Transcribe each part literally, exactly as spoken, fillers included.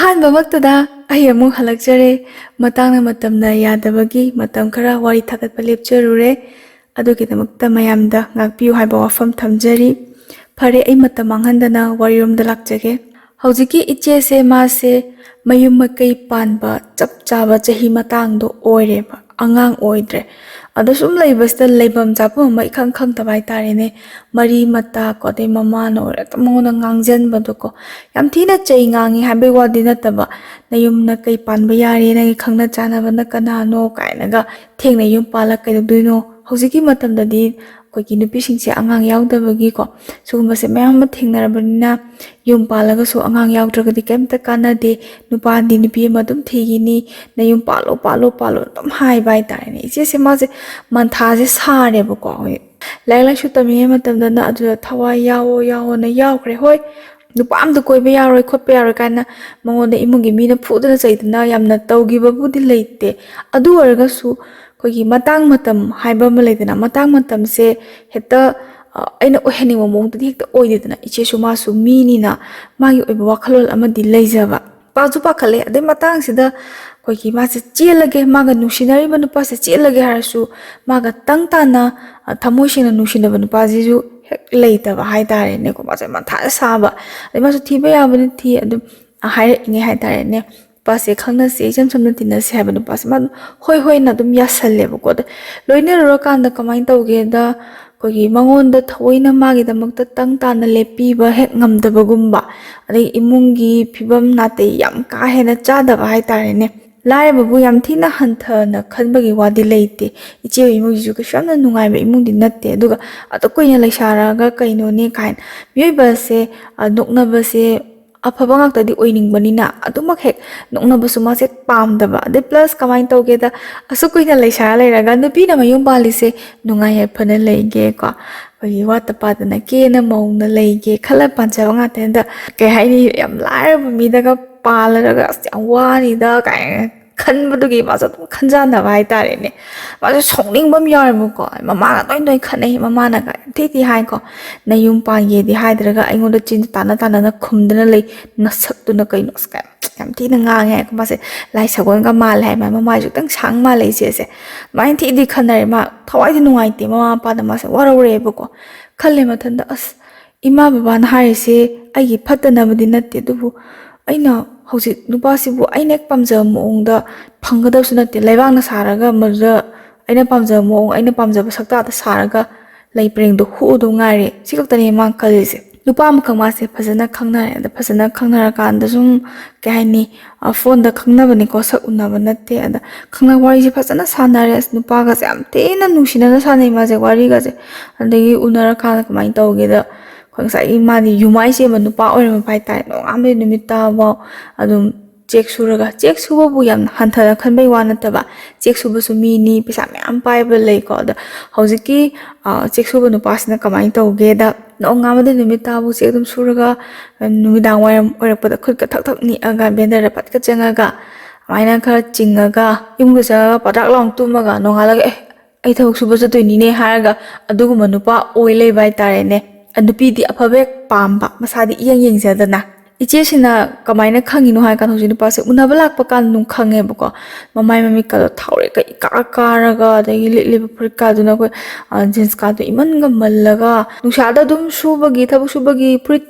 ꯑꯍꯥꯟꯕꯃꯛꯇꯗ ꯑꯩ ꯑꯃꯨꯛ ꯍꯜꯂꯛꯆꯔꯦ꯫ ꯃꯇꯥꯡꯅ ꯃꯇꯝꯅ ꯌꯥꯗꯕꯒꯤ ꯃꯇꯝ ꯈꯔ ꯋꯥꯔꯤ ꯊꯥꯒꯠꯄ ꯂꯦꯞꯆꯔꯨꯔꯦ꯫ ꯑꯗꯨꯒꯤꯗꯃꯛꯇ ꯃꯌꯥꯝꯗ ꯉꯥꯛꯄꯤꯌꯨ ꯍꯥꯏꯕ ꯋꯥꯐꯝ ꯊꯝꯖꯔꯤ꯫ ꯐꯔꯦ, ꯑꯩ ꯃꯇꯝ ꯃꯥꯡꯍꯟꯗꯅ ꯋꯥꯔꯤꯔꯣꯝꯗ ꯂꯥꯛꯆꯒꯦ꯫ ꯍꯧꯖꯤꯛꯀꯤ ꯏꯆꯦꯁꯦ, ꯃꯥꯁꯦ ꯃꯌꯨꯝ ꯃꯀꯩ ꯄꯥꯟꯕ ꯆꯞ ꯆꯥꯕ ꯆꯍꯤ ꯃꯇꯥꯡꯗꯣ ꯑꯣꯏꯔꯦꯕ, ꯑꯉꯥꯡ ꯑꯣꯏꯗ꯭ꯔꯦ꯫ ꯑꯗꯣ ꯁꯨꯝ ꯂꯩꯕꯁꯤꯗ ꯂꯩꯐꯝ ꯆꯥꯐꯝ ꯑꯃ ꯏꯈꯪ ꯈꯪꯗꯕ ꯍꯥꯏꯇꯥꯔꯦꯅꯦ꯫ ꯃꯔꯤ ꯃꯇꯥ ꯀꯣ, ꯑꯗꯩ ꯃꯃꯥꯅ ꯑꯣꯏꯔꯣ, ꯑꯗꯨꯝ ꯃꯉꯣꯟꯗ ꯉꯥꯡꯁꯤꯟꯕꯗꯣꯀꯣ, ꯌꯥꯝ ꯊꯤꯅ ꯆꯩ ꯉꯥꯡꯉꯤ ꯍꯥꯏꯕꯩ ꯋꯥꯗꯤ ꯅꯠꯇꯕ, "ꯅꯌꯨꯝ ꯅꯀꯩ ꯄꯥꯟꯕ ꯌꯥꯔꯦ, ꯅꯪꯒꯤ ꯈꯪꯅ ꯆꯥꯟꯅꯕꯅ ꯀꯅꯥꯅꯣ?" ꯀꯥꯏꯅꯒ, "ꯊꯦꯡꯅ ꯌꯨꯝ ꯄꯥꯜꯂ ꯀꯩꯗꯧꯗꯣꯏꯅꯣ?" ꯍꯧꯖꯤꯛꯀꯤ ꯃꯇꯝꯗꯗꯤ ꯑꯩꯈꯣꯏꯒꯤ ꯅꯨꯄꯤꯁꯤꯡꯁꯦ ꯑꯉꯥꯡ ꯌꯥꯎꯗꯕꯒꯤꯀꯣ, ꯁꯤꯒꯨꯝꯕꯁꯦ ꯃꯌꯥꯝ ꯑꯃ ꯊꯦꯡꯅꯔꯕꯅꯤꯅ, ꯌꯨꯝ ꯄꯥꯜꯂꯒꯁꯨ ꯑꯉꯥꯡ ꯌꯥꯎꯗ꯭ꯔꯒꯗꯤ ꯀꯩꯝꯇ ꯀꯥꯟꯅꯗꯦ, ꯅꯨꯄꯥꯗꯤ ꯅꯨꯄꯤ ꯑꯃ ꯑꯗꯨꯝ ꯊꯤꯈꯤꯅꯤ, "ꯅꯌꯨꯝ ꯄꯥꯜꯂꯣ, ꯄꯥꯜꯂꯣ, ꯄꯥꯜꯂꯣ" ꯑꯗꯨꯝ ꯍꯥꯏꯕ ꯍꯥꯏꯇꯥꯔꯦꯅꯦ꯫ ꯏꯆꯦꯁꯦ, ꯃꯥꯁꯦ ꯃꯟꯊꯥꯁꯦ ꯁꯥꯔꯦꯕꯀꯣ꯫ ꯍꯣꯏ, ꯂꯥꯏꯔꯤꯛ ꯂꯥꯏꯁꯨ ꯇꯝꯃꯤꯉꯩ ꯃꯇꯝꯗꯅ ꯑꯗꯨꯗ ꯊꯋꯥꯏ ꯌꯥꯎꯑꯣ, ꯌꯥꯎꯑꯣꯅ ꯌꯥꯎꯈ꯭ꯔꯦ꯫ ꯍꯣꯏ, ꯅꯨꯄꯥ ꯑꯝꯇ ꯀꯣꯏꯕ ꯌꯥꯔꯣꯏ, ꯈꯣꯠꯄ ꯌꯥꯔꯣꯏ ꯀꯥꯏꯅ ꯃꯉꯣꯟꯗ ꯏꯃꯨꯡꯒꯤ ꯃꯤꯅ ꯐꯨꯗꯅ ꯆꯩꯗꯅ ꯌꯥꯝꯅ ꯇꯧꯈꯤꯕꯕꯨꯗꯤ ꯂꯩꯇꯦ꯫ ꯑꯗꯨ ꯑꯣꯏꯔꯒꯁꯨ ꯑꯩꯈꯣꯏꯒꯤ ꯃꯇꯥꯡ ꯃꯇꯝ ꯍꯥꯏꯕ ꯑꯃ ꯂꯩꯗꯅ, ꯃꯇꯥꯡ ꯃꯇꯝꯁꯦ ꯍꯦꯛꯇ, ꯑ, ꯑꯩꯅ ꯑꯣꯏꯍꯟꯅꯤꯡꯕ ꯃꯑꯣꯡꯗꯗꯤ ꯍꯦꯛꯇ ꯑꯣꯏꯗꯦꯗꯅ꯫ ꯏꯆꯦꯁꯨ, ꯃꯥꯁꯨ ꯃꯤꯅꯤꯅ, ꯃꯥꯒꯤ ꯑꯣꯏꯕ ꯋꯥꯈꯜꯂꯣꯟ ꯑꯃꯗꯤ ꯂꯩꯖꯕ꯫ ꯄꯥꯁꯨ ꯄꯥꯈꯠꯂꯦ꯫ ꯑꯗꯩ ꯃꯇꯥꯡꯁꯤꯗ ꯑꯩꯈꯣꯏꯒꯤ ꯃꯥꯁꯦ ꯆꯦꯜꯂꯒꯦ, ꯃꯥꯒ ꯅꯨꯡꯁꯤꯅꯔꯤꯕ ꯅꯨꯄꯥꯁꯦ ꯆꯦꯜꯂꯒꯦ ꯍꯥꯏꯔꯁꯨ, ꯃꯥꯒ ꯇꯪ ꯇꯥꯅ, ꯑ, ꯊꯃꯣꯏ ꯁꯦꯡꯅ ꯅꯨꯡꯁꯤꯅꯕ ꯅꯨꯄꯥꯁꯤꯁꯨ ꯍꯦꯛ ꯂꯩꯇꯕ ꯍꯥꯏꯇꯥꯔꯦꯅꯦꯀꯣ꯫ ꯃꯥꯁꯦ ꯃꯊꯥ ꯁꯥꯕ꯫ ꯑꯗꯩ ꯃꯥꯁꯨ ꯊꯤꯕ ꯌꯥꯕꯅ ꯊꯤ, ꯑꯗꯨꯝ ꯍꯥꯏꯔꯛꯏꯅꯦ ꯍꯥꯏꯇꯥꯔꯦꯅꯦ꯫ "ꯅꯨꯄꯥꯁꯦ ꯈꯪꯅꯁꯦ, ꯏꯆꯝ ꯆꯝꯅ ꯇꯤꯟꯅꯁꯦ" ꯍꯥꯏꯕ ꯅꯨꯄꯥꯁꯦ ꯃꯥ ꯍꯣꯏ ꯍꯣꯏꯅ ꯑꯗꯨꯝ ꯌꯥꯁꯜꯂꯦꯕꯀꯣ꯫ ꯑꯗ ꯂꯣꯏꯅꯔꯨꯔꯀꯥꯟꯗ ꯀꯃꯥꯏꯅ ꯇꯧꯒꯦꯗ, ꯑꯩꯈꯣꯏꯒꯤ ꯃꯉꯣꯟꯗ ꯊꯑꯣꯏꯅ ꯃꯥꯒꯤꯗꯃꯛꯇ ꯇꯪ ꯇꯥꯅ ꯂꯦꯞꯄꯤꯕ ꯍꯦꯛ ꯉꯝꯗꯕꯒꯨꯝꯕ, ꯑꯗꯩ ꯏꯃꯨꯡꯒꯤ ꯐꯤꯕꯝ ꯅꯥꯇꯩ ꯌꯥꯝ ꯀꯥ ꯍꯦꯟꯅ ꯆꯥꯗꯕ ꯍꯥꯏꯇꯥꯔꯦꯅꯦ꯫ ꯂꯥꯏꯔꯕꯕꯨ ꯌꯥꯝ ꯊꯤꯅ ꯍꯟꯊꯅ ꯈꯟꯕꯒꯤ ꯋꯥꯗꯤ ꯂꯩꯇꯦ꯫ ꯏꯆꯦ ꯍꯣꯏ ꯏꯃꯨꯡꯁꯤꯁꯨ ꯀꯩꯁꯨ ꯌꯥꯝꯅ ꯅꯨꯡꯉꯥꯏꯕ ꯏꯃꯨꯡꯗꯤ ꯅꯠꯇꯦ꯫ ꯑꯗꯨꯒ ꯑꯗꯨꯛ ꯀꯨꯏꯅ ꯂꯩꯁꯥꯔꯒ ꯀꯩꯅꯣꯅꯦ ꯀꯥꯏꯅ, ꯃꯤꯑꯣꯏꯕꯁꯦ, ꯑ, ꯅꯣꯛꯅꯕꯁꯦ ꯑꯐꯕ ꯉꯥꯛꯇꯗꯤ ꯑꯣꯏꯅꯤꯡꯕꯅꯤꯅ, ꯑꯗꯨꯃꯛ ꯍꯦꯛ ꯅꯣꯛꯅꯕꯁꯨ ꯃꯥꯁꯦ ꯄꯥꯝꯗꯕ꯫ ꯑꯗꯩ plus ꯀꯃꯥꯏꯅ ꯇꯧꯒꯦꯗ, ꯑꯁꯨꯛ ꯀꯨꯏꯅ ꯂꯩꯁꯥꯔ ꯂꯩꯔꯒ ꯅꯨꯄꯤꯅ ꯃꯌꯨꯝ ꯄꯥꯜꯂꯤꯁꯦ ꯅꯨꯡꯉꯥꯏ ꯌꯥꯏꯐꯅ ꯂꯩꯒꯦꯀꯣ, ꯑꯩꯈꯣꯏꯒꯤ ꯋꯥꯠꯇ ꯄꯥꯗꯅ ꯀꯦꯅ ꯃꯧꯅ ꯂꯩꯒꯦ ꯈꯜꯂ ꯄꯥꯟꯖꯕ ꯉꯥꯛꯇꯅꯤꯗ꯫ ꯀꯩ ꯍꯥꯏꯅꯤ, ꯌꯥꯝ ꯂꯥꯏꯔꯕ ꯃꯤꯗꯒ ꯄꯥꯜꯂꯒ "ꯑꯁ, ꯌꯥꯝ ꯋꯥꯅꯤꯗ" ꯀꯥꯏꯅ ꯈꯟꯕꯗꯨꯒꯤ ꯃꯥꯁꯨ ꯑꯗꯨꯝ ꯈꯟꯖꯥꯟꯅꯕ ꯍꯥꯏꯇꯥꯔꯦꯅꯦ꯫ ꯃꯥꯁꯨ ꯁꯥꯎꯅꯤꯡꯕ ꯑꯃ ꯌꯥꯎꯋꯦꯕꯀꯣ꯫ ꯃꯃꯥꯅ ꯇꯣꯏ ꯇꯣꯏ ꯈꯠꯅꯩ꯫ ꯃꯃꯥꯅꯒ ꯌꯥꯝ ꯊꯤ ꯊꯤ ꯍꯥꯏꯀꯣ, "ꯅꯌꯨꯝ ꯄꯥꯟꯒꯦꯗꯤ ꯍꯥꯏꯗ꯭ꯔꯒ ꯑꯩꯉꯣꯟꯗ ꯆꯤꯟ ꯇꯥꯅ ꯇꯥꯅꯅ ꯈꯨꯝꯗꯅ ꯂꯩ, ꯅꯁꯛꯇꯨꯅ ꯀꯩꯅꯣ?" ꯑꯁ, ꯀꯥꯏꯅ ꯌꯥꯝ ꯊꯤꯅ ꯉꯥꯡꯉꯦ꯫ ꯃꯥꯁꯦ ꯂꯥꯏ ꯁꯒꯣꯜꯒ ꯃꯥꯜꯂꯦ ꯍꯥꯏ꯫ ꯃꯥ ꯃꯃꯥꯏꯁꯨ ꯈꯤꯇꯪ ꯁꯥꯡ ꯃꯥꯜꯂꯦ ꯏꯆꯦꯁꯦ꯫ ꯑꯗꯨꯃꯥꯏꯅ ꯊꯤꯗꯤ ꯈꯟꯅꯔꯦ꯫ ꯃꯥ ꯊꯋꯥꯏꯗꯤ ꯅꯨꯡꯉꯥꯏꯇꯦ꯫ ꯃꯃꯥ ꯃꯄꯥꯗ ꯃꯥꯁꯦ ꯋꯥꯔꯧꯔꯦꯕꯀꯣ꯫ ꯈꯜꯂꯦ ꯃꯊꯟꯇ, "ꯑꯁ, ꯏꯃꯥ ꯕꯕꯥꯅ ꯍꯥꯏꯔꯤꯁꯦ ꯑꯩꯒꯤ ꯐꯠꯇꯅꯕꯗꯤ ꯅꯠꯇꯦ, ꯑꯗꯨꯕꯨ ꯑꯩꯅ ꯍꯧꯖꯤꯛ ꯅꯨꯄꯥꯁꯤꯕꯨ ꯑꯩꯅ ꯍꯦꯛ ꯄꯥꯝꯖꯕ ꯃꯑꯣꯡꯗ ꯐꯪꯒꯗꯕꯁꯨ ꯅꯠꯇꯦ꯫ ꯂꯩꯕꯥꯛꯅ ꯁꯥꯔꯒ ꯃꯗꯨꯗ ꯑꯩꯅ ꯄꯥꯝꯖꯕ ꯃꯑꯣꯡ, ꯑꯩꯅ ꯄꯥꯝꯖꯕ ꯁꯛꯇꯥꯗ ꯁꯥꯔꯒ ꯂꯩ ꯄꯔꯦꯡꯗꯣ ꯍꯨꯛꯎꯗꯧ ꯉꯥꯏꯔꯦ"꯫ ꯁꯤ ꯈꯛꯇꯅꯦ ꯃꯥꯅ ꯈꯜꯂꯤꯁꯦ꯫ ꯅꯨꯄꯥ ꯑꯃꯈꯛ ꯃꯥꯁꯦ ꯐꯖꯅ ꯈꯪꯅꯔꯦ꯫ ꯑꯗ ꯐꯖꯅ ꯈꯪꯅꯔꯀꯥꯟꯗ ꯁꯨꯝ, ꯀꯩ ꯍꯥꯏꯅꯤ, ꯐꯣꯟꯗ ꯈꯪꯅꯕꯅꯤꯀꯣ, ꯁꯛ ꯎꯅꯕ ꯅꯠꯇꯦ꯫ ꯑꯗ ꯈꯪꯅ ꯋꯥꯔꯤꯁꯦ ꯐꯖꯅ ꯁꯥꯟꯅꯔꯦ꯫ ꯑꯁ, ꯅꯨꯄꯥꯒꯁꯦ ꯌꯥꯝ ꯊꯤꯅ ꯅꯨꯡꯁꯤꯅꯅ ꯁꯥꯟꯅꯩ ꯃꯥꯁꯦ ꯋꯥꯔꯤꯒꯁꯦ꯫ ꯑꯗꯒꯤ ꯎꯅꯔꯀꯥꯟꯗ ꯀꯃꯥꯏꯅ ꯇꯧꯒꯦꯗ, ꯑꯩꯈꯣꯏ ꯉꯁꯥꯏꯒꯤ ꯃꯥꯗꯤ ꯌꯨꯃꯥꯏ ꯆꯦꯟꯕ ꯅꯨꯄꯥ ꯑꯣꯏꯔꯝꯃꯕ ꯍꯥꯏꯇꯥꯔꯦ꯫ ꯅꯣꯡꯉꯥꯟꯕꯗꯩ ꯅꯨꯃꯤꯠ ꯇꯥꯕꯐꯥꯎ ꯑꯗꯨꯝ ꯆꯦꯛ ꯁꯨꯔꯒ, ꯆꯦꯛ ꯁꯨꯕꯕꯨ ꯌꯥꯝꯅ ꯍꯟꯊꯅ ꯈꯟꯕꯩ ꯋꯥ ꯅꯠꯇꯕ, ꯆꯦꯛ ꯁꯨꯕꯁꯨ ꯃꯤꯅꯤ, ꯄꯩꯁꯥ ꯃꯌꯥꯝ ꯄꯥꯏꯕ ꯂꯩꯀꯣ꯫ ꯑꯗꯣ ꯍꯧꯖꯤꯛꯀꯤ, ꯑ, ꯆꯦꯛ ꯁꯨꯕ ꯅꯨꯄꯥꯁꯤꯅ ꯀꯃꯥꯏꯅ ꯇꯧꯒꯦꯗ, ꯅꯣꯡꯉꯥꯟꯕꯗꯩ ꯅꯨꯃꯤꯠ ꯇꯥꯕꯨ ꯆꯦꯛ ꯑꯗꯨꯝ ꯁꯨꯔꯒ, ꯅꯨꯃꯤꯗꯥꯡ ꯋꯥꯏꯔꯝ ꯑꯣꯏꯔꯛꯄꯗ ꯈꯨꯠꯀ ꯊꯛ ꯊꯛ ꯅꯤꯛꯑꯒ, ꯕ꯭ꯂꯦꯟꯗꯔꯗ ꯐꯠꯀ ꯆꯪꯉꯒ, ꯑꯗꯨꯃꯥꯏꯅ ꯈꯔ ꯆꯤꯡꯉꯒ, ꯌꯨꯝꯗ ꯆꯪꯉꯒ ꯄꯗ꯭ꯔꯥꯛ ꯂꯥꯎꯅ ꯇꯨꯝꯃꯒ, ꯅꯣꯡꯉꯥꯜꯂꯒ, "ꯑꯦ, ꯑꯩ ꯊꯕꯛ ꯁꯨꯕ ꯆꯠꯇꯣꯏꯅꯤꯅꯦ" ꯍꯥꯏꯔꯒ ꯑꯗꯨꯒꯨꯝꯕ ꯅꯨꯄꯥ ꯑꯣꯏ ꯂꯩꯕ ꯍꯥꯏꯇꯥꯔꯦꯅꯦ꯫ ꯅꯨꯄꯤꯗꯤ ꯑꯐꯕ ꯍꯦꯛ ꯄꯥꯝꯕ, ꯃꯁꯥꯗꯤ ꯏꯌꯦꯡ ꯌꯦꯡꯖꯗꯅ꯫ ꯏꯆꯦꯁꯤꯅ ꯀꯃꯥꯏꯅ ꯈꯪꯉꯤꯅꯣ ꯍꯥꯏ ꯀꯥꯟꯗ, ꯍꯧꯖꯤꯛ ꯅꯨꯄꯥꯁꯦ ꯎꯅꯕ ꯂꯥꯛꯄ ꯀꯥꯟꯗ ꯑꯗꯨꯝ ꯈꯪꯉꯦꯕꯀꯣ꯫ ꯃꯃꯥꯏ ꯃꯃꯤꯠꯀꯗꯣ ꯊꯥꯎꯔꯦꯛꯀ ꯏꯀꯥ ꯀꯥꯔꯒ, ꯑꯗꯒꯤ ꯂꯤꯠꯂꯤꯕ ꯐꯨꯔꯤꯠꯀꯥꯗꯨꯅ ꯑꯩꯈꯣꯏ, ꯑ, ꯖꯤꯟꯁꯀꯥꯗꯣ ꯏꯃꯟꯒ ꯃꯜꯂꯒ, ꯅꯨꯡꯁꯥꯗ ꯑꯗꯨꯝ ꯁꯨꯕꯒꯤ, ꯊꯕꯛ ꯁꯨꯕꯒꯤ ꯐꯨꯔꯤꯠ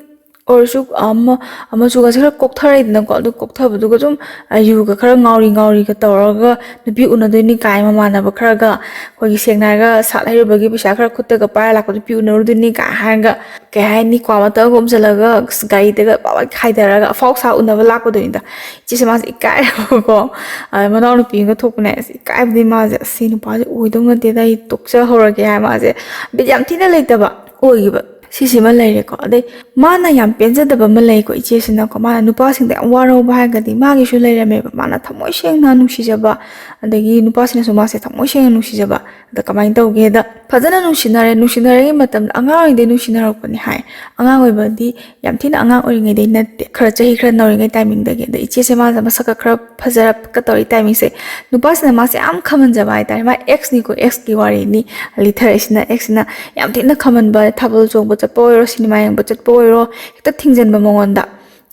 ꯑꯣꯏꯔꯁꯨ, ꯑꯃ, ꯑꯃ ꯃꯆꯨꯒꯁꯦ ꯈꯔ ꯀꯣꯛꯊꯔꯛꯏꯗꯅꯀꯣ꯫ ꯑꯗꯨ ꯀꯣꯛꯊꯕꯗꯨꯒ ꯑꯗꯨꯝ, ꯑ, ꯌꯨꯒ ꯈꯔ ꯉꯥꯎꯔꯤ ꯉꯥꯎꯔꯤꯒ ꯇꯧꯔꯒ ꯅꯨꯄꯤ ꯎꯅꯗꯣꯏꯅꯤ ꯀꯥꯏ ꯃꯃꯥꯟꯅꯕ ꯈꯔꯒ, ꯑꯩꯈꯣꯏꯒꯤ ꯁꯦꯡꯅ ꯍꯥꯏꯔꯒ ꯁꯥꯠ ꯍꯩꯔꯨꯕꯒꯤ ꯄꯩꯁꯥ ꯈꯔ ꯈꯨꯠꯇꯒ ꯄꯥꯏꯔ ꯂꯥꯛꯄ ꯅꯨꯄꯤ ꯎꯅꯔꯨꯗꯣꯏꯅꯤ ꯀꯥꯏ ꯍꯥꯏꯔꯒ, ꯀꯩ ꯍꯥꯏꯅꯤ, ꯀ꯭ꯋꯥ ꯃꯇꯝꯒ ꯎꯝꯁꯤꯜꯂꯒ, ꯑꯁ, ꯒꯥꯔꯤꯗꯒ ꯄꯥꯛ ꯄꯥꯛ ꯍꯥꯏꯊꯔꯒ ꯑꯐꯥꯎ ꯁꯥ ꯎꯅꯕ ꯂꯥꯛꯄꯗꯨꯅꯤꯗ꯫ ꯏꯆꯦꯁꯦ ꯃꯥꯁꯦ ꯏꯀꯥꯏꯔꯕꯀꯣ꯫ ꯑ, ꯃꯅꯥꯎꯅꯨꯄꯤ ꯑꯃꯒ ꯊꯣꯛꯄꯅꯦ꯫ ꯑꯁ, ꯏꯀꯥꯏꯕꯗꯤ ꯃꯥꯁꯦ, "ꯑꯁ, ꯁꯤ ꯅꯨꯄꯥꯁꯦ ꯑꯣꯏꯗꯧ ꯅꯠꯇꯦꯗ, ꯑꯩ ꯇꯣꯛꯆꯍꯧꯔꯒꯦ" ꯍꯥꯏ ꯃꯥꯁꯦ ꯕꯤꯠ ꯌꯥꯝ ꯊꯤꯅ ꯂꯩꯇꯕ ꯑꯣꯏꯈꯤꯕ꯫ ꯁꯤꯁꯤꯃ ꯂꯩꯔꯦꯀꯣ꯫ ꯑꯗꯩ ꯃꯥꯅ ꯌꯥꯝ ꯄꯦꯟꯖꯗꯕ ꯑꯃ ꯂꯩꯀꯣ, ꯏꯆꯦꯁꯤꯅꯀꯣ꯫ ꯃꯥꯅ ꯅꯨꯄꯥꯁꯤꯡꯗ ꯌꯥꯝ ꯋꯥꯔꯧꯕ ꯍꯥꯏꯔꯒꯗꯤ ꯃꯥꯒꯤꯁꯨ ꯂꯩꯔꯝꯃꯦꯕ꯫ ꯃꯥꯅ ꯊꯃꯣꯏ ꯁꯦꯡꯅ ꯅꯨꯡꯁꯤꯖꯕ, ꯑꯗꯒꯤ ꯅꯨꯄꯥꯁꯤꯅꯁꯨ ꯃꯥꯁꯦ ꯊꯃꯣꯏ ꯁꯦꯡꯅ ꯅꯨꯡꯁꯤꯖꯕ꯫ ꯑꯗ ꯀꯃꯥꯏꯅ ꯇꯧꯒꯦꯗ, ꯐꯖꯅ ꯅꯨꯡꯁꯤꯅꯔꯦ꯫ ꯅꯨꯡꯁꯤꯅꯔꯤꯉꯩ ꯃꯇꯝꯗ ꯑꯉꯥꯡ ꯑꯣꯏꯔꯤꯉꯩꯗꯩ ꯅꯨꯡꯁꯤꯅꯔꯛꯄꯅꯦ ꯍꯥꯏ꯫ ꯑꯉꯥꯡ ꯑꯣꯏꯕꯗꯤ ꯌꯥꯝ ꯊꯤꯅ ꯑꯉꯥꯡ ꯑꯣꯏꯔꯤꯉꯩꯗꯩ ꯅꯠꯇꯦ, ꯈꯔ ꯆꯍꯤ ꯈꯔ ꯅꯧꯔꯤꯉꯩ ꯇꯥꯏꯃꯤꯡꯗꯒꯤ꯫ ꯑꯗ ꯏꯆꯦꯁꯦ ꯃꯥꯁꯦ ꯃꯁꯛꯀ ꯈꯔ ꯐꯖꯔꯛꯀ ꯇꯧꯔꯤ ꯇꯥꯏꯃꯤꯡꯁꯦ, ꯅꯨꯄꯥꯁꯤꯅ ꯃꯥꯁꯦ ꯌꯥꯝ ꯈꯝꯍꯟꯖꯕ ꯍꯥꯏꯇꯥꯔꯦ꯫ ꯃꯥ ꯑꯦꯛꯁꯅꯤꯀꯣ, ꯑꯦꯛꯁꯀꯤ ꯋꯥꯔꯤꯅꯤ ꯂꯤꯊꯔꯛꯏꯁꯤꯅ꯫ ꯑꯦꯛꯁꯁꯤꯅ ꯌꯥꯝ ꯊꯤꯅ ꯈꯝꯍꯟꯕ, ꯊꯥꯕꯜ ꯆꯣꯡꯕ ꯆꯠꯄ ꯑꯣꯏꯔꯣ, ꯁꯤꯅꯦꯃꯥ ꯌꯦꯡꯕ ꯆꯠꯄ ꯑꯣꯏꯔꯣ, ꯍꯦꯛꯇ ꯊꯤꯡꯖꯤꯟꯕ ꯃꯉꯣꯟꯗ꯫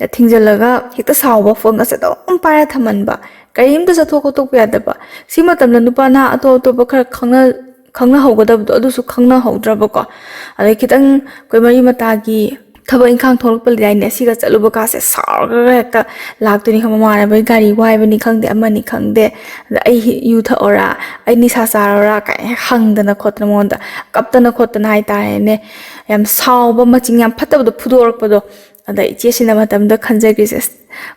ꯊꯤꯡꯖꯤꯜꯂꯒ ꯍꯦꯛꯇ ꯁꯥꯎꯕ, ꯐꯣꯟꯒꯁꯦ ꯑꯗꯨꯝ ꯄꯥꯏꯔ ꯊꯝꯍꯟꯕ, ꯀꯔꯤꯝꯇ ꯆꯠꯊꯣꯛ ꯈꯣꯠꯇꯣꯛꯄ ꯌꯥꯗꯕ꯫ ꯁꯤ ꯃꯇꯝꯗ ꯅꯨꯄꯥ ꯅꯍꯥ ꯑꯇꯣꯞ ꯑꯇꯣꯞꯄ ꯈꯔ ꯈꯪꯅ ꯈꯪꯅꯍꯧꯒꯗꯕꯗꯣ ꯑꯗꯨꯁꯨ ꯈꯪꯅꯍꯧꯗ꯭ꯔꯕꯀꯣ꯫ ꯑꯗꯩ ꯈꯤꯇꯪ ꯑꯩꯈꯣꯏ ꯃꯔꯤ ꯃꯇꯥꯒꯤ ꯊꯕꯛ ꯏꯪꯈꯥꯡ ꯊꯣꯛꯂꯛꯄ ꯂꯩꯗꯥꯏꯅꯦ, ꯁꯤꯒ ꯆꯠꯂꯨꯕ ꯀꯥꯁꯦ ꯁꯥꯎꯔꯒ ꯍꯦꯛꯇ ꯂꯥꯛꯇꯣꯏꯅꯤ ꯈꯪꯕ꯫ ꯃꯃꯥꯟꯅꯕꯒꯤ ꯒꯥꯔꯤ ꯋꯥꯏꯕꯅꯤ ꯈꯪꯗꯦ, ꯑꯃꯅꯤ ꯈꯪꯗꯦ, ꯑꯗ "ꯑꯩ ꯍꯤ-, ꯌꯨ ꯊꯛꯑꯣꯔꯥ, ꯑꯩ ꯅꯤꯁꯥ ꯆꯥꯔꯣꯔꯥ?" ꯀꯥꯏꯅ ꯍꯪꯗꯅ ꯈꯣꯠꯇꯅ, ꯃꯉꯣꯟꯗ ꯀꯞꯇꯅ ꯈꯣꯠꯇꯅ ꯍꯥꯏꯇꯥꯔꯦꯅꯦ, ꯌꯥꯝ ꯁꯥꯎꯕ, ꯃꯆꯤꯡ ꯌꯥꯝ ꯐꯠꯇꯕꯗꯣ ꯐꯨꯗꯣꯔꯛꯄꯗꯣ꯫ ꯑꯗ ꯏꯆꯦꯁꯤꯅ ꯃꯇꯝꯗꯨꯗ ꯈꯟꯖꯈ꯭ꯔꯤꯁꯦ, "ꯑꯁ,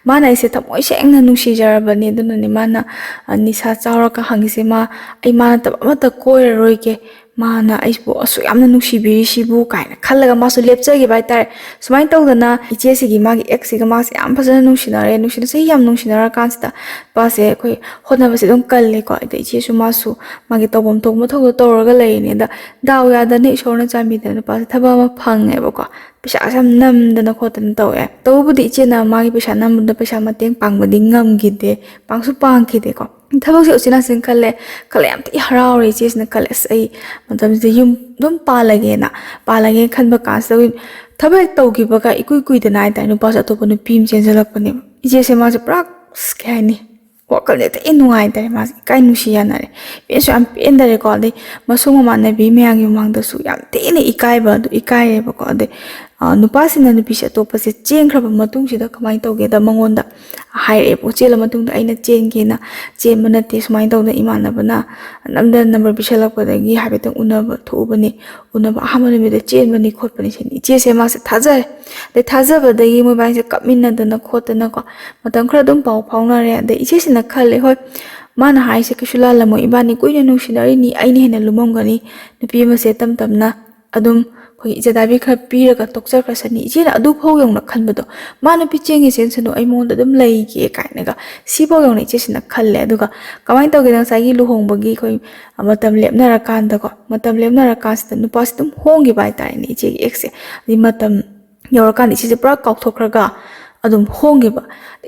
ꯃꯥꯅ ꯑꯩꯁꯦ ꯊꯃꯣꯏ ꯁꯦꯡꯅ ꯅꯨꯡꯁꯤꯖꯔꯕꯅꯦ, ꯑꯗꯨꯅꯅꯦ ꯃꯥꯅ, ꯑ, ꯅꯤꯁꯥ ꯆꯥꯎꯔꯒ ꯍꯪꯉꯤꯁꯦ꯫ ꯃꯥ, ꯑꯩ ꯃꯥ ꯅꯠꯇꯕ ꯑꯃꯠꯇ ꯀꯣꯏꯔꯔꯣꯏꯒꯦ, ꯃꯥꯅ ꯑꯩꯕꯨ ꯑꯁꯨꯛ ꯌꯥꯝꯅ ꯅꯨꯡꯁꯤꯕꯤꯔꯤꯁꯤꯕꯨ" ꯀꯥꯏꯅ ꯈꯜꯂꯒ ꯃꯥꯁꯨ ꯂꯦꯞꯆꯈꯤꯕ ꯍꯥꯏꯇꯥꯔꯦ꯫ ꯁꯨꯃꯥꯏꯅ ꯇꯧꯗꯅ ꯏꯆꯦꯁꯤꯒꯤ ꯃꯥꯒꯤ ꯑꯦꯛꯁꯁꯤꯒ ꯃꯥꯁꯦ ꯌꯥꯝ ꯐꯖꯅ ꯅꯨꯡꯁꯤꯅꯔꯦ꯫ ꯅꯨꯡꯁꯤꯅ ꯆꯍꯤ ꯌꯥꯝ ꯅꯨꯡꯁꯤꯅꯔꯀꯥꯟꯁꯤꯗ ꯅꯨꯄꯥꯁꯦ ꯑꯩꯈꯣꯏ ꯍꯣꯠꯅꯕꯁꯦ ꯑꯗꯨꯝ ꯀꯜꯂꯦꯀꯣ꯫ ꯑꯗ ꯏꯆꯦꯁꯨ ꯃꯥꯁꯨ ꯃꯥꯒꯤ ꯇꯧꯐꯝ ꯊꯣꯛꯄ ꯃꯊꯧꯗꯣ ꯇꯧꯔꯒ ꯂꯩꯔꯤꯅꯦ꯫ ꯑꯗ ꯗꯥꯎ ꯌꯥꯗꯅ ꯏꯁꯣꯔꯅ ꯆꯥꯟꯕꯤꯗꯅ ꯅꯨꯄꯥꯁꯦ ꯊꯕꯛ ꯑꯃ ꯐꯪꯉꯦꯕꯀꯣ꯫ ꯄꯩꯁꯥꯁꯦ ꯌꯥꯝ ꯅꯝꯗꯅ ꯈꯣꯠꯇꯅ ꯇꯧꯋꯦ꯫ ꯇꯧꯕꯕꯨꯗꯤ ꯏꯆꯦꯅ ꯃꯥꯒꯤ ꯄꯩꯁꯥ ꯅꯝꯕꯗ ꯄꯩꯁꯥ ꯃꯇꯦꯡ ꯄꯥꯡꯕꯗꯤ ꯉꯝꯈꯤꯗꯦ, ꯄꯥꯡꯁꯨ ꯄꯥꯡꯈꯤꯗꯦꯀꯣ꯫ ꯊꯕꯛꯁꯦ ꯎꯆꯤꯟ ꯅꯥꯆꯤꯟ ꯈꯜꯂꯦ, ꯈꯜꯂꯦ, ꯌꯥꯝ ꯊꯤ ꯍꯔꯥꯎꯔꯦ ꯏꯆꯦꯁꯤꯅ꯫ ꯈꯜꯂꯦ, "ꯑꯁ, ꯑꯩ ꯃꯇꯝꯁꯤꯗ ꯌꯨꯝ ꯑꯗꯨꯝ ꯄꯥꯜꯂꯒꯦꯅ", ꯄꯥꯜꯂꯒꯦꯅ ꯈꯟꯕ ꯀꯥꯟꯁꯤꯗ ꯊꯕꯛ ꯍꯦꯛ ꯇꯧꯈꯤꯕꯒ ꯏꯀꯨꯏ ꯀꯨꯏꯗꯅ ꯍꯥꯏꯇꯥꯔꯦ, ꯅꯨꯄꯥꯁꯦ ꯑꯇꯣꯞꯄ ꯅꯨꯄꯤ ꯑꯃ ꯆꯦꯟꯁꯤꯜꯂꯛꯄꯅꯦꯕ꯫ ꯏꯆꯦꯁꯦ ꯃꯥꯁꯦ ꯄꯨꯔꯥ, ꯑꯁ, ꯀꯩ ꯍꯥꯏꯅꯤ, ꯋꯥꯈꯜꯁꯦ ꯊꯤ ꯅꯨꯡꯉꯥꯏꯇꯔꯦ, ꯃꯥꯁꯦ ꯏꯀꯥꯏ ꯅꯨꯡꯁꯤ ꯌꯥꯅꯔꯦ꯫ ꯄꯦꯟꯁꯨ ꯌꯥꯝ ꯄꯦꯟꯗꯔꯦꯀꯣ꯫ ꯑꯗꯩ ꯃꯁꯨꯡ ꯃꯃꯥꯟꯅꯕꯤ ꯃꯌꯥꯝꯒꯤ ꯃꯃꯥꯡꯗꯁꯨ ꯌꯥꯝ ꯊꯤꯅ ꯏꯀꯥꯏꯕ ꯑꯗꯨ ꯏꯀꯥꯏꯔꯦꯕꯀꯣ꯫ ꯑꯗꯩ, ꯑ, ꯅꯨꯄꯥꯁꯤꯅ ꯅꯨꯄꯤꯁꯦ ꯑꯇꯣꯞꯄꯁꯦ ꯆꯦꯟꯈ꯭ꯔꯕ ꯃꯇꯨꯡꯁꯤꯗ ꯀꯃꯥꯏꯅ ꯇꯧꯒꯦꯗ, ꯃꯉꯣꯟꯗ ꯍꯥꯏꯔꯛꯑꯦꯕꯀꯣ꯫ ꯆꯦꯜꯂ ꯃꯇꯨꯡꯗ ꯑꯩꯅ ꯆꯦꯟꯒꯦꯅ ꯆꯦꯟꯕ ꯅꯠꯇꯦ, ꯁꯨꯃꯥꯏꯅ ꯇꯧꯗꯅ ꯏꯃꯥꯟꯅꯕꯅ ꯅꯝꯗꯅ ꯅꯝꯕꯔ ꯄꯤꯁꯜꯂꯛꯄꯗꯒꯤ ꯍꯥꯏꯐꯦꯠꯇꯪ ꯎꯅꯕ ꯊꯣꯛꯎꯕꯅꯤ꯫ ꯎꯅꯕ ꯑꯍꯥꯟꯕ ꯅꯨꯃꯤꯠꯇ ꯆꯦꯟꯕꯅꯤ ꯈꯣꯠꯄꯅꯤ ꯁꯤꯅꯤ꯫ ꯏꯆꯦꯁꯦ ꯃꯥꯁꯦ ꯊꯥꯖꯔꯦ꯫ ꯑꯗꯩ ꯊꯥꯖꯕꯗꯒꯤ ꯃꯣꯏꯕꯥꯅꯤꯁꯦ ꯀꯞꯃꯤꯟꯅꯗꯅ ꯈꯣꯠꯇꯅꯀꯣ, ꯃꯇꯝ ꯈꯔ ꯑꯗꯨꯝ ꯄꯥꯎ ꯐꯥꯎꯅꯔꯦ꯫ ꯑꯗꯩ ꯏꯆꯦꯁꯤꯅ ꯈꯜꯂꯦ, "ꯍꯣꯏ, ꯃꯥꯅ ꯍꯥꯏꯔꯤꯁꯦ ꯀꯩꯁꯨ ꯂꯥꯜꯂꯝꯃꯣꯏ, ꯏꯕꯥꯅꯤ ꯀꯨꯏꯅ ꯅꯨꯡꯁꯤꯅꯔꯤꯅꯤ, ꯑꯩꯅ ꯍꯦꯟꯅ ꯂꯨꯝꯃꯝꯒꯅꯤ, ꯅꯨꯄꯤ ꯑꯃꯁꯦ ꯇꯞ ꯇꯞꯅ ꯑꯗꯨꯝ ꯑꯩꯈꯣꯏꯒꯤ ꯏꯖꯠ ꯏꯕꯤ ꯈꯔ ꯄꯤꯔꯒ ꯇꯣꯛꯆꯈ꯭ꯔꯁꯅꯤ"꯫ ꯏꯆꯦꯅ ꯑꯗꯨꯐꯥꯎ ꯌꯧꯅ ꯈꯟꯕꯗꯣ, "ꯃꯥ ꯅꯨꯄꯤ ꯆꯦꯟꯒꯦ ꯆꯦꯟꯁꯅꯨ, ꯑꯩ ꯃꯉꯣꯟꯗ ꯑꯗꯨꯝ ꯂꯩꯒꯦ" ꯀꯥꯏꯅꯒ ꯁꯤꯐꯥꯎ ꯌꯧꯅ ꯏꯆꯦꯁꯤꯅ ꯈꯜꯂꯦ꯫ ꯑꯗꯨꯒ ꯀꯃꯥꯏꯅ ꯇꯧꯒꯦꯗ, ꯉꯁꯥꯏꯒꯤ ꯂꯨꯍꯣꯡꯕꯒꯤ ꯑꯩꯈꯣꯏ ꯃꯇꯝ ꯂꯦꯞꯅꯔꯀꯥꯟꯗꯀꯣ, ꯃꯇꯝ ꯂꯦꯞꯅꯔꯀꯥꯟꯁꯤꯗ ꯅꯨꯄꯥꯁꯤ ꯑꯗꯨꯝ ꯍꯣꯡꯈꯤꯕ ꯍꯥꯏꯇꯥꯔꯦꯅꯦ, ꯏꯆꯦꯒꯤ ꯑꯦꯛꯁꯁꯦ꯫ ꯑꯗꯩ ꯃꯇꯝ ꯌꯧꯔꯀꯥꯟꯗ ꯏꯆꯦꯁꯦ ꯄꯨꯔꯥ ꯀꯥꯎꯊꯣꯛꯈ꯭ꯔꯒ ꯑꯗꯨꯝ ꯍꯣꯡꯈꯤꯕ꯫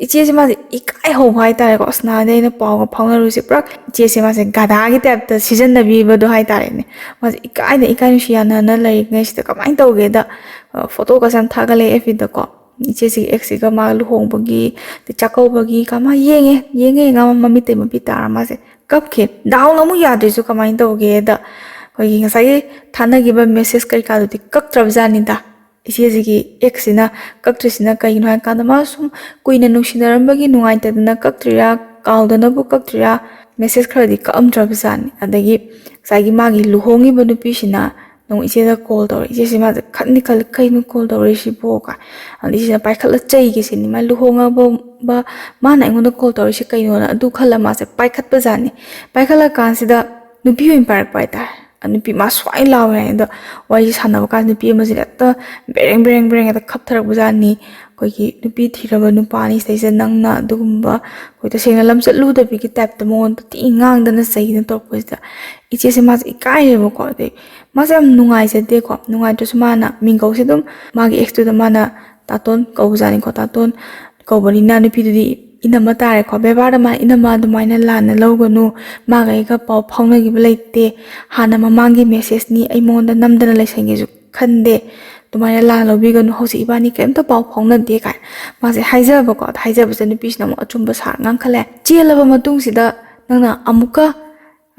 ꯏꯆꯦꯁꯦ ꯃꯥꯁꯦ ꯏꯀꯥꯏ ꯍꯧꯕ ꯍꯥꯏꯇꯥꯔꯦꯀꯣ꯫ "ꯑꯁ, ꯅꯍꯥꯟꯗꯩ ꯑꯩꯅ ꯄꯥꯎꯒ ꯐꯥꯎꯅꯔꯨꯁꯦ", ꯄꯨꯔꯥ ꯏꯆꯦꯁꯦ ꯃꯥꯁꯦ ꯒꯙꯥꯒꯤ ꯇꯥꯏꯞꯇ ꯁꯤꯖꯤꯟꯅꯕꯤꯕꯗꯣ ꯍꯥꯏꯇꯥꯔꯦꯅꯦ꯫ ꯃꯥꯁꯦ ꯏꯀꯥꯏꯅ ꯏꯀꯥꯏ ꯅꯨꯡꯁꯤ ꯌꯥꯅꯅ ꯂꯩꯔꯤꯉꯩꯁꯤꯗ ꯀꯃꯥꯏꯅ ꯇꯧꯒꯦꯗ, ꯑ, ꯐꯣꯇꯣꯒꯁꯦ ꯌꯥꯝ ꯊꯥꯒꯠꯂꯛꯑꯦ ꯑꯦꯐ ꯕꯤꯗꯀꯣ꯫ ꯏꯆꯦꯁꯤꯒꯤ ꯑꯦꯛꯁꯁꯤꯒ ꯃꯥ ꯂꯨꯍꯣꯡꯕꯒꯤ, ꯑꯗꯩ ꯆꯥꯛꯀꯧꯕꯒꯤ ꯀꯃꯥꯏ ꯌꯦꯡꯉꯦ, ꯌꯦꯡꯉꯦ ꯌꯦꯡꯉꯒ ꯃꯃꯤꯠꯇꯩ ꯃꯄꯤ ꯇꯥꯔ ꯃꯥꯁꯦ ꯀꯞꯈꯤ꯫ ꯗꯥꯎꯟ ꯑꯃꯨꯛ ꯌꯥꯗ꯭ꯔꯤꯁꯨ ꯀꯃꯥꯏꯅ ꯇꯧꯒꯦꯗ, ꯑꯩꯈꯣꯏꯒꯤ ꯉꯁꯥꯏꯒꯤ ꯊꯥꯅꯈꯤꯕ ꯃꯦꯁꯦꯖ ꯀꯩꯀꯥꯗꯨꯗꯤ ꯀꯛꯇ꯭ꯔꯕꯖꯥꯠꯅꯤꯗ꯫ ꯏꯆꯦꯁꯤꯒꯤ ꯑꯦꯛꯁꯁꯤꯅ ꯀꯛꯇ꯭ꯔꯤꯁꯤꯅ ꯀꯩꯒꯤꯅꯣ ꯍꯥꯏ ꯀꯥꯟꯗ, ꯃꯥ ꯁꯨꯝ ꯀꯨꯏꯅ ꯅꯨꯡꯁꯤꯅꯔꯝꯕꯒꯤ ꯅꯨꯡꯉꯥꯏꯇꯗꯅ ꯀꯛꯇ꯭ꯔꯤꯔꯥ, ꯀꯥꯎꯗꯅꯕꯨ ꯀꯛꯇ꯭ꯔꯤꯔꯥ, ꯃꯦꯁꯦꯖ ꯈꯔꯗꯤ ꯀꯛꯑꯝꯗ꯭ꯔꯕꯖꯥꯠꯅꯤ꯫ ꯑꯗꯒꯤ ꯉꯁꯥꯏꯒꯤ ꯃꯥꯒꯤ ꯂꯨꯍꯣꯡꯉꯤꯕ ꯅꯨꯄꯤꯁꯤꯅ ꯅꯣꯡ ꯏꯆꯦꯗ ꯀꯣꯜ ꯇꯧꯔꯛꯑꯦ꯫ ꯏꯆꯦꯁꯤ ꯃꯥꯁꯦ ꯈꯟꯗꯤ ꯈꯜꯂꯦ, "ꯀꯩꯅꯣ ꯀꯣꯜ ꯇꯧꯔꯛꯏꯁꯤꯕꯣ?" ꯀꯥꯏ꯫ ꯑꯗ ꯏꯆꯦꯁꯤꯅ ꯄꯥꯏꯈꯠꯂ ꯆꯩꯒꯦ ꯁꯤꯅꯤ, "ꯃꯥ ꯂꯨꯍꯣꯡꯉꯕ ꯃꯥꯅ ꯑꯩꯉꯣꯟꯗ ꯀꯣꯜ ꯇꯧꯔꯛꯏꯁꯤ ꯀꯩꯅꯣꯅ?" ꯑꯗꯨ ꯈꯜꯂ ꯃꯥꯁꯦ ꯄꯥꯏꯈꯠꯄꯖꯥꯠꯅꯤ꯫ ꯄꯥꯏꯈꯠꯂ ꯀꯥꯟꯁꯤꯗ ꯅꯨꯄꯤ ꯑꯣꯏꯅ ꯄꯥꯏꯔꯛꯄ ꯍꯥꯏꯇꯥꯔꯦ꯫ ꯑ, ꯅꯨꯄꯤ ꯃꯥ ꯁ꯭ꯋꯥꯏ ꯂꯥꯎꯋꯦ ꯍꯥꯏ꯫ ꯑꯗꯣ ꯋꯥꯔꯤꯁꯦ ꯁꯥꯟꯅꯕ ꯀꯥꯟꯗ ꯅꯨꯄꯤ ꯑꯃꯁꯤꯅ ꯍꯦꯛꯇ ꯕꯦꯔꯦꯡ ꯕꯦꯔꯦꯡ ꯕꯦꯔꯦꯡ ꯍꯦꯛꯇ ꯈꯞꯊꯔꯛꯄꯖꯥꯠꯅꯤ꯫ ꯑꯩꯈꯣꯏꯒꯤ ꯅꯨꯄꯤ ꯊꯤꯔꯕ ꯅꯨꯄꯥꯅꯤ ꯁꯤꯗꯩꯁꯤꯗ ꯅꯪꯅ ꯑꯗꯨꯒꯨꯝꯕ, ꯑꯩꯈꯣꯏ ꯇꯁꯦꯡꯅ ꯂꯝꯆꯠ ꯂꯨꯗꯕꯤꯒꯤ ꯇꯥꯏꯞꯇ ꯃꯉꯣꯟꯗ ꯊꯤ ꯉꯥꯡꯗꯅ ꯆꯩꯗꯅ ꯇꯧꯔꯛꯄꯁꯤꯗ ꯏꯆꯦꯁꯦ ꯃꯥꯁꯦ ꯏꯀꯥꯏꯔꯦꯕꯀꯣ꯫ ꯑꯗꯩ ꯃꯥꯁꯦ ꯌꯥꯝ ꯅꯨꯡꯉꯥꯏꯖꯗꯦꯀꯣ꯫ ꯅꯨꯡꯉꯥꯏꯇ꯭ꯔꯁꯨ ꯃꯥꯅ ꯃꯤꯡꯒꯧꯁꯦ ꯑꯗꯨꯝ ꯃꯥꯒꯤ ꯑꯦꯛꯁꯇꯨꯗ ꯃꯥꯅ ꯇꯥꯇꯣꯟ ꯀꯧꯕꯖꯥꯠꯅꯤꯀꯣ꯫ ꯇꯥꯇꯣꯟ ꯀꯧꯕꯅꯤꯅ ꯅꯨꯄꯤꯗꯨꯗꯤ ꯏꯅꯝꯃ ꯇꯥꯔꯦꯀꯣ꯫ ꯕꯦꯕꯥꯔꯗ ꯃꯥꯅ "ꯏꯅꯝꯃ ꯑꯗꯨꯃꯥꯏꯅ ꯂꯥꯟꯅ ꯂꯧꯒꯅꯨ, ꯃꯥꯒ ꯑꯩꯒ ꯄꯥꯎ ꯐꯥꯎꯅꯈꯤꯕ ꯂꯩꯇꯦ, ꯍꯥꯟꯅ ꯃꯃꯥꯡꯒꯤ ꯃꯦꯁꯦꯖꯅꯤ, ꯑꯩ ꯃꯉꯣꯟꯗ ꯅꯝꯗꯅ ꯂꯩꯁꯟꯒꯦꯁꯨ ꯈꯟꯗꯦ, ꯑꯗꯨꯃꯥꯏꯅ ꯂꯥꯟꯅ ꯂꯧꯕꯤꯒꯅꯨ, ꯍꯧꯖꯤꯛ ꯏꯕꯥꯅꯤ ꯀꯔꯤꯝꯇ ꯄꯥꯎ ꯐꯥꯎꯅꯗꯦ" ꯀꯥꯏꯅ ꯃꯥꯁꯦ ꯍꯥꯏꯖꯕꯀꯣ꯫ ꯑꯗ ꯍꯥꯏꯖꯕꯁꯤꯗ ꯅꯨꯄꯤꯁꯤꯅ ꯑꯃꯨꯛ ꯑꯆꯨꯝꯕ ꯁꯥꯔ ꯉꯥꯡꯈꯠꯂꯦ꯫ ꯆꯦꯜꯂꯕ ꯃꯇꯨꯡꯁꯤꯗ ꯅꯪꯅ ꯑꯃꯨꯛꯀ,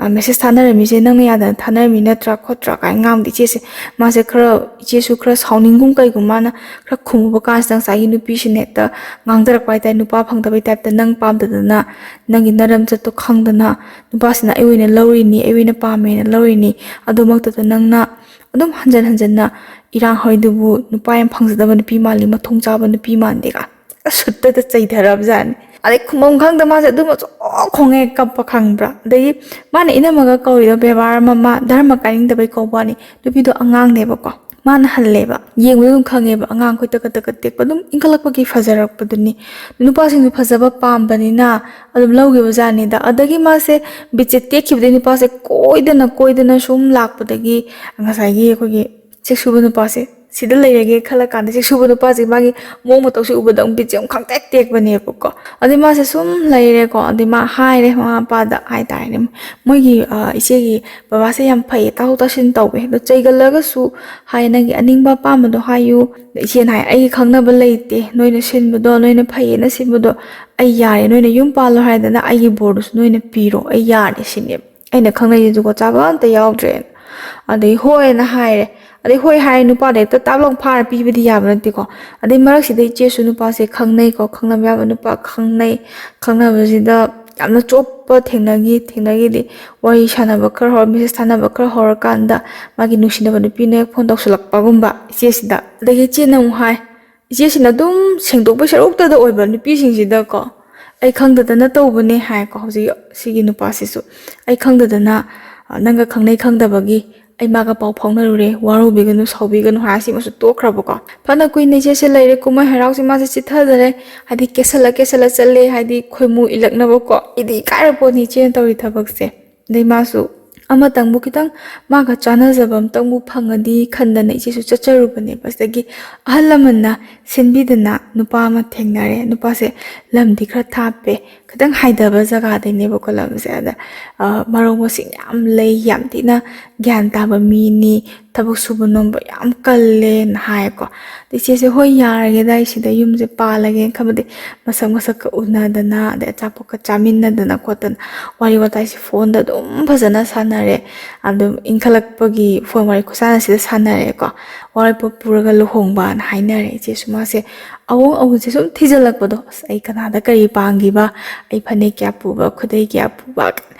ꯑ, ꯃꯦꯁꯦꯖ ꯊꯥꯅꯔꯝꯃꯤꯁꯦ ꯅꯪꯅ ꯌꯥꯗꯅ ꯊꯥꯅꯔꯝꯃꯤ ꯅꯠꯇ꯭ꯔꯥ ꯈꯣꯠꯇ꯭ꯔꯥ ꯀꯥꯏꯅ ꯉꯥꯡꯕꯗ ꯏꯆꯦꯁꯦ, ꯃꯥꯁꯦ ꯈꯔ, ꯏꯆꯦꯁꯨ ꯈꯔ ꯁꯥꯎꯅꯤꯡꯒꯨꯝ ꯀꯩꯒꯨꯝ, ꯃꯥꯅ ꯈꯔ ꯈꯨꯝꯃꯨꯕ ꯀꯥꯟꯁꯤꯗ ꯉꯁꯥꯏꯒꯤ ꯅꯨꯄꯤꯁꯤꯅ ꯍꯦꯛꯇ ꯉꯥꯡꯊꯔꯛꯄ ꯍꯥꯏꯇꯥꯔꯦ꯫ "ꯅꯨꯄꯥ ꯐꯪꯗꯕꯩ ꯇꯥꯏꯞꯇ ꯅꯪ ꯄꯥꯝꯗꯗꯅ, ꯅꯪꯒꯤ ꯅꯔꯝꯆꯠꯇꯣ ꯈꯪꯗꯅ, ꯅꯨꯄꯥꯁꯤꯅ ꯑꯩ ꯑꯣꯏꯅ ꯂꯧꯔꯤꯅꯤ, ꯑꯩ ꯑꯣꯏꯅ ꯄꯥꯝꯃꯦꯅ ꯂꯧꯔꯤꯅꯤ, ꯑꯗꯨꯃꯛꯇꯗ ꯅꯪꯅ ꯑꯗꯨꯝ ꯍꯟꯖꯟ ꯍꯟꯖꯟꯅ ꯏꯔꯥꯡ ꯍꯧꯔꯤꯗꯨꯕꯨ ꯅꯨꯄꯥ ꯌꯥꯝ ꯐꯪꯖꯗꯕ ꯅꯨꯄꯤ ꯃꯥꯜꯂꯤ, ꯃꯊꯣꯡ ꯆꯥꯕ ꯅꯨꯄꯤ ꯃꯥꯟꯗꯦ" ꯀꯥꯏꯅ ꯁꯨꯠꯇꯗ ꯆꯩꯊꯔꯕꯖꯥꯠꯅꯤ꯫ ꯑꯗꯩ ꯈꯨꯝꯐꯝ ꯈꯪꯗ ꯃꯥꯁꯦ ꯑꯗꯨꯝ ꯑꯆꯣꯛ ꯈꯣꯡꯉꯦ, ꯀꯞꯄ ꯈꯪꯕ꯭ꯔꯥ? ꯑꯗꯒꯤ ꯃꯥꯅ ꯏꯅꯝꯃꯒ ꯀꯧꯔꯤꯗꯣ ꯕꯦꯕꯥꯔ ꯑꯃ, ꯃꯥ ꯙꯔꯃ ꯀꯥꯏꯅꯤꯡꯗꯕꯩ ꯀꯧꯕ ꯋꯥꯅꯤ꯫ ꯅꯨꯄꯤꯗꯣ ꯑꯉꯥꯡꯅꯦꯕꯀꯣ, ꯃꯥꯅ ꯍꯜꯂꯦꯕ, ꯌꯦꯡꯕꯗ ꯑꯗꯨꯝ ꯈꯪꯉꯦꯕ, ꯑꯉꯥꯡ ꯑꯩꯈꯣꯏ ꯇꯀꯠ ꯇꯀꯠ ꯇꯦꯛꯄ, ꯑꯗꯨꯝ ꯏꯟꯈꯠꯂꯛꯄꯒꯤ ꯐꯖꯔꯛꯄꯗꯨꯅꯤ꯫ ꯅꯨꯄꯥꯁꯤꯡꯁꯨ ꯐꯖꯕ ꯄꯥꯝꯕꯅꯤꯅ ꯑꯗꯨꯝ ꯂꯧꯈꯤꯕ ꯖꯥꯠꯅꯤꯗ꯫ ꯑꯗꯒꯤ ꯃꯥꯁꯦ ꯕꯤꯠꯁꯦ ꯇꯦꯛꯈꯤꯕꯗꯩ ꯅꯨꯄꯥꯁꯦ ꯀꯣꯏꯗꯅ ꯀꯣꯏꯗꯅ ꯁꯨꯝ ꯂꯥꯛꯄꯗꯒꯤ ꯉꯁꯥꯏꯒꯤ ꯑꯩꯈꯣꯏꯒꯤ ꯆꯦꯛ ꯁꯨꯕ ꯅꯨꯄꯥꯁꯦ ꯁꯤꯗ ꯂꯩꯔꯒꯦ ꯈꯜꯂ ꯀꯥꯟꯗ ꯆꯦꯛ ꯁꯨꯕ ꯅꯨꯄꯥꯁꯦ ꯃꯥꯒꯤ ꯃꯑꯣꯡ ꯃꯇꯧꯁꯦ ꯎꯕꯗ ꯑꯃꯨꯛ ꯕꯤꯠꯁꯦ ꯑꯃꯨꯛ ꯈꯪꯇꯦꯛ ꯇꯦꯛꯄꯅꯦꯕꯀꯣ꯫ ꯑꯗꯩ ꯃꯥꯁꯦ ꯁꯨꯝ ꯂꯩꯔꯦꯀꯣ꯫ ꯑꯗꯩ ꯃꯥ ꯍꯥꯏꯔꯦ ꯃꯃꯥ ꯃꯄꯥꯗ ꯍꯥꯏꯇꯥꯔꯦꯅꯦ, ꯃꯣꯏꯒꯤ ꯑ, ꯏꯆꯦꯒꯤ ꯕꯕꯥꯁꯦ ꯌꯥꯝ ꯐꯩꯌꯦ, ꯇꯥꯊꯣꯛ ꯇꯥꯁꯤꯟ ꯇꯧꯋꯦ, ꯑꯗꯣ ꯆꯩꯒꯜꯂꯒꯁꯨ ꯍꯥꯏ, "ꯅꯪꯒꯤ ꯑꯅꯤꯡꯕ ꯑꯄꯥꯝꯕꯗꯣ ꯍꯥꯏꯌꯨ"꯫ ꯑꯗ ꯏꯆꯦꯅ ꯍꯥꯏ, "ꯑꯩꯒꯤ ꯈꯪꯅꯕ ꯂꯩꯇꯦ, ꯅꯣꯏꯅ ꯁꯤꯟꯕꯗꯣ, ꯅꯣꯏꯅ ꯐꯩꯌꯦꯅ ꯁꯤꯟꯕꯗꯣ ꯑꯩ ꯌꯥꯔꯦ, ꯅꯣꯏꯅ ꯌꯨꯝ ꯄꯥꯜꯂꯣ ꯍꯥꯏꯗꯅ ꯑꯩꯒꯤ ꯕꯣꯔꯗꯨꯁꯨ ꯅꯣꯏꯅ ꯄꯤꯔꯣ, ꯑꯩ ꯌꯥꯔꯦ" ꯁꯤꯅꯦꯕ꯫ ꯑꯩꯅ ꯈꯪꯅꯩꯁꯦ ꯖꯨꯒꯣꯠ ꯆꯥꯕ ꯑꯝꯇ ꯌꯥꯎꯗ꯭ꯔꯦꯅ꯫ ꯑꯗꯩ ꯍꯣꯏꯅ ꯍꯥꯏꯔꯦ꯫ ꯑꯗꯩ ꯍꯣꯏ ꯍꯥꯏꯔꯦ, ꯅꯨꯄꯥꯗ ꯍꯦꯛꯇ ꯇꯥꯞ ꯂꯥꯎ ꯐꯥꯔ ꯄꯤꯕꯗꯤ ꯌꯥꯕ ꯅꯠꯇꯦꯀꯣ꯫ ꯑꯗꯩ ꯃꯔꯛꯁꯤꯗ ꯏꯆꯦꯁꯨ ꯅꯨꯄꯥꯁꯦ ꯈꯪꯅꯩꯀꯣ, ꯈꯪꯅꯕ ꯌꯥꯕ ꯅꯨꯄꯥ ꯈꯪꯅꯩ꯫ ꯈꯪꯅꯕꯁꯤꯗ ꯌꯥꯝꯅ ꯆꯣꯞꯄ ꯊꯦꯡꯅꯈꯤ꯫ ꯊꯦꯡꯅꯈꯤꯗꯤ ꯋꯥꯔꯤ ꯁꯥꯟꯅꯕ ꯈꯔ ꯍꯧꯔ, ꯃꯦꯁꯦꯖ ꯊꯥꯅꯕ ꯈꯔ ꯍꯧꯔꯀꯥꯟꯗ ꯃꯥꯒꯤ ꯅꯨꯡꯁꯤꯅꯕ ꯅꯨꯄꯤꯅ ꯍꯦꯛ ꯐꯣꯟ ꯇꯧꯁꯜꯂꯛꯄꯒꯨꯝꯕ ꯏꯆꯦꯁꯤꯗ꯫ ꯑꯗꯒꯤ ꯏꯆꯦꯅ ꯑꯃꯨꯛ ꯍꯥꯏ, ꯏꯆꯦꯁꯤꯅ ꯑꯗꯨꯝ ꯁꯦꯡꯗꯣꯛꯄꯩ ꯁꯔꯨꯛꯇꯗ ꯑꯣꯏꯕ ꯅꯨꯄꯤꯁꯤꯡꯁꯤꯗꯀꯣ, "ꯑꯩ ꯈꯪꯗꯗꯅ ꯇꯧꯕꯅꯦ" ꯍꯥꯏꯀꯣ꯫ ꯍꯧꯖꯤꯛ ꯁꯤꯒꯤ ꯅꯨꯄꯥꯁꯤꯁꯨ, "ꯑꯩ ꯈꯪꯗꯗꯅ, ꯑ, ꯅꯪꯒ ꯈꯪꯅꯩ ꯈꯪꯗꯕꯒꯤ ꯑꯩ ꯃꯥꯒ ꯄꯥꯎ ꯐꯥꯎꯅꯔꯨꯔꯦ, ꯋꯥꯔꯧꯕꯤꯒꯅꯨ, ꯁꯥꯎꯕꯤꯒꯅꯨ" ꯍꯥꯏꯔ ꯁꯤꯃꯁꯨ ꯇꯣꯛꯈ꯭ꯔꯕꯀꯣ꯫ ꯐꯅ ꯀꯨꯏꯅ ꯏꯆꯦꯁꯦ ꯂꯩꯔꯦ, ꯀꯨꯝꯍꯩ ꯍꯔꯥꯎꯁꯦ ꯃꯥꯁꯦ ꯆꯤꯠꯊꯗꯔꯦ, ꯍꯥꯏꯗꯤ ꯀꯦꯁꯜꯂ ꯀꯦꯁꯜꯂ ꯆꯠꯂꯦ, ꯍꯥꯏꯗꯤ ꯈꯣꯏꯃꯨ ꯏꯜꯂꯛꯅꯕꯀꯣ꯫ ꯏꯗꯤ ꯏꯀꯥꯏꯔ ꯄꯣꯠꯅꯤ ꯏꯆꯦꯅ ꯇꯧꯔꯤ ꯊꯕꯛꯁꯦ꯫ ꯑꯗꯩ ꯃꯥꯁꯨ ꯑꯃꯇꯪꯕꯨ, ꯈꯤꯇꯪ ꯃꯥꯒ ꯆꯥꯟꯅꯖꯕ ꯑꯃꯇꯪꯕꯨ ꯐꯪꯉꯗꯤ ꯈꯟꯗꯅ ꯏꯆꯦꯁꯨ ꯆꯠꯆꯔꯨꯕꯅꯦꯕ꯫ ꯁꯤꯗꯒꯤ ꯑꯍꯜ ꯂꯃꯟꯅ ꯁꯤꯟꯕꯤꯗꯅ ꯅꯨꯄꯥ ꯑꯃ ꯊꯦꯡꯅꯔꯦ꯫ ꯅꯨꯄꯥꯁꯦ ꯂꯝꯗꯤ ꯈꯔ ꯊꯥꯞꯄꯦ, ꯈꯤꯇꯪ ꯍꯥꯏꯊꯕ ꯖꯒꯥꯗꯩꯅꯦꯕꯀꯣ ꯂꯝꯁꯦ꯫ ꯑꯗ, ꯑ, ꯃꯔꯧ ꯃꯁꯤꯡ ꯌꯥꯝ ꯂꯩ, ꯌꯥꯝ ꯊꯤꯅ ꯒ꯭ꯌꯥꯟ ꯇꯥꯕ ꯃꯤꯅꯤ, ꯊꯕꯛ ꯁꯨꯕ ꯅꯣꯝꯕ ꯌꯥꯝ ꯀꯜꯂꯦꯅ ꯍꯥꯏꯌꯦꯀꯣ꯫ ꯑꯗ ꯏꯆꯦꯁꯦ, "ꯍꯣꯏ, ꯌꯥꯔꯒꯦꯗ, ꯑꯩ ꯁꯤꯗ ꯌꯨꯝꯁꯦ ꯄꯥꯜꯂꯒꯦꯅ" ꯈꯟꯕꯗꯤ ꯃꯁꯛ ꯃꯁꯛꯀ ꯎꯅꯗꯅ, ꯑꯗꯩ ꯑꯆꯥꯄꯣꯠꯀ ꯆꯥꯃꯤꯟꯅꯗꯅ ꯈꯣꯠꯇꯅ, ꯋꯥꯔꯤ ꯋꯥꯇꯥꯏꯁꯦ ꯐꯣꯟꯗ ꯑꯗꯨꯝ ꯐꯖꯅ ꯁꯥꯟꯅꯔꯦ꯫ ꯑꯗꯨꯝ ꯏꯟꯈꯠꯂꯛꯄꯒꯤ ꯐꯣꯟ ꯋꯥꯔꯤ ꯈꯨꯁꯥꯟꯅꯁꯤꯗ ꯁꯥꯟꯅꯔꯦꯀꯣ꯫ ꯋꯥꯔꯣꯏꯄꯣꯠ ꯄꯨꯔꯒ ꯂꯨꯍꯣꯡꯕꯅ ꯍꯥꯏꯅꯔꯦ꯫ ꯏꯆꯦꯁꯨ ꯃꯥꯁꯦ ꯑꯑꯣꯡ ꯑꯑꯣꯟꯁꯦ ꯁꯨꯝ ꯊꯤꯖꯤꯜꯂꯛꯄꯗꯣ, "ꯑꯁ, ꯑꯩ ꯀꯅꯥꯗ ꯀꯔꯤ ꯄꯥꯡꯈꯤꯕ, ꯑꯩ ꯐꯅꯦꯛ ꯀꯌꯥ ꯄꯨꯕ, ꯈꯨꯗꯩ ꯀꯌꯥ ꯄꯨꯕ",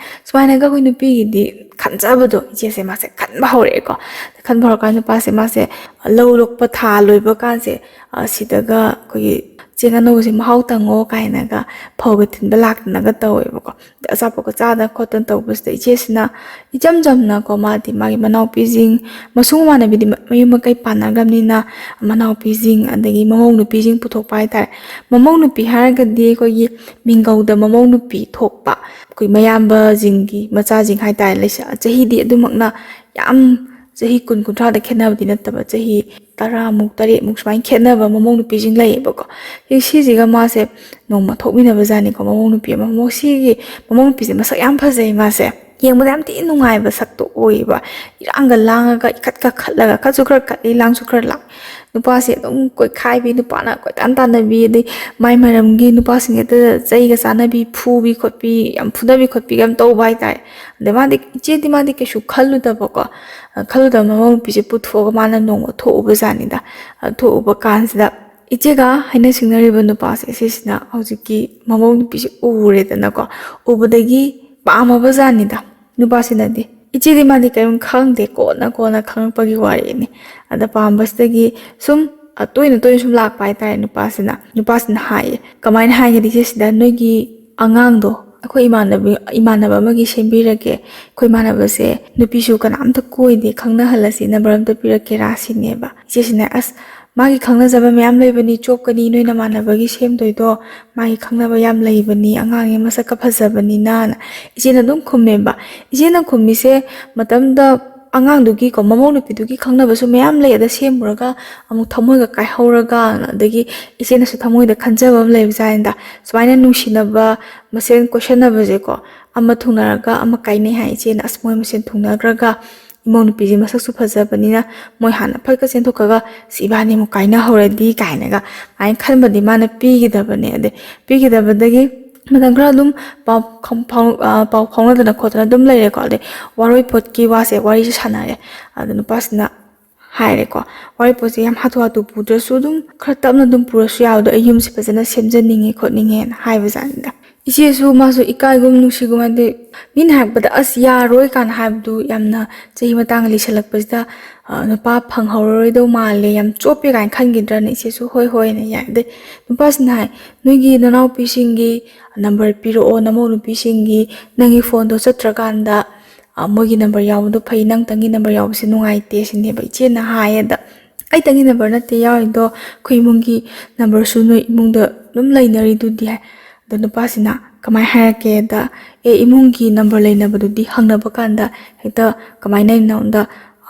ꯁꯨꯃꯥꯏꯅꯒ ꯑꯩꯈꯣꯏ ꯅꯨꯄꯤꯒꯤꯗꯤ ꯈꯟꯖꯕꯗꯣ ꯏꯆꯦꯁꯦ ꯃꯥꯁꯦ ꯈꯟꯕ ꯍꯧꯔꯛꯑꯦꯀꯣ꯫ ꯈꯟꯕ ꯍꯧꯔꯀꯥꯟꯗ ꯅꯨꯄꯥꯁꯦ ꯃꯥꯁꯦ ꯂꯧ ꯂꯣꯛꯄ ꯊꯥ ꯂꯣꯏꯕ ꯀꯥꯟꯁꯦ, ꯑ, ꯁꯤꯗꯒ ꯑꯩꯈꯣꯏꯒꯤ ꯆꯦꯡ ꯑꯅꯧꯕꯁꯦ ꯃꯍꯥꯎ ꯇꯪꯉꯣ ꯀꯥꯏꯅꯒ ꯐꯧꯒ ꯊꯤꯟꯕ ꯂꯥꯛꯇꯅꯒ ꯇꯧꯋꯦꯕꯀꯣ꯫ ꯑꯗ ꯑꯆꯥꯄꯣꯠꯀ ꯆꯥꯗꯅ ꯈꯣꯠꯇꯅ ꯇꯧꯕꯁꯤꯗ ꯏꯆꯦꯁꯤꯅ ꯏꯆꯝ ꯆꯝꯅꯀꯣ, ꯃꯥꯗꯤ ꯃꯥꯒꯤ ꯃꯅꯥꯎꯄꯤꯁꯤꯡ, ꯃꯁꯨꯡ ꯃꯃꯥꯟꯅꯕꯤꯗꯤ ꯃ-, ꯃꯌꯨꯝ ꯃꯀꯩ ꯄꯥꯟꯅꯈ꯭ꯔꯕꯅꯤꯅ, ꯃꯅꯥꯎꯄꯤꯁꯤꯡ ꯑꯗꯒꯤ ꯃꯃꯧ ꯅꯨꯄꯤꯁꯤꯡ ꯄꯨꯊꯣꯛꯄ ꯍꯥꯏꯇꯥꯔꯦ꯫ ꯃꯃꯧ ꯅꯨꯄꯤ ꯍꯥꯏꯔꯒꯗꯤ ꯑꯩꯈꯣꯏꯒꯤ ꯃꯤꯡꯒꯧꯗ ꯃꯃꯧ ꯅꯨꯄꯤ ꯊꯣꯛꯄ, ꯑꯩꯈꯣꯏ ꯃꯌꯥꯝꯕꯁꯤꯡꯒꯤ ꯃꯆꯥꯁꯤꯡ ꯍꯥꯏꯇꯥꯔꯦ, ꯂꯩꯁꯥ-, ꯆꯍꯤꯗꯤ ꯑꯗꯨꯃꯛꯅ ꯌꯥꯝ ꯆꯍꯤ ꯀꯨꯟ ꯀꯨꯟꯊ꯭ꯔꯥꯗ ꯈꯦꯠꯅꯕꯗꯤ ꯅꯠꯇꯕ, ꯆꯍꯤ ꯇꯔꯥꯃꯨꯛ, ꯇꯔꯦꯠꯃꯨꯛ ꯁꯨꯃꯥꯏꯅ ꯈꯦꯠꯅꯕ ꯃꯃꯧ ꯅꯨꯄꯤꯁꯤꯡ ꯂꯩꯌꯦꯕꯀꯣ꯫ ꯁꯤ-, ꯁꯤꯁꯤꯒ ꯃꯥꯁꯦ ꯅꯣꯡꯃ ꯊꯣꯛꯃꯤꯟꯅꯕꯖꯥꯠꯅꯤꯀꯣ, ꯃꯃꯧ ꯅꯨꯄꯤ ꯑꯃ꯫ ꯃꯃꯧ-, ꯁꯤꯒꯤ ꯃꯃꯧ ꯅꯨꯄꯤꯁꯦ ꯃꯁꯛ ꯌꯥꯝ ꯐꯖꯩ ꯃꯥꯁꯦ꯫ ꯌꯦꯡꯕꯗ ꯌꯥꯝ ꯊꯤꯅ ꯅꯨꯡꯉꯥꯏꯕ ꯁꯛꯇꯣ ꯑꯣꯏꯌꯦꯕ꯫ ꯏꯔꯥꯡꯒ ꯂꯥꯡꯉꯒ, ꯏꯈꯠꯀ ꯈꯠꯂꯒ, ꯈꯠꯁꯨ ꯈꯔ ꯈꯠꯂꯤ, ꯂꯥꯡꯁꯨ ꯈꯔ ꯂꯥꯡ꯫ ꯅꯨꯄꯥꯁꯦ ꯑꯗꯨꯝ ꯀꯣꯏꯈꯥꯏꯕꯤ, ꯅꯨꯄꯥꯅ ꯀꯣꯏꯇꯥꯟ ꯇꯥꯟꯅꯕꯤ, ꯑꯗꯩ ꯃꯥꯏ ꯃꯔꯝꯒꯤ ꯅꯨꯄꯥꯁꯤꯡ ꯍꯦꯛꯇ ꯆꯩꯒ ꯆꯥꯟꯅꯕꯤ, ꯐꯨꯕꯤ ꯈꯣꯠꯄꯤ, ꯌꯥꯝ ꯐꯨꯅꯕꯤ ꯈꯣꯠꯄꯤꯒ ꯌꯥꯝ ꯇꯧꯕ ꯍꯥꯏꯇꯥꯔꯦ꯫ ꯑꯗꯩ ꯃꯥꯗꯤ, ꯏꯆꯦꯗꯤ ꯃꯥꯗꯤ ꯀꯩꯁꯨ ꯈꯜꯂꯨꯗꯕꯀꯣ꯫ ꯑ, ꯈꯜꯂꯨꯗꯕ ꯃꯃꯧ ꯅꯨꯄꯤꯁꯦ ꯄꯨꯊꯣꯛꯑꯒ ꯃꯥꯅ ꯅꯣꯡꯃ ꯊꯣꯛꯎꯕ ꯖꯥꯠꯅꯤꯗ꯫ ꯑ, ꯊꯣꯛꯎꯕ ꯀꯥꯟꯁꯤꯗ ꯏꯆꯦꯒ ꯍꯥꯏꯅ ꯁꯤꯡꯅꯔꯤꯕ ꯅꯨꯄꯥꯁꯦ, ꯁꯤꯁꯤꯅ ꯍꯧꯖꯤꯛꯀꯤ ꯃꯃꯧ ꯅꯨꯄꯤꯁꯦ ꯎꯔꯦꯗꯅꯀꯣ꯫ ꯎꯕꯗꯒꯤ ꯄꯥꯝꯃꯕ ꯖꯥꯠꯅꯤꯗ ꯅꯨꯄꯥꯁꯤꯅꯗꯤ꯫ ꯏꯆꯦꯗꯤ ꯃꯥꯗꯤ ꯀꯔꯤꯝ ꯈꯪꯗꯦ, ꯀꯣꯟꯅ ꯀꯣꯟꯅ ꯈꯪꯉꯛꯄꯒꯤ ꯋꯥꯔꯤꯅꯤ꯫ ꯑꯗ ꯄꯥꯝꯕꯁꯤꯗꯒꯤ ꯁꯨꯝ, ꯑ, ꯇꯣꯏꯅ ꯇꯣꯏꯅ ꯁꯨꯝ ꯂꯥꯛꯄ ꯍꯥꯏꯇꯥꯔꯦ ꯅꯨꯄꯥꯁꯤꯅ꯫ ꯅꯨꯄꯥꯁꯤꯅ ꯍꯥꯏꯌꯦ꯫ ꯀꯃꯥꯏꯅ ꯍꯥꯏꯒꯦꯗꯤ, ꯏꯆꯦꯁꯤꯗ, "ꯅꯣꯏꯒꯤ ꯑꯉꯥꯡꯗꯣ ꯑꯩꯈꯣꯏ ꯏꯃꯥꯟꯅꯕꯤ, ꯏꯃꯥꯟꯅꯕ ꯑꯃꯒꯤ ꯁꯦꯝꯕꯤꯔꯒꯦ꯫ ꯑꯩꯈꯣꯏ ꯏꯃꯥꯟꯅꯕꯁꯦ ꯅꯨꯄꯤꯁꯨ ꯀꯅꯥꯝꯇ ꯀꯣꯏꯗꯦ, ꯈꯪꯅꯍꯜꯂꯁꯤ, ꯅꯝꯕꯔ ꯑꯝꯇ ꯄꯤꯔꯛꯀꯦꯔꯥ?" ꯁꯤꯅꯦꯕ꯫ ꯏꯆꯦꯁꯤꯅ, "ꯑꯁ, ꯃꯥꯒꯤ ꯈꯪꯅꯖꯕ ꯃꯌꯥꯝ ꯂꯩꯕꯅꯤ, ꯆꯣꯞꯀꯅꯤ, ꯅꯣꯏ ꯅꯃꯥꯟꯅꯕꯒꯤ ꯁꯦꯝꯗꯣꯏꯗꯣ, ꯃꯥꯒꯤ ꯈꯪꯅꯕ ꯌꯥꯝ ꯂꯩꯕꯅꯤ, ꯑꯉꯥꯡꯅꯦ, ꯃꯁꯛꯀ ꯐꯖꯕꯅꯤꯅꯅ" ꯏꯆꯦꯅ ꯑꯗꯨꯝ ꯈꯨꯝꯃꯦꯕ꯫ ꯏꯆꯦꯅ ꯈꯨꯝꯃꯤꯁꯦ ꯃꯇꯝꯗ ꯑꯉꯥꯡꯗꯨꯒꯤꯀꯣ, ꯃꯃꯧ ꯅꯨꯄꯤꯗꯨꯒꯤ ꯈꯪꯅꯕꯁꯨ ꯃꯌꯥꯝ ꯂꯩ, ꯑꯗ ꯁꯦꯝꯃꯨꯔꯒ ꯑꯃꯨꯛ ꯊꯃꯣꯏꯒ ꯀꯥꯏꯍꯧꯔꯒ, ꯑꯗꯒꯤ ꯏꯆꯦꯅꯁꯨ ꯊꯃꯣꯏꯗ ꯈꯟꯖꯕ ꯑꯃ ꯂꯩꯕ ꯖꯥꯠꯅꯤꯗ꯫ ꯁꯨꯃꯥꯏꯅ ꯅꯨꯡꯁꯤꯅꯕ ꯃꯁꯦꯟ ꯀꯣꯏꯁꯟꯅꯕꯁꯦꯀꯣ, ꯑꯃ ꯊꯨꯡꯅꯔꯒ ꯑꯃ ꯀꯥꯏꯅꯩ ꯍꯥꯏ꯫ ꯏꯆꯦꯅ, "ꯑꯁ, ꯃꯣꯏ ꯃꯁꯦꯟ ꯊꯨꯡꯅꯈ꯭ꯔꯒ ꯏꯃꯧ ꯅꯨꯄꯤꯁꯦ ꯃꯁꯛꯁꯨ ꯐꯖꯕꯅꯤꯅ ꯃꯣꯏ ꯍꯥꯟꯅ ꯐꯠꯀ ꯆꯦꯟꯊꯣꯛꯈ꯭ꯔꯒ, 'ꯁꯤ ꯏꯕꯥꯅꯤ ꯑꯃꯨꯛ ꯀꯥꯏꯅꯍꯧꯔꯗꯤ' ꯀꯥꯏꯅꯒ ꯑꯗꯨꯃꯥꯏꯅ ꯈꯟꯕꯗꯤ ꯃꯥꯅ ꯄꯤꯈꯤꯗꯕꯅꯦ꯫ ꯑꯗꯩ ꯄꯤꯈꯤꯗꯕꯗꯒꯤ ꯃꯇꯝ ꯈꯔ ꯑꯗꯨꯝ ꯄꯥꯎ ꯈꯝ-, ꯐꯥꯎ-, ꯑ, ꯄꯥꯎ ꯐꯥꯎꯅꯗꯅ ꯈꯣꯠꯇꯅ ꯑꯗꯨꯝ ꯂꯩꯔꯦꯀꯣ꯫ ꯑꯗꯩ ꯋꯥꯔꯣꯏꯄꯣꯠꯀꯤ ꯋꯥꯁꯦ, ꯋꯥꯔꯤꯁꯦ ꯁꯥꯟꯅꯔꯦ꯫ ꯑꯗ ꯅꯨꯄꯥꯁꯤꯅ ꯍꯥꯏꯔꯦꯀꯣ, "ꯋꯥꯔꯣꯏꯄꯣꯠꯁꯦ ꯌꯥꯝ ꯍꯥꯊꯨ ꯍꯥꯊꯨ ꯄꯨꯗ꯭ꯔꯁꯨ ꯑꯗꯨꯝ ꯈꯔ ꯇꯞꯅ ꯑꯗꯨꯝ ꯄꯨꯔꯁꯨ ꯌꯥꯕꯗꯣ, ꯑꯩ ꯌꯨꯝꯁꯦ ꯐꯖꯅ ꯁꯦꯝꯖꯅꯤꯡꯉꯦ ꯈꯣꯠꯅꯤꯡꯉꯦꯅ" ꯍꯥꯏꯕꯖꯥꯠꯅꯤꯗ꯫ ꯏꯆꯦꯁꯨ ꯃꯥꯁꯨ ꯏꯀꯥꯏꯒꯨꯝ ꯅꯨꯡꯁꯤꯒꯨꯝ, ꯍꯥꯏꯗꯤ ꯃꯤꯅ ꯍꯥꯏꯔꯛꯄꯗ "ꯑꯁ, ꯌꯥꯔꯣꯏ" ꯀꯥꯏꯅ ꯍꯥꯏꯕꯗꯨ, ꯌꯥꯝꯅ ꯆꯍꯤ ꯃꯇꯥꯡ ꯂꯤꯁꯜꯂꯛꯄꯁꯤꯗ, ꯑ, ꯅꯨꯄꯥ ꯐꯪꯍꯧꯔꯔꯣꯏꯗꯧ ꯃꯥꯜꯂꯦ, ꯌꯥꯝ ꯆꯣꯞꯄꯦ ꯀꯥꯏꯅ ꯈꯟꯈꯤꯗ꯭ꯔꯅ ꯏꯆꯦꯁꯨ "ꯍꯣꯏ, ꯍꯣꯏꯅ" ꯌꯥꯏ꯫ ꯑꯗꯩ ꯅꯨꯄꯥꯁꯤꯅ ꯍꯥꯏ, "ꯅꯣꯏꯒꯤ ꯅꯅꯥꯎꯄꯤꯁꯤꯡꯒꯤ ꯅꯝꯕꯔ ꯄꯤꯔꯛꯑꯣ, ꯅꯃꯧ ꯅꯨꯄꯤꯁꯤꯡꯒꯤ, ꯅꯪꯒꯤ ꯐꯣꯟꯗꯣ ꯆꯠꯇ꯭ꯔꯀꯥꯟꯗ, ꯑ, ꯃꯣꯏꯒꯤ ꯅꯝꯕꯔ ꯌꯥꯎꯕꯗꯣ ꯐꯩ, ꯅꯪꯇꯪꯒꯤ ꯅꯝꯕꯔ ꯌꯥꯎꯕꯁꯦ ꯅꯨꯡꯉꯥꯏꯇꯦ" ꯁꯤꯅꯦꯕ ꯏꯆꯦꯅ ꯍꯥꯏꯌꯦꯗ꯫ "ꯑꯩꯇꯪꯒꯤ ꯅꯝꯕꯔ ꯅꯠꯇꯦ ꯌꯥꯎꯔꯤꯗꯣ, ꯑꯩꯈꯣꯏ ꯏꯃꯨꯡꯒꯤ ꯅꯝꯕꯔꯁꯨ ꯅꯣꯏ ꯏꯃꯨꯡꯗ ꯑꯗꯨꯝ ꯂꯩꯅꯔꯤꯗꯨꯗꯤ" ꯍꯥꯏ꯫ ꯑꯗꯣ ꯅꯨꯄꯥꯁꯤꯅ ꯀꯃꯥꯏꯅ ꯍꯥꯏꯔꯛꯀꯦꯗ, "ꯑꯦ, ꯏꯃꯨꯡꯒꯤ ꯅꯝꯕꯔ ꯂꯩꯅꯕꯗꯨꯗꯤ ꯍꯪꯅꯕ ꯀꯥꯟꯗ ꯍꯦꯛꯇ ꯀꯃꯥꯏꯅ ꯂꯩꯅꯣꯗ,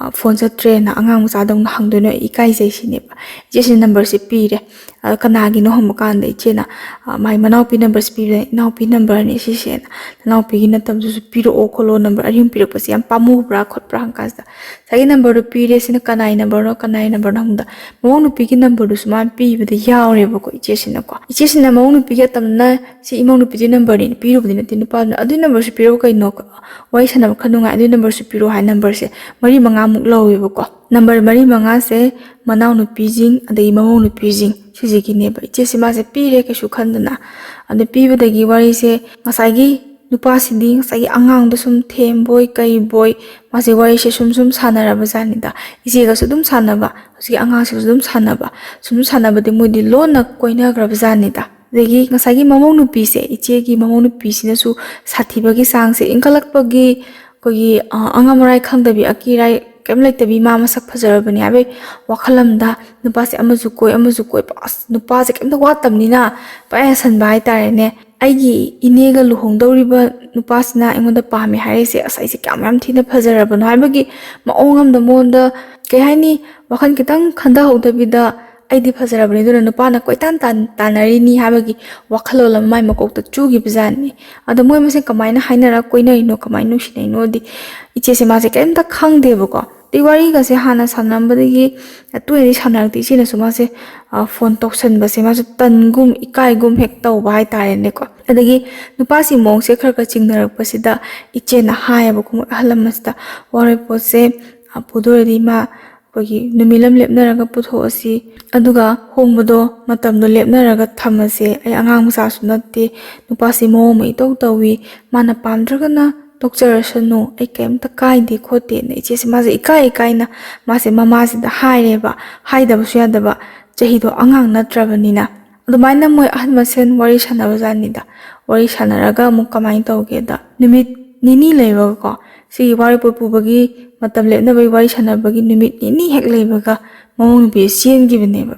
ꯐꯣꯟ ꯆꯠꯇ꯭ꯔꯦꯅ ꯑꯉꯥꯡ ꯃꯆꯥꯗꯧꯅ ꯍꯪꯗꯣꯏꯅꯣ? ꯑꯩ ꯏꯀꯥꯏꯖꯩ ꯁꯤꯅꯦꯕ꯫ ꯏꯆꯦꯁꯤꯅ ꯅꯝꯕꯔꯁꯦ ꯄꯤꯔꯦ꯫ ꯑꯗꯣ ꯀꯅꯥꯒꯤꯅꯣ ꯍꯪꯕ ꯀꯥꯟꯗ ꯏꯆꯦꯅ, ꯑ, ꯃꯥꯏ ꯃꯅꯥꯎꯄꯤ ꯅꯝꯕꯔꯁꯦ ꯄꯤꯕꯗ, "ꯏꯅꯥꯎꯄꯤ ꯅꯝꯕꯔꯅꯦ ꯁꯤꯁꯦꯅ꯫ ꯅꯅꯥꯎꯄꯤꯒꯤ ꯅꯠꯇꯕꯗꯨꯁꯨ ꯄꯤꯔꯛꯑꯣ ꯈꯣꯠꯂꯣ, ꯅꯝꯕꯔ ꯑꯍꯨꯝ ꯄꯤꯔꯛꯄꯁꯦ ꯌꯥꯝ ꯄꯥꯝꯃꯨꯕ꯭ꯔꯥ ꯈꯣꯠꯄ꯭ꯔꯥ?" ꯍꯪ ꯀꯥꯟꯁꯤꯗ ꯉꯁꯥꯏꯒꯤ ꯅꯝꯕꯔꯗꯣ ꯄꯤꯔꯦ, ꯁꯤꯅ ꯀꯅꯥꯏ ꯅꯝꯕꯔꯅꯣ, ꯀꯅꯥꯏ ꯅꯝꯕꯔꯅꯣ ꯍꯪꯕꯗ ꯃꯃꯧ ꯅꯨꯄꯤꯒꯤ ꯅꯝꯕꯔꯗꯨꯁꯨ ꯃꯥꯅ ꯄꯤꯕꯗ ꯌꯥꯎꯔꯦꯕꯀꯣ ꯏꯆꯦꯁꯤꯅꯀꯣ꯫ ꯏꯆꯦꯁꯤꯅ ꯃꯃꯧ ꯅꯨꯄꯤꯒꯤ ꯑꯇꯝꯅ ꯁꯤ ꯏꯃꯧ ꯅꯨꯄꯤꯗꯨꯒꯤ ꯅꯝꯕꯔꯅꯤꯅ ꯄꯤꯔꯨꯕꯗꯤ ꯅꯠꯇꯦ, ꯅꯨꯄꯥꯗꯨꯅ "ꯑꯗꯨꯏ ꯅꯝꯕꯔꯁꯨ ꯄꯤꯔꯛꯎ ꯀꯩꯅꯣ, ꯋꯥꯔꯤ ꯁꯥꯟꯅꯕ ꯈꯔ ꯅꯨꯡꯉꯥꯏ, ꯑꯗꯨꯏ ꯅꯝꯕꯔꯁꯨ ꯄꯤꯔꯛꯑꯣ" ꯍꯥꯏ ꯅꯝꯕꯔꯁꯦ ꯃꯔꯤ ꯃꯉꯥꯃꯨꯛ ꯂꯧꯋꯦꯕꯀꯣ꯫ ꯅꯝꯕꯔ ꯃꯔꯤ ꯃꯉꯥꯁꯦ ꯃꯅꯥꯎ ꯅꯨꯄꯤꯁꯤꯡ ꯑꯗꯒꯤ ꯃꯃꯧ ꯅꯨꯄꯤꯁꯤꯡ ꯁꯤꯁꯤꯒꯤꯅꯦꯕ꯫ ꯏꯆꯦꯁꯤ ꯃꯥꯁꯦ ꯄꯤꯔꯦ ꯀꯩꯁꯨ ꯈꯟꯗꯅ꯫ ꯑꯗꯨ ꯄꯤꯕꯗꯒꯤ ꯋꯥꯔꯤꯁꯦ ꯉꯁꯥꯏꯒꯤ ꯅꯨꯄꯥꯁꯤꯗꯤ ꯉꯁꯥꯏꯒꯤ ꯑꯉꯥꯡꯗꯣ ꯁꯨꯝ ꯊꯦꯝꯕꯣꯏ ꯀꯩꯕꯣꯏ ꯃꯥꯁꯦ ꯋꯥꯔꯤꯁꯦ ꯁꯨꯝ ꯁꯨꯝ ꯁꯥꯟꯅꯔꯕ ꯖꯥꯠꯅꯤꯗ꯫ ꯏꯆꯦꯒꯁꯨ ꯑꯗꯨꯝ ꯁꯥꯟꯅꯕ, ꯍꯧꯖꯤꯛꯀꯤ ꯑꯉꯥꯡꯁꯤꯒꯁꯨ ꯑꯗꯨꯝ ꯁꯥꯟꯅꯕ꯫ ꯁꯨꯝ ꯁꯨꯝ ꯁꯥꯟꯅꯕꯗꯤ ꯃꯣꯏꯗꯤ ꯂꯣꯟꯅ ꯀꯣꯏꯅꯈ꯭ꯔꯕ ꯖꯥꯠꯅꯤꯗ꯫ ꯑꯗꯒꯤ ꯉꯁꯥꯏꯒꯤ ꯃꯃꯧ ꯅꯨꯄꯤꯁꯦ, ꯏꯆꯦꯒꯤ ꯃꯃꯧ ꯅꯨꯄꯤꯁꯤꯅꯁꯨ ꯁꯥꯊꯤꯕꯒꯤ ꯆꯥꯡꯁꯦ, ꯏꯟꯈꯠꯂꯛꯄꯒꯤ ꯑꯩꯈꯣꯏꯒꯤ, ꯑ, ꯑꯉꯥꯡ ꯃꯔꯥꯏ ꯈꯪꯗꯕꯤ, ꯑꯀꯤ ꯑꯔꯥꯏ ꯀꯩꯝ ꯂꯩꯇꯕꯤ, ꯃꯥ ꯃꯁꯛ ꯐꯖꯔꯕꯅꯤ ꯍꯥꯏꯕꯒꯤ ꯋꯥꯈꯜ ꯑꯃꯗ ꯅꯨꯄꯥꯁꯦ ꯑꯃꯁꯨ ꯀꯣꯏ, ꯑꯃꯁꯨ ꯀꯣꯏ, ꯑꯁ, ꯅꯨꯄꯥꯁꯦ ꯀꯩꯝꯇ ꯋꯥꯠꯇꯕꯅꯤꯅ ꯄꯪꯌꯥ ꯌꯥꯁꯟꯕ ꯍꯥꯏꯇꯥꯔꯦꯅꯦ꯫ ꯑꯩꯒꯤ ꯏꯅꯦꯒ ꯂꯨꯍꯣꯡꯗꯧꯔꯤꯕ ꯅꯨꯄꯥꯁꯤꯅ ꯑꯩꯉꯣꯟꯗ ꯄꯥꯝꯃꯦ ꯍꯥꯏꯔꯤꯁꯦ, ꯑꯁ, ꯑꯩꯁꯦ ꯀꯌꯥꯝ ꯌꯥꯝ ꯊꯤꯅ ꯐꯖꯔꯕꯅꯣ ꯍꯥꯏꯕꯒꯤ ꯃꯑꯣꯡ ꯑꯃꯗ ꯃꯉꯣꯟꯗ, ꯀꯩ ꯍꯥꯏꯅꯤ, ꯋꯥꯈꯜ ꯈꯤꯇꯪ ꯈꯟꯊꯍꯧꯗꯕꯤꯗ, "ꯑꯩꯗꯤ ꯐꯖꯔꯕꯅꯤ, ꯑꯗꯨꯅ ꯅꯨꯄꯥꯅ ꯀꯣꯏꯇꯥꯟ ꯇꯥꯟ-, ꯇꯥꯟꯅꯔꯤꯅꯤ" ꯍꯥꯏꯕꯒꯤ ꯋꯥꯈꯜꯂꯣꯟ ꯑꯃ ꯃꯥꯏ ꯃꯀꯣꯛꯇ ꯆꯨꯈꯤꯕꯖꯥꯠꯅꯤ꯫ ꯑꯗꯣ ꯃꯣꯏ ꯃꯁꯦꯟ ꯀꯃꯥꯏꯅ ꯍꯥꯏꯅꯔ ꯀꯣꯏꯅꯔꯤꯅꯣ, ꯀꯃꯥꯏꯅ ꯅꯨꯡꯁꯤꯅꯩꯅꯣꯗꯤ ꯏꯆꯦꯁꯦ ꯃꯥꯁꯦ ꯀꯔꯤꯝꯇ ꯈꯪꯗꯦꯕꯀꯣ꯫ ꯑꯗꯩ ꯋꯥꯔꯤꯒꯁꯦ ꯍꯥꯟꯅ ꯁꯥꯟꯅꯔꯝꯕꯗꯒꯤ ꯇꯣꯏꯅꯗꯤ ꯁꯥꯟꯅꯔꯛꯇꯦ꯫ ꯏꯆꯦꯅꯁꯨ ꯃꯥꯁꯦ, ꯑ, ꯐꯣꯟ ꯇꯧꯁꯟꯕꯁꯦ ꯃꯥꯁꯨ ꯇꯟꯒꯨꯝ ꯏꯀꯥꯏꯒꯨꯝ ꯍꯦꯛ ꯇꯧꯕ ꯍꯥꯏꯇꯥꯔꯦꯅꯦꯀꯣ꯫ ꯑꯗꯒꯤ ꯅꯨꯄꯥꯁꯤ ꯃꯑꯣꯡꯁꯦ ꯈꯔ ꯈꯔ ꯆꯤꯡꯅꯔꯛꯄꯁꯤꯗ ꯏꯆꯦꯅ ꯍꯥꯏꯌꯦꯕꯀꯣ, ꯃꯣꯏ ꯑꯍꯜ ꯂꯃꯟꯁꯤꯗ, "ꯋꯥꯔꯣꯏꯄꯣꯠꯁꯦ, ꯑ, ꯄꯨꯗꯣꯏꯔꯗꯤ ꯏꯃꯥ, ꯑꯩꯈꯣꯏꯒꯤ ꯅꯨꯃꯤꯠ ꯑꯃ ꯂꯦꯞꯅꯔꯒ ꯄꯨꯊꯣꯛꯑꯁꯤ, ꯑꯗꯨꯒ ꯍꯣꯡꯕꯗꯣ ꯃꯇꯝꯗꯣ ꯂꯦꯞꯅꯔꯒ ꯊꯝꯃꯁꯦ꯫ ꯑꯩ ꯑꯉꯥꯡ ꯃꯆꯥꯁꯨ ꯅꯠꯇꯦ, ꯅꯨꯄꯥꯁꯤ ꯃꯑꯣꯡ ꯑꯃ ꯏꯇꯧ ꯇꯧꯏ, ꯃꯥꯅ ꯄꯥꯝꯗ꯭ꯔꯒꯅ ꯇꯣꯛꯆꯔꯁꯅꯨ, ꯑꯩ ꯀꯩꯝꯇ ꯀꯥꯏꯗꯦ ꯈꯣꯠꯇꯦꯅ" ꯏꯆꯦꯁꯦ ꯃꯥꯁꯦ ꯏꯀꯥꯏ ꯏꯀꯥꯏꯅ ꯃꯥꯁꯦ ꯃꯃꯥꯁꯤꯗ ꯍꯥꯏꯔꯦꯕ, ꯍꯥꯏꯗꯕꯁꯨ ꯌꯥꯗꯕ, ꯆꯍꯤꯗꯣ ꯑꯉꯥꯡ ꯅꯠꯇ꯭ꯔꯕꯅꯤꯅ꯫ ꯑꯗꯨꯃꯥꯏꯅ ꯃꯣꯏ ꯑꯍꯜ ꯃꯁꯦꯟ ꯋꯥꯔꯤ ꯁꯥꯟꯅꯕ ꯖꯥꯠꯅꯤꯗ꯫ ꯋꯥꯔꯤ ꯁꯥꯟꯅꯔꯒ ꯑꯃꯨꯛ ꯀꯃꯥꯏꯅ ꯇꯧꯒꯦꯗ, ꯅꯨꯃꯤꯠ ꯅꯤꯅꯤ ꯂꯩꯕꯒꯀꯣ, ꯁꯤꯒꯤ ꯋꯥꯔꯣꯏꯄꯣꯠ ꯄꯨꯕꯒꯤ ꯃꯇꯝ ꯂꯦꯞꯅꯕꯒꯤ ꯋꯥꯔꯤ ꯁꯥꯟꯅꯕꯒꯤ ꯅꯨꯃꯤꯠ ꯅꯤꯅꯤ ꯍꯦꯛ ꯂꯩꯕꯒ ꯃꯃꯧ ꯅꯨꯄꯤꯁꯦ ꯆꯦꯟꯈꯤꯕꯅꯦꯕ꯫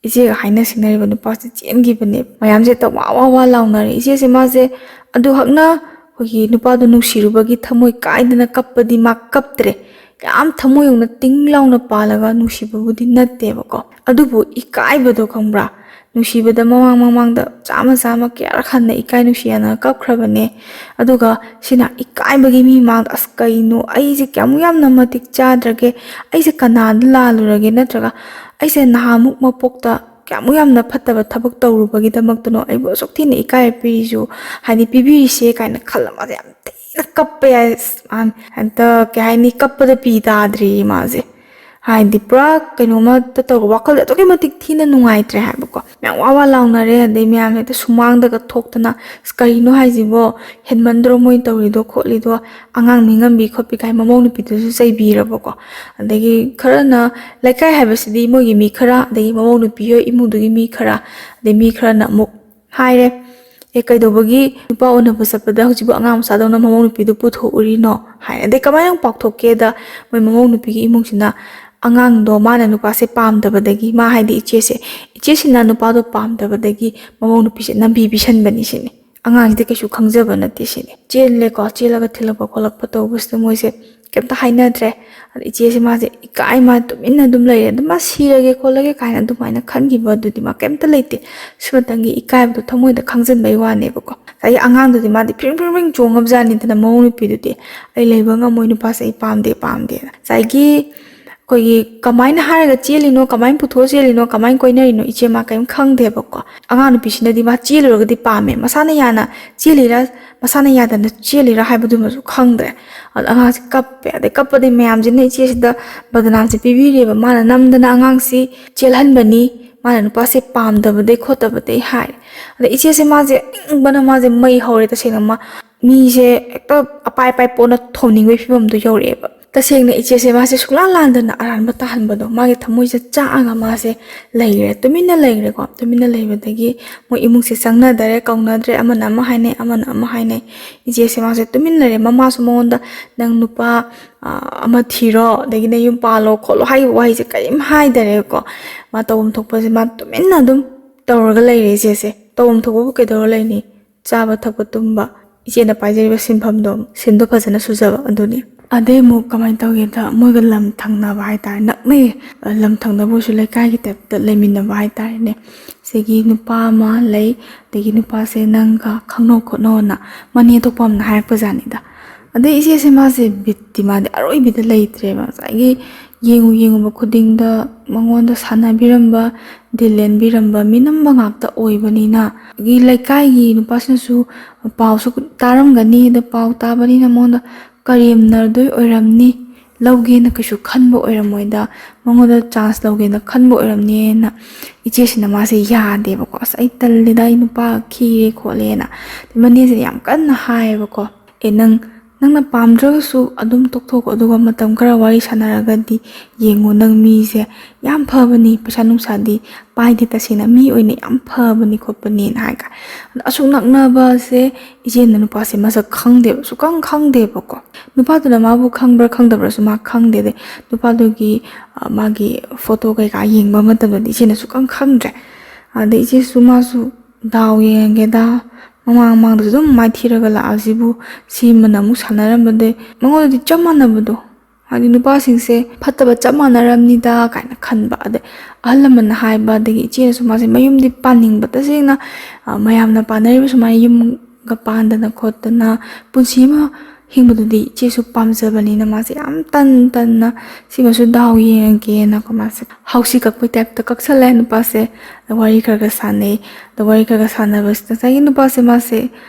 ꯏꯆꯦꯒ ꯍꯥꯏꯅ ꯁꯤꯡꯅꯔꯤꯕ ꯅꯨꯄꯥꯁꯦ ꯆꯦꯟꯈꯤꯕꯅꯦꯕ꯫ ꯃꯌꯥꯝꯁꯦ ꯍꯦꯛꯇ ꯋꯥ ꯋꯥ ꯋꯥ ꯂꯥꯎꯅꯔꯦ꯫ ꯏꯆꯦꯁꯦ ꯃꯥꯁꯦ ꯑꯗꯨꯈꯛꯅ ꯑꯩꯈꯣꯏꯒꯤ ꯅꯨꯄꯥꯗꯣ ꯅꯨꯡꯁꯤꯔꯨꯕꯒꯤ ꯊꯃꯣꯏ ꯀꯥꯏꯗꯅ ꯀꯞꯄꯗꯤ ꯃꯥ ꯀꯞꯇ꯭ꯔꯦ꯫ ꯌꯥꯝ ꯊꯃꯣꯏ ꯌꯧꯅ ꯇꯤꯡ ꯂꯥꯎꯅ ꯄꯥꯜꯂꯒ ꯅꯨꯡꯁꯤꯕꯕꯨꯗꯤ ꯅꯠꯇꯦꯕꯀꯣ꯫ ꯑꯗꯨꯕꯨ ꯏꯀꯥꯏꯕꯗꯣ ꯈꯪꯕ꯭ꯔꯥ? ꯅꯨꯡꯁꯤꯕꯗ ꯃꯃꯥꯡ ꯃꯃꯥꯡꯗ ꯆꯥꯝꯃ ꯆꯥꯝꯃ ꯀꯌꯥꯔꯛ ꯍꯟꯅ ꯏꯀꯥꯏ ꯅꯨꯡꯁꯤ ꯌꯥꯅ ꯀꯞꯈ꯭ꯔꯕꯅꯦ꯫ ꯑꯗꯨꯒ ꯁꯤꯅ ꯏꯀꯥꯏꯕꯒꯤ ꯃꯤ ꯃꯥꯡꯗ, "ꯑꯁ, ꯀꯩꯅꯣ, ꯑꯩꯁꯦ ꯀꯌꯥꯃꯨꯛ ꯌꯥꯝꯅ ꯃꯇꯤꯛ ꯆꯥꯗ꯭ꯔꯒꯦ? ꯑꯩꯁꯦ ꯀꯅꯥꯗ ꯂꯥꯜꯂꯨꯔꯒꯦ? ꯅꯠꯇ꯭ꯔꯒ ꯑꯩꯁꯦ ꯅꯍꯥꯟꯃꯨꯛ ꯃꯄꯣꯛꯇ ꯀꯌꯥꯃꯨꯛ ꯌꯥꯝꯅ ꯐꯠꯇꯕ ꯊꯕꯛ ꯇꯧꯔꯨꯕꯒꯤꯗꯃꯛꯇꯅꯣ ꯑꯩꯕꯨ ꯑꯁꯨꯛ ꯊꯤꯅ ꯏꯀꯥꯏꯕ ꯄꯤꯔꯤꯁꯨ, ꯍꯥꯏꯗꯤ, ꯄꯤꯕꯤꯔꯤꯁꯦ?" ꯀꯥꯏꯅ ꯈꯜꯂ ꯃꯥꯁꯦ ꯌꯥꯝ ꯊꯤꯅ ꯀꯞꯄꯦ ꯍꯥꯏ꯫ ꯑꯁ, ꯃꯥ ꯍꯦꯛꯇ, ꯀꯩ ꯍꯥꯏꯅꯤ, ꯀꯞꯄꯗ ꯄꯤ ꯇꯥꯗ꯭ꯔꯦꯌꯦ ꯃꯥꯁꯦ꯫ ꯍꯥꯏꯗꯤ, ꯄꯨꯔꯥ ꯀꯩꯅꯣꯃꯇ ꯇꯧꯔꯒ ꯋꯥꯈꯜꯗ ꯑꯗꯨꯛꯀꯤ ꯃꯇꯤꯛ ꯊꯤꯅ ꯅꯨꯡꯉꯥꯏꯇ꯭ꯔꯦ ꯍꯥꯏꯕꯀꯣ꯫ ꯃꯌꯥꯝ ꯋꯥ ꯋꯥ ꯂꯥꯎꯅꯔꯦ, ꯑꯗꯩ ꯃꯌꯥꯝ ꯍꯦꯛꯇ ꯁꯨꯃꯥꯡꯗꯒ ꯊꯣꯛꯇꯅ, "ꯑꯁ, ꯀꯩꯅꯣ ꯍꯥꯏꯁꯤꯕꯣ? ꯍꯦꯟꯃꯟꯗ꯭ꯔꯣ ꯃꯣꯏ ꯇꯧꯔꯤꯗꯣ ꯈꯣꯠꯂꯤꯗꯣ?" ꯑꯉꯥꯡ ꯅꯤꯡꯉꯝꯕꯤ ꯈꯣꯠꯄꯤ ꯀꯥꯏ ꯃꯃꯧ ꯅꯨꯄꯤꯗꯨꯁꯨ ꯆꯩꯕꯤꯔꯕꯀꯣ꯫ ꯑꯗꯒꯤ ꯈꯔꯅ, ꯂꯩꯀꯥꯏ ꯍꯥꯏꯕꯁꯤꯗꯤ ꯃꯣꯏꯒꯤ ꯃꯤ ꯈꯔ, ꯑꯗꯒꯤ ꯃꯃꯧ ꯅꯨꯄꯤ ꯍꯣꯏ ꯏꯃꯨꯡꯗꯨꯒꯤ ꯃꯤ ꯈꯔ, ꯑꯗꯩ ꯃꯤ ꯈꯔꯅ ꯑꯃꯨꯛ ꯍꯥꯏꯔꯦ, "ꯑꯦ, ꯀꯩꯗꯧꯕꯒꯤ ꯅꯨꯄꯥ ꯎꯅꯕ ꯆꯠꯄꯗ ꯍꯧꯖꯤꯛꯄꯨ ꯑꯉꯥꯡ ꯃꯆꯥꯗꯧꯅ ꯃꯃꯧ ꯅꯨꯄꯤꯗꯨ ꯄꯨꯊꯣꯛꯎꯔꯤꯅꯣ?" ꯍꯥꯏ꯫ ꯑꯗꯩ ꯀꯃꯥꯏꯅ ꯑꯃꯨꯛ ꯄꯥꯎꯊꯣꯛꯀꯦꯗ, ꯃꯣꯏ ꯃꯃꯧ ꯅꯨꯄꯤꯒꯤ ꯏꯃꯨꯡꯁꯤꯅ ꯑꯉꯥꯡꯗꯣ, ꯃꯥꯅ ꯅꯨꯄꯥꯁꯦ ꯄꯥꯝꯗꯕꯗꯒꯤ, ꯃꯥ ꯍꯥꯏꯗꯤ ꯏꯆꯦꯁꯦ, ꯏꯆꯦꯁꯤꯅ ꯅꯨꯄꯥꯗꯣ ꯄꯥꯝꯗꯕꯗꯒꯤ ꯃꯃꯧ ꯅꯨꯄꯤꯁꯦ ꯅꯝꯕꯤ ꯄꯤꯁꯟꯕꯅꯤ ꯁꯤꯅꯤ꯫ ꯑꯉꯥꯡꯁꯤꯗꯤ ꯀꯩꯁꯨ ꯈꯪꯖꯕ ꯅꯠꯇꯦ ꯁꯤꯅꯤ꯫ ꯆꯦꯜꯂꯦꯀꯣ, ꯆꯦꯜꯂꯒ ꯊꯤꯜꯂꯛꯄ ꯈꯣꯠꯂꯛꯄ ꯇꯧꯕꯁꯤꯗ ꯃꯣꯏꯁꯦ ꯀꯩꯝꯇ ꯍꯥꯏꯅꯗ꯭ꯔꯦ꯫ ꯑꯗ ꯏꯆꯦꯁꯦ ꯃꯥꯁꯦ ꯏꯀꯥꯏ, ꯃꯥ ꯇꯨꯃꯤꯟꯅ ꯑꯗꯨꯝ ꯂꯩꯔꯦ꯫ ꯑꯗꯨꯝ ꯃꯥ ꯁꯤꯔꯒꯦ ꯈꯣꯠꯂꯒꯦ ꯀꯥꯏꯅ ꯑꯗꯨꯃꯥꯏꯅ ꯈꯟꯈꯤꯕ ꯑꯗꯨꯗꯤ ꯃꯥ ꯀꯩꯝꯇ ꯂꯩꯇꯦ꯫ ꯁꯨꯝꯅꯇꯪꯒꯤ ꯏꯀꯥꯏꯕꯗꯣ ꯊꯃꯣꯏꯗ ꯈꯪꯖꯟꯕꯩ ꯋꯥꯅꯦꯕꯀꯣ꯫ ꯉꯁꯥꯏꯒꯤ ꯑꯉꯥꯡꯗꯨꯗꯤ ꯃꯥꯗꯤ ꯐ꯭ꯔꯤꯡ ꯐ꯭ꯔꯤꯡ ꯐ꯭ꯔꯤꯡ ꯆꯣꯡꯉꯕꯖꯥꯠꯅꯤꯗꯅ, ꯃꯃꯧ ꯅꯨꯄꯤꯗꯨꯗꯤ, "ꯑꯩ ꯂꯩꯕ ꯉꯝꯃꯣꯏ, ꯅꯨꯄꯥꯁꯦ ꯑꯩ ꯄꯥꯝꯗꯦ, ꯄꯥꯝꯗꯦꯅ"꯫ ꯉꯁꯥꯏꯒꯤ ꯑꯩꯈꯣꯏꯒꯤ ꯀꯃꯥꯏꯅ ꯍꯥꯏꯔꯒ ꯆꯦꯜꯂꯤꯅꯣ, ꯀꯃꯥꯏꯅ ꯄꯨꯊꯣꯛꯑ ꯆꯦꯜꯂꯤꯅꯣ, ꯀꯃꯥꯏꯅ ꯀꯣꯏꯅꯔꯤꯅꯣ, ꯏꯆꯦ ꯃꯥ ꯀꯔꯤꯝ ꯈꯪꯗꯦꯕꯀꯣ꯫ ꯑꯉꯥꯡ ꯅꯨꯄꯤꯁꯤꯅꯗꯤ ꯃꯥ ꯆꯦꯜꯂꯨꯔꯒꯗꯤ ꯄꯥꯝꯃꯦ, ꯃꯁꯥꯅ ꯌꯥꯅ ꯆꯦꯜꯂꯤꯔ, ꯃꯁꯥꯅ ꯌꯥꯗꯅ ꯆꯦꯜꯂꯤꯔ ꯍꯥꯏꯕꯗꯨꯃꯁꯨ ꯈꯪꯗ꯭ꯔꯦ꯫ ꯑꯗ ꯑꯉꯥꯡꯁꯤ ꯀꯞꯄꯦ꯫ ꯑꯗꯩ ꯀꯞꯄꯗꯩ ꯃꯌꯥꯝꯁꯤꯅ ꯏꯆꯦꯁꯤꯗ ꯕꯗꯅꯥꯝꯁꯦ ꯄꯤꯕꯤꯔꯦꯕ, "ꯃꯥꯅ ꯅꯝꯗꯅ ꯑꯉꯥꯡꯁꯤ ꯆꯦꯜꯍꯟꯕꯅꯤ, ꯃꯥꯅ ꯅꯨꯄꯥꯁꯦ ꯄꯥꯝꯗꯕꯗꯩ ꯈꯣꯠꯇꯕꯗꯩ" ꯍꯥꯏꯔꯦ꯫ ꯑꯗ ꯏꯆꯦꯁꯦ ꯃꯥꯁꯦ ꯏꯪꯕꯅ ꯃꯥꯁꯦ ꯃꯩ ꯍꯧꯔꯦ꯫ ꯇꯁꯦꯡꯅ ꯃꯥ, ꯃꯤꯁꯦ ꯍꯦꯛꯇ ꯑꯄꯥꯏ ꯑꯄꯥꯏ ꯄꯣꯠꯅ ꯊꯣꯝꯅꯤꯡꯕꯒꯤ ꯐꯤꯕꯝꯗꯣ ꯌꯧꯔꯛꯑꯦꯕ꯫ ꯇꯁꯦꯡꯅ ꯏꯆꯦꯁꯦ ꯃꯥꯁꯦ ꯁꯨꯛꯂꯥꯟ ꯂꯥꯟꯗꯅ ꯑꯔꯥꯟꯕ ꯇꯥꯍꯟꯕꯗꯣ, ꯃꯥꯒꯤ ꯊꯃꯣꯏꯁꯦ ꯆꯥꯛꯑꯒ ꯃꯥꯁꯦ ꯂꯩꯔꯦ, ꯇꯨꯃꯤꯟꯅ ꯂꯩꯔꯦꯀꯣ꯫ ꯇꯨꯃꯤꯟꯅ ꯂꯩꯕꯗꯒꯤ ꯃꯣꯏ ꯏꯃꯨꯡꯁꯦ ꯆꯪꯅꯗꯔꯦ, ꯀꯧꯅꯗ꯭ꯔꯦ, ꯑꯃꯅ ꯑꯃ ꯍꯥꯏꯅꯩ, ꯑꯃꯅ ꯑꯃ ꯍꯥꯏꯅꯩ꯫ ꯏꯆꯦꯁꯦ ꯃꯥꯁꯦ ꯇꯨꯃꯤꯟ ꯂꯩꯔꯦ꯫ ꯃꯃꯥꯁꯨ ꯃꯉꯣꯟꯗ, "ꯅꯪ ꯅꯨꯄꯥ, ꯑ, ꯑꯃ ꯊꯤꯔꯣ, ꯑꯗꯒꯤ ꯅꯌꯨꯝ ꯄꯥꯜꯂꯣ ꯈꯣꯠꯂꯣ" ꯍꯥꯏꯔꯤꯕ ꯋꯥꯍꯩꯁꯦ ꯀꯔꯤꯝ ꯍꯥꯏꯗꯔꯦꯀꯣ꯫ ꯃꯥ ꯇꯧꯐꯝ ꯊꯣꯛꯄꯁꯦ ꯃꯥ ꯇꯨꯃꯤꯟꯅ ꯑꯗꯨꯝ ꯇꯧꯔꯒ ꯂꯩꯔꯦ ꯏꯆꯦꯁꯦ꯫ ꯇꯧꯐꯝ ꯊꯣꯛꯄꯕꯨ ꯀꯩꯗꯧꯔ ꯂꯩꯅꯤ? ꯆꯥꯕ, ꯊꯛꯄ, ꯇꯨꯝꯕ, ꯏꯆꯦꯅ ꯄꯥꯏꯖꯔꯤꯕ ꯁꯤꯟꯐꯝꯗꯣ, ꯁꯤꯟꯗꯣ ꯐꯖꯅ ꯁꯨꯖꯕ ꯑꯗꯨꯅꯤ꯫ ꯑꯗꯩ ꯑꯃꯨꯛ ꯀꯃꯥꯏꯅ ꯇꯧꯒꯦꯗ, ꯃꯣꯏꯒ ꯂꯝ ꯊꯪꯅꯕ ꯍꯥꯏꯇꯥꯔꯦ, ꯅꯛꯅꯩ, ꯂꯝ ꯊꯪꯅꯕ ꯑꯣꯏꯔꯁꯨ ꯂꯩꯀꯥꯏꯒꯤ ꯇꯥꯏꯞꯇ ꯂꯩꯃꯤꯟꯅꯕ ꯍꯥꯏꯇꯥꯔꯦꯅꯦ꯫ ꯁꯤꯒꯤ ꯅꯨꯄꯥ ꯑꯃ ꯂꯩ, ꯑꯗꯒꯤ ꯅꯨꯄꯥꯁꯦ ꯅꯪꯒ ꯈꯪꯅꯧ ꯈꯣꯠꯅꯧꯅ ꯃꯅꯦ ꯑꯇꯣꯞꯄ ꯑꯃꯅ ꯍꯥꯏꯔꯛꯄꯖꯥꯠꯅꯤꯗ꯫ ꯑꯗꯩ ꯏꯆꯦꯁꯦ ꯃꯥꯁꯦ ꯕꯤꯠꯇꯤ ꯃꯥꯗꯤ ꯑꯔꯣꯏꯕꯤꯗ ꯂꯩꯇ꯭ꯔꯦꯕ꯫ ꯉꯁꯥꯏꯒꯤ ꯌꯦꯡꯉꯨ ꯌꯦꯡꯉꯨꯕ ꯈꯨꯗꯤꯡꯗ ꯃꯉꯣꯟꯗ ꯁꯥꯟꯅꯕꯤꯔꯝꯕ, ꯗꯤꯜ ꯂꯦꯟꯕꯤꯔꯝꯕ, ꯃꯤꯅꯝꯕ ꯉꯥꯛꯇ ꯑꯣꯏꯕꯅꯤꯅ, ꯑꯗꯒꯤ ꯂꯩꯀꯥꯏꯒꯤ ꯅꯨꯄꯥꯁꯤꯅꯁꯨ ꯄꯥꯎꯁꯨ ꯇꯥꯔꯝꯒꯅꯤ, ꯑꯗ ꯄꯥꯎ ꯇꯥꯕꯅꯤꯅ ꯃꯉꯣꯟꯗ ꯀꯔꯦꯝꯅꯗꯣꯏ ꯑꯣꯏꯔꯝꯅꯤ, ꯂꯧꯒꯦꯅ ꯀꯩꯁꯨ ꯈꯟꯕ ꯑꯣꯏꯔꯝꯃꯣꯏꯗ, ꯃꯉꯣꯟꯗ ꯆꯥꯟꯁ ꯂꯧꯒꯦꯅ ꯈꯟꯕ ꯑꯣꯏꯔꯝꯅꯤꯅ ꯏꯆꯦꯁꯤꯅ ꯃꯥꯁꯦ ꯌꯥꯗꯦꯕꯀꯣ꯫ "ꯑꯁ, ꯑꯩ ꯇꯜꯂꯦꯗ, ꯑꯩ ꯅꯨꯄꯥ ꯈꯤꯔꯦ ꯈꯣꯠꯂꯦꯅ" ꯃꯅꯦꯁꯤꯅ ꯌꯥꯝ ꯀꯟꯅ ꯍꯥꯏꯌꯦꯕꯀꯣ꯫ "ꯑꯦ, ꯅꯪ, ꯅꯪꯅ ꯄꯥꯝꯗ꯭ꯔꯒꯁꯨ ꯑꯗꯨꯝ ꯇꯣꯛꯊꯣꯛꯈꯣ, ꯑꯗꯨꯒ ꯃꯇꯝ ꯈꯔ ꯋꯥꯔꯤ ꯁꯥꯟꯅꯔꯒꯗꯤ ꯌꯦꯡꯉꯣ, ꯅꯪ ꯃꯤꯁꯦ ꯌꯥꯝ ꯐꯕꯅꯤ, ꯄꯩꯁꯥ ꯅꯨꯡꯁꯥꯗꯤ ꯄꯥꯏꯗꯦ, ꯇꯁꯦꯡꯅ ꯃꯤ ꯑꯣꯏꯅ ꯌꯥꯝ ꯐꯕꯅꯤ ꯈꯣꯠꯄꯅꯤꯅ" ꯍꯥꯏꯒ꯫ ꯑꯗꯣ ꯑꯁꯨꯛ ꯅꯛꯅꯕꯁꯦ ꯏꯆꯦꯅ ꯅꯨꯄꯥꯁꯦ ꯃꯁꯛ ꯈꯪꯗꯦꯕ, ꯁꯨꯛꯈꯪ ꯈꯪꯗꯦꯕꯀꯣ꯫ ꯅꯨꯄꯥꯗꯨꯅ ꯃꯥꯕꯨ ꯈꯪꯕ꯭ꯔꯥ ꯈꯪꯗꯕ꯭ꯔꯥꯁꯨ ꯃꯥ ꯈꯪꯗꯦ꯫ ꯑꯗꯩ ꯅꯨꯄꯥꯗꯨꯒꯤ, ꯑ, ꯃꯥꯒꯤ ꯐꯣꯇꯣ ꯀꯩꯀꯥ ꯌꯦꯡꯕ ꯃꯇꯝꯗꯗꯤ ꯏꯆꯦꯅ ꯁꯨꯛꯈꯪ ꯈꯪꯗ꯭ꯔꯦ꯫ ꯑꯗꯩ ꯏꯆꯦꯁꯨ ꯃꯥꯁꯨ ꯗꯥꯎ ꯌꯦꯡꯉꯒꯦꯗ, ꯃꯃꯥꯡ ꯃꯃꯥꯡꯗꯁꯨ ꯑꯗꯨꯝ ꯃꯥꯏꯊꯤꯔꯒ ꯂꯥꯛꯑꯁꯤꯕꯨ, ꯁꯤꯃꯅ ꯑꯃꯨꯛ ꯁꯥꯟꯅꯔꯝꯕꯗꯩ ꯃꯉꯣꯟꯗꯗꯤ ꯆꯞ ꯃꯥꯟꯅꯕꯗꯣ, ꯍꯥꯏꯗꯤ ꯅꯨꯄꯥꯁꯤꯡꯁꯦ ꯐꯠꯇꯕ ꯆꯞ ꯃꯥꯟꯅꯔꯝꯅꯤꯗ ꯀꯥꯏꯅ ꯈꯟꯕ꯫ ꯑꯗꯩ ꯑꯍꯜ ꯂꯃꯟꯅ ꯍꯥꯏꯕ, ꯑꯗꯒꯤ ꯏꯆꯦꯅꯁꯨ ꯃꯥꯁꯦ ꯃꯌꯨꯝꯗꯤ ꯄꯥꯅꯤꯡꯕ, ꯇꯁꯦꯡꯅ, ꯑ, ꯃꯌꯥꯝꯅ ꯄꯥꯅꯔꯤꯕ ꯁꯨꯃꯥꯏꯅ ꯌꯨꯝꯒ ꯄꯥꯟꯗꯅ ꯈꯣꯠꯇꯅ ꯄꯨꯟꯁꯤ ꯑꯃ ꯍꯤꯡꯕꯗꯨꯗꯤ ꯏꯆꯦꯁꯨ ꯄꯥꯝꯖꯕꯅꯤꯅ ꯃꯥꯁꯦ ꯌꯥꯝ ꯇꯟ ꯇꯟꯅ ꯁꯤꯃꯁꯨ ꯗꯥꯎ ꯌꯦꯡꯉꯒꯦꯅꯀꯣ ꯃꯥꯁꯦ ꯍꯥꯎꯁꯤ ꯀꯛꯄꯩ ꯇꯥꯏꯞꯇ ꯀꯛꯁꯜꯂꯦ ꯅꯨꯄꯥꯁꯦ꯫ ꯑꯗ ꯋꯥꯔꯤ ꯈꯔ ꯈꯔ ꯁꯥꯟꯅꯩ꯫ ꯑꯗ ꯋꯥꯔꯤ ꯈꯔ ꯈꯔ ꯁꯥꯟꯅꯕꯁꯤꯗ ꯉꯁꯥꯏꯒꯤ ꯅꯨꯄꯥꯁꯦ ꯃꯥꯁꯦ,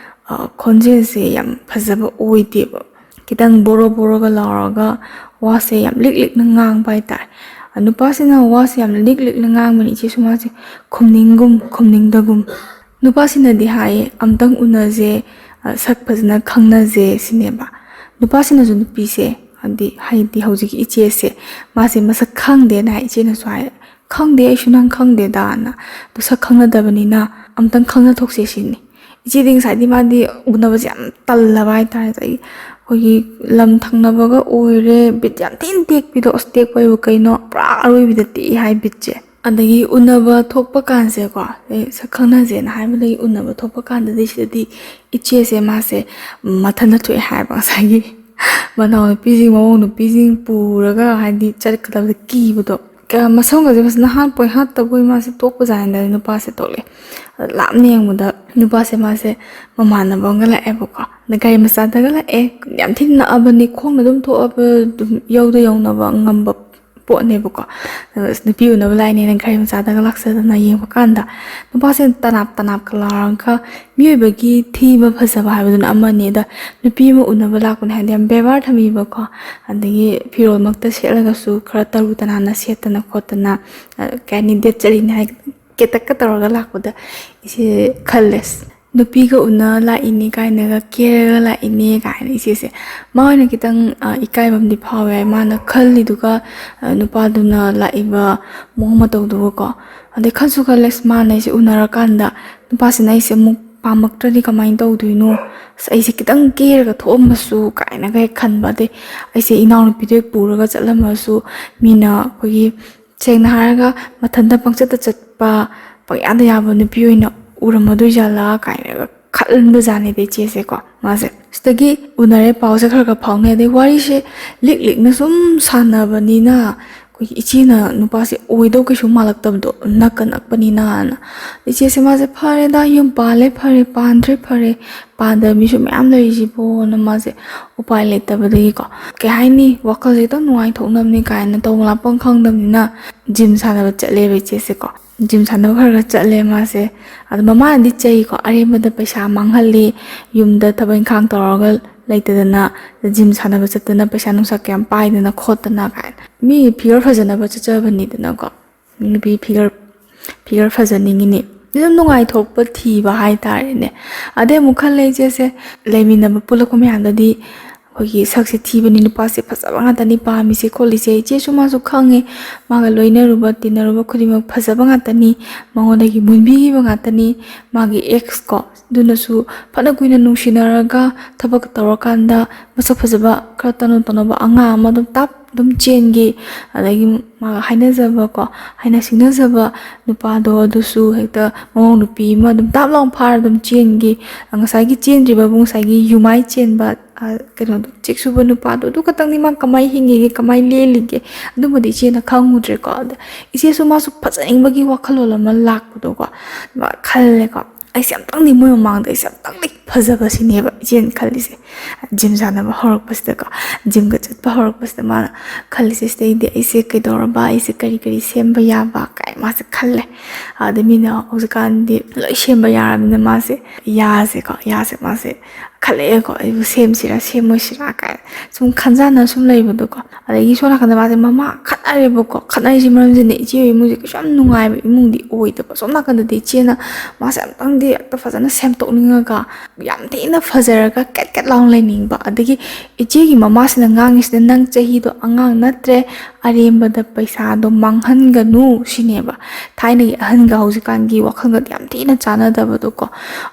ꯑ, ꯈꯣꯟꯖꯦꯜꯁꯦ ꯌꯥꯝ ꯐꯖꯕ ꯑꯣꯏꯗꯦꯕ꯫ ꯈꯤꯇꯪ ꯕꯣꯔꯣ ꯕꯣꯔꯣꯒ ꯂꯥꯎꯔꯒ ꯋꯥꯁꯦ ꯌꯥꯝ ꯂꯤꯛ ꯂꯤꯛꯅ ꯉꯥꯡꯕ ꯍꯥꯏꯇꯥꯔꯦ꯫ ꯑ, ꯅꯨꯄꯥꯁꯤꯅ ꯋꯥꯁꯦ ꯌꯥꯝ ꯂꯤꯛ ꯂꯤꯛꯅ ꯉꯥꯡꯕꯅꯤ, ꯏꯆꯦꯁꯨ ꯃꯥꯁꯦ ꯈꯨꯝꯅꯤꯡꯒꯨꯝ ꯈꯨꯝꯅꯤꯡꯗꯒꯨꯝ꯫ ꯅꯨꯄꯥꯁꯤꯅꯗꯤ ꯍꯥꯏꯌꯦ, "ꯑꯝꯇꯪ ꯎꯅꯁꯦ, ꯑ, ꯁꯛ ꯐꯖꯅ ꯈꯪꯅꯁꯦ" ꯁꯤꯅꯦꯕ꯫ ꯅꯨꯄꯥꯁꯤꯅꯁꯨ ꯅꯨꯄꯤꯁꯦ, ꯍꯥꯏꯗꯤ, ꯍꯥꯏꯗꯤ ꯍꯧꯖꯤꯛꯀꯤ ꯏꯆꯦꯁꯦ, ꯃꯥꯁꯦ ꯃꯁꯛ ꯈꯪꯗꯦꯅ ꯍꯥꯏ꯫ ꯏꯆꯦꯅꯁꯨ ꯍꯥꯏ, "ꯈꯪꯗꯦ, ꯑꯩꯁꯨ ꯅꯪ ꯈꯪꯗꯦꯗꯥꯅ꯫ ꯑꯗꯣ ꯁꯛ ꯈꯪꯅꯗꯕꯅꯤꯅ ꯑꯝꯇꯪ ꯈꯪꯅꯊꯣꯛꯁꯦ" ꯁꯤꯅꯤ꯫ ꯏꯆꯦꯗꯤ ꯉꯁꯥꯏꯗꯤ ꯃꯥꯗꯤ ꯎꯅꯕꯁꯦ ꯌꯥꯝ ꯇꯜꯂꯕ ꯍꯥꯏꯇꯥꯔꯦ꯫ ꯑꯗꯒꯤ ꯑꯩꯈꯣꯏꯒꯤ ꯂꯝ ꯊꯪꯅꯕꯒ ꯑꯣꯏꯔꯦ, ꯕꯤꯠ ꯌꯥꯝ ꯊꯤꯅ ꯇꯦꯛꯄꯤꯗꯣ꯫ ꯑꯁ, ꯇꯦꯛꯄ ꯍꯥꯏꯕꯨ ꯀꯩꯅꯣ, ꯄꯨꯔꯥ ꯑꯔꯣꯏꯕꯤꯗ ꯇꯦꯛꯑꯦ ꯍꯥꯏ ꯕꯤꯠꯁꯦ꯫ ꯑꯗꯒꯤ ꯎꯅꯕ ꯊꯣꯛꯄ ꯀꯥꯟꯁꯦꯀꯣ, ꯑꯩ ꯁꯛ ꯈꯪꯅꯁꯦꯅ ꯍꯥꯏꯕꯗꯒꯤ ꯎꯅꯕ ꯊꯣꯛꯄ ꯀꯥꯟꯗꯗꯤ ꯁꯤꯗꯗꯤ ꯏꯆꯦꯁꯦ ꯃꯥꯁꯦ ꯃꯊꯟꯇ ꯊꯣꯛꯑꯦ ꯍꯥꯏꯕ ꯉꯁꯥꯏꯒꯤ꯫ ꯃꯅꯥꯎ ꯅꯨꯄꯤꯁꯤꯡ, ꯃꯃꯧ ꯅꯨꯄꯤꯁꯤꯡ ꯄꯨꯔꯒ ꯍꯥꯏꯗꯤ ꯆꯠꯀꯗꯕꯗ ꯀꯤꯕꯗꯣ꯫ ꯀ-, ꯃꯁꯝꯒꯁꯦ ꯐꯖꯅ ꯍꯥꯠꯄꯣꯏ ꯍꯥꯠꯇꯕꯣꯏ ꯃꯥꯁꯦ ꯇꯣꯛꯄꯖꯥꯠꯅꯤꯗ, ꯅꯨꯄꯥꯁꯦ ꯊꯣꯛꯂꯛꯑꯦ꯫ ꯑꯗ ꯂꯥꯞꯅ ꯌꯦꯡꯕꯗ ꯅꯨꯄꯥꯁꯦ ꯃꯥꯁꯦ ꯃꯃꯥꯟꯅꯕ ꯑꯃꯒ ꯂꯥꯛꯑꯦꯕꯀꯣ꯫ ꯑꯗ ꯒꯥꯔꯤ ꯃꯆꯥꯗꯒ ꯂꯥꯛꯑꯦ, ꯌꯥꯝ ꯊꯤꯅ ꯅꯛꯑꯕꯅꯤ, ꯈꯣꯡꯅ ꯑꯗꯨꯝ ꯊꯣꯛꯑꯕ, ꯑꯗꯨꯝ ꯌꯧꯗ ꯌꯧꯅꯕ ꯉꯝꯕ ꯄꯣꯠꯅꯦꯕꯀꯣ꯫ ꯑꯗꯣ ꯑꯁ, ꯅꯨꯄꯤ ꯎꯅꯕ ꯂꯥꯛꯏꯅꯦꯅ ꯒꯥꯔꯤ ꯃꯆꯥꯗꯒ ꯂꯥꯛꯆꯗꯅ ꯌꯦꯡꯕ ꯀꯥꯟꯗ ꯅꯨꯄꯥꯁꯦ ꯇꯅꯥꯞ ꯇꯅꯥꯞꯀ ꯂꯥꯎꯔꯒ, ꯃꯤꯑꯣꯏꯕꯒꯤ ꯊꯤꯕ ꯐꯖꯕ ꯍꯥꯏꯕꯗꯨꯅ ꯑꯃꯅꯤ, ꯑꯗ ꯅꯨꯄꯤ ꯑꯃ ꯎꯅꯕ ꯂꯥꯛꯄꯅꯦ ꯍꯥꯏꯗꯤ ꯌꯥꯝ ꯕꯦꯕꯥꯔ ꯊꯝꯕꯤꯕꯀꯣ, ꯑꯗꯒꯤ ꯐꯤꯔꯣꯜꯃꯛꯇ ꯁꯦꯠꯂꯒꯁꯨ ꯈꯔ ꯇꯔꯨ ꯇꯅꯥꯟꯅ ꯁꯦꯠꯇꯅ ꯈꯣꯠꯇꯅ, ꯑ, ꯀꯩ ꯍꯥꯏꯅꯤ, ꯗꯦꯠ ꯆꯠꯂꯤꯅꯦ ꯍꯥꯏ ꯀꯦꯇꯛꯀ ꯇꯧꯔꯒ ꯂꯥꯛꯄꯗ ꯏꯆꯦ ꯈꯜꯂꯦ, "ꯑꯁ, ꯅꯨꯄꯤꯒ ꯎꯅ ꯂꯥꯛꯏꯅꯦ ꯀꯥꯏꯅꯒ, ꯀꯦꯔꯒ ꯂꯥꯛꯏꯅꯦ" ꯀꯥꯏꯅ ꯏꯆꯦꯁꯦ꯫ ꯃꯥ ꯑꯣꯏꯅ ꯈꯤꯇꯪ, ꯑ, ꯏꯀꯥꯏꯕ ꯑꯃꯗꯤ ꯐꯥꯎꯋꯦ꯫ ꯃꯥꯅ ꯈꯜꯂꯤꯗꯨꯒ, ꯑ, ꯅꯨꯄꯥꯗꯨꯅ ꯂꯥꯛꯏꯕ ꯃꯑꯣꯡ ꯃꯇꯧꯗꯨꯒꯀꯣ꯫ ꯑꯗꯩ ꯈꯟꯁꯨ ꯈꯜꯂꯦ, "ꯑꯁ, ꯃꯥꯅ ꯑꯩꯁꯦ ꯎꯅꯔꯀꯥꯟꯗ ꯅꯨꯄꯥꯁꯤꯅ ꯑꯩꯁꯦ ꯑꯃꯨꯛ ꯄꯥꯝꯃꯛꯇ꯭ꯔꯗꯤ ꯀꯃꯥꯏꯅ ꯇꯧꯗꯣꯏꯅꯣ? ꯑꯁ, ꯑꯩꯁꯦ ꯈꯤꯇꯪ ꯀꯦꯔꯒ ꯊꯣꯛꯑꯝꯃꯁꯨ" ꯀꯥꯏꯅꯒ ꯍꯦꯛ ꯈꯟꯕ꯫ ꯑꯗꯩ ꯑꯩꯁꯦ ꯏꯅꯥꯎꯅꯨꯄꯤꯗꯣ ꯍꯦꯛ ꯄꯨꯔꯒ ꯆꯠꯂꯝꯃꯁꯨ ꯃꯤꯅ ꯑꯩꯈꯣꯏꯒꯤ, ꯁꯦꯡꯅ ꯍꯥꯏꯔꯒ, ꯃꯊꯟꯇ ꯄꯪꯆꯠꯇ ꯆꯠꯄ, ꯄꯪꯌꯥꯗ ꯌꯥꯕ ꯅꯨꯄꯤ ꯑꯣꯏꯅ ꯎꯔꯝꯃꯗꯣꯏ ꯖꯥꯠꯂꯥ ꯀꯥꯏꯅꯒ ꯈꯟꯕꯖꯥꯠꯅꯤꯗ ꯏꯆꯦꯁꯦꯀꯣ꯫ ꯃꯥꯁꯦ ꯁꯤꯗꯒꯤ ꯎꯅꯔꯦ, ꯄꯥꯎꯁꯦ ꯈꯔ ꯈꯔ ꯐꯥꯎꯅꯩ, ꯑꯗꯩ ꯋꯥꯔꯤꯁꯦ ꯂꯤꯛ ꯂꯤꯛꯅ ꯁꯨꯝ ꯁꯥꯟꯅꯕꯅꯤꯅ ꯑꯩꯈꯣꯏꯒꯤ ꯏꯆꯦꯅ ꯅꯨꯄꯥꯁꯦ ꯑꯣꯏꯗꯧ ꯀꯩꯁꯨ ꯃꯥꯜꯂꯛꯇꯕꯗꯣ, ꯅꯛꯀ ꯅꯛꯄꯅꯤꯅꯅ꯫ ꯏꯆꯦꯁꯦ ꯃꯥꯁꯦ, "ꯐꯔꯦꯗ, ꯌꯨꯝ ꯄꯥꯜꯂꯦ ꯐꯔꯦ, ꯄꯥꯟꯗ꯭ꯔꯦ ꯐꯔꯦ, ꯄꯥꯟꯗꯕ ꯃꯤꯁꯨ ꯃꯌꯥꯝ ꯂꯩꯔꯤꯁꯤꯕꯣꯅ" ꯃꯥꯁꯦ ꯎꯄꯥꯏ ꯂꯩꯇꯕꯗꯒꯤꯀꯣ, ꯀꯩ ꯍꯥꯏꯅꯤ, ꯋꯥꯈꯜꯁꯦ ꯈꯤꯇꯪ ꯅꯨꯡꯉꯥꯏꯊꯣꯛꯅꯕꯅꯤ ꯀꯥꯏꯅ ꯇꯧꯕ ꯂꯥꯛꯄ ꯈꯪꯗꯕꯅꯤꯅ ꯖꯤꯝ ꯁꯥꯟꯅꯕ ꯆꯠꯂꯦꯕ ꯏꯆꯦꯁꯦꯀꯣ꯫ ꯖꯤꯝ ꯁꯥꯟꯅꯕ ꯈꯔ ꯈꯔ ꯆꯠꯂꯦ ꯃꯥꯁꯦ꯫ ꯑꯗꯣ ꯃꯃꯥꯅꯗꯤ ꯆꯩꯀꯣ, "ꯑꯔꯦꯝꯕꯗ ꯄꯩꯁꯥ ꯃꯥꯡꯍꯜꯂꯤ, ꯌꯨꯝꯗ ꯊꯕꯛ ꯏꯪꯈꯥꯡ ꯇꯧꯔꯒ ꯂꯩꯇꯗꯅ ꯖꯤꯝ ꯁꯥꯟꯅꯕ ꯆꯠꯇꯅ ꯄꯩꯁꯥ ꯅꯨꯡꯁꯥ ꯀꯌꯥꯝ ꯄꯥꯏꯗꯅ ꯈꯣꯠꯇꯅ" ꯀꯥꯏꯅ꯫ ꯃꯤ ꯐꯤꯒꯔ ꯐꯖꯅꯕ ꯆꯠꯆꯕꯅꯤꯗꯅꯀꯣ꯫ ꯅꯨꯄꯤ ꯐꯤꯒꯔ, ꯐꯤꯒꯔ ꯐꯖꯅꯤꯡꯉꯤꯅꯤ꯫ ꯑꯗꯨꯝ ꯅꯨꯡꯉꯥꯏꯊꯣꯛꯄ ꯊꯤꯕ ꯍꯥꯏꯇꯥꯔꯦꯅꯦ꯫ ꯑꯗꯩ ꯑꯃꯨꯛ ꯈꯜꯂꯦ ꯏꯆꯦꯁꯦ, ꯂꯩꯃꯤꯟꯅꯕ ꯄꯨꯜꯂꯛꯄ ꯃꯌꯥꯝꯗꯗꯤ ꯑꯩꯈꯣꯏꯒꯤ ꯁꯛꯁꯦ ꯊꯤꯕꯅꯤ, ꯅꯨꯄꯥꯁꯦ ꯐꯖꯕ ꯉꯥꯛꯇꯅꯤ ꯄꯥꯝꯃꯤꯁꯦ ꯈꯣꯠꯂꯤꯁꯦ꯫ ꯏꯆꯦꯁꯨ ꯃꯥꯁꯨ ꯈꯪꯉꯦ, ꯃꯥꯒ ꯂꯣꯏꯅꯔꯨꯕ ꯇꯤꯟꯅꯔꯨꯕ ꯈꯨꯗꯤꯡꯃꯛ ꯐꯖꯕ ꯉꯥꯛꯇꯅꯤ, ꯃꯉꯣꯟꯗꯒꯤ ꯃꯨꯟꯕꯤꯈꯤꯕ ꯉꯥꯛꯇꯅꯤ꯫ ꯃꯥꯒꯤ ꯑꯦꯛꯁ ꯀꯣ, ꯑꯗꯨꯅꯁꯨ ꯐꯅ ꯀꯨꯏꯅ ꯅꯨꯡꯁꯤꯅꯔꯒ ꯊꯕꯛ ꯇꯧꯔꯀꯥꯟꯗ ꯃꯁꯛ ꯐꯖꯕ ꯈꯔ ꯇꯅꯧ ꯇꯅꯧꯕ ꯑꯉꯥꯡ ꯑꯃ ꯑꯗꯨꯝ ꯇꯞ ꯑꯗꯨꯝ ꯆꯦꯟꯈꯤ꯫ ꯑꯗꯒꯤ ꯃꯥꯒ ꯍꯥꯏꯅꯖꯕꯀꯣ, ꯍꯥꯏꯅ ꯁꯤꯡꯅꯖꯕ ꯅꯨꯄꯥꯗꯣ ꯑꯗꯨꯁꯨ ꯍꯦꯛꯇ ꯃꯃꯧ ꯅꯨꯄꯤ ꯑꯃ ꯑꯗꯨꯝ ꯇꯥꯞ ꯂꯥꯎ ꯐꯥꯔ ꯑꯗꯨꯝ ꯆꯦꯟꯈꯤ꯫ ꯉꯁꯥꯏꯒꯤ ꯆꯦꯟꯗ꯭ꯔꯤꯕꯕꯨ ꯉꯁꯥꯏꯒꯤ ꯌꯨꯃꯥꯏ ꯆꯦꯟꯕ ꯀꯩꯅꯣꯗꯣ, ꯆꯦꯛ ꯁꯨꯕ ꯅꯨꯄꯥꯗꯣ, ꯑꯗꯨ ꯈꯛꯇꯪꯗꯤ ꯃꯥ ꯀꯃꯥꯏꯅ ꯍꯤꯡꯉꯤꯒꯦ, ꯀꯃꯥꯏꯅ ꯂꯦꯜꯂꯤꯒꯦ, ꯑꯗꯨꯃꯗꯤ ꯏꯆꯦꯅ ꯈꯪꯉꯨꯗ꯭ꯔꯦꯀꯣ꯫ ꯑꯗ ꯏꯆꯦꯁꯨ ꯃꯥꯁꯨ ꯐꯖꯅꯤꯡꯕꯒꯤ ꯋꯥꯈꯜꯂꯣꯟ ꯑꯃ ꯂꯥꯛꯄꯗꯣꯀꯣ, ꯃꯥ ꯈꯜꯂꯦꯀꯣ, "ꯑꯩꯁꯦ ꯑꯝꯇꯪꯗꯤ ꯃꯣꯏ ꯃꯃꯥꯡꯗ ꯑꯩꯁꯦ ꯑꯝꯇꯪꯗꯤ ꯐꯖꯕꯁꯤꯅꯦꯕ ꯏꯆꯦꯅ ꯈꯜꯂꯤꯁꯦ"꯫ ꯖꯤꯝ ꯁꯥꯟꯅꯕ ꯍꯧꯔꯛꯄꯁꯤꯗꯀꯣ, ꯖꯤꯝꯒ ꯆꯠꯄ ꯍꯧꯔꯛꯄꯁꯤꯗ ꯃꯥꯅ ꯈꯜꯂꯤꯁꯦ, "ꯁꯤꯗꯩꯗꯤ ꯑꯩꯁꯦ ꯀꯩꯗꯧꯔꯕ, ꯑꯩꯁꯦ ꯀꯔꯤ ꯀꯔꯤ ꯁꯦꯝꯕ ꯌꯥꯕ?" ꯀꯥꯏ ꯃꯥꯁꯦ ꯈꯜꯂꯦ꯫ ꯑꯗ ꯃꯤꯅ ꯍꯧꯖꯤꯛꯀꯥꯟꯗꯤ ꯂꯣꯏ ꯁꯦꯝꯕ ꯌꯥꯔꯕꯅꯤꯅ ꯃꯥꯁꯦ ꯌꯥꯁꯦꯀꯣ, ꯌꯥꯁꯦ ꯃꯥꯁꯦ ꯈꯜꯂꯛꯑꯦꯀꯣ, "ꯑꯩꯕꯨ ꯁꯦꯝꯁꯤꯔꯥ ꯁꯦꯝꯃꯣꯏꯁꯤꯔꯥ?" ꯀꯥꯏꯅ ꯁꯨꯝ ꯈꯟꯖꯥꯟꯅ ꯁꯨꯝ ꯂꯩꯕꯗꯣꯀꯣ꯫ ꯑꯗꯒꯤ ꯁꯣꯝ ꯅꯥꯀꯟꯗ ꯃꯥꯁꯦ ꯃꯃꯥ ꯈꯠꯅꯔꯦꯕꯀꯣ꯫ ꯈꯠꯅꯔꯤꯁꯤ ꯃꯔꯝꯁꯤꯅ ꯏꯆꯦ ꯍꯣꯏ ꯏꯃꯨꯡꯁꯦ ꯀꯩꯁꯨ ꯌꯥꯝ ꯅꯨꯡꯉꯥꯏꯕ ꯏꯃꯨꯡꯗꯤ ꯑꯣꯏꯗꯕ꯫ ꯁꯣꯝ ꯅꯥꯀꯟꯗꯗꯤ ꯏꯆꯦꯅ ꯃꯥꯁꯦ ꯑꯝꯇꯪꯗꯤ ꯍꯦꯛꯇ ꯐꯖꯅ ꯁꯦꯝꯗꯣꯛꯅꯤꯡꯉꯒ, ꯌꯥꯝ ꯊꯤꯅ ꯐꯖꯔꯒ ꯀꯦꯠ ꯀꯦꯠ ꯂꯥꯎꯅ ꯂꯩꯅꯤꯡꯕ꯫ ꯑꯗꯒꯤ ꯏꯆꯦꯒꯤ ꯃꯃꯥꯁꯤꯅ ꯉꯥꯡꯉꯤꯁꯤꯅ, "ꯅꯪ ꯆꯍꯤꯗꯣ ꯑꯉꯥꯡ ꯅꯠꯇ꯭ꯔꯦ, ꯑꯔꯦꯝꯕꯗ ꯄꯩꯁꯥꯗꯣ ꯃꯥꯡꯍꯟꯒꯅꯨ" ꯁꯤꯅꯦꯕ꯫ ꯊꯥꯏꯅꯒꯤ ꯑꯍꯟꯒ ꯍꯧꯖꯤꯛꯀꯥꯟꯒꯤ ꯋꯥꯈꯜꯒꯗꯤ ꯌꯥꯝ ꯊꯤꯅ ꯆꯥꯟꯅꯗꯕꯗꯣꯀꯣ꯫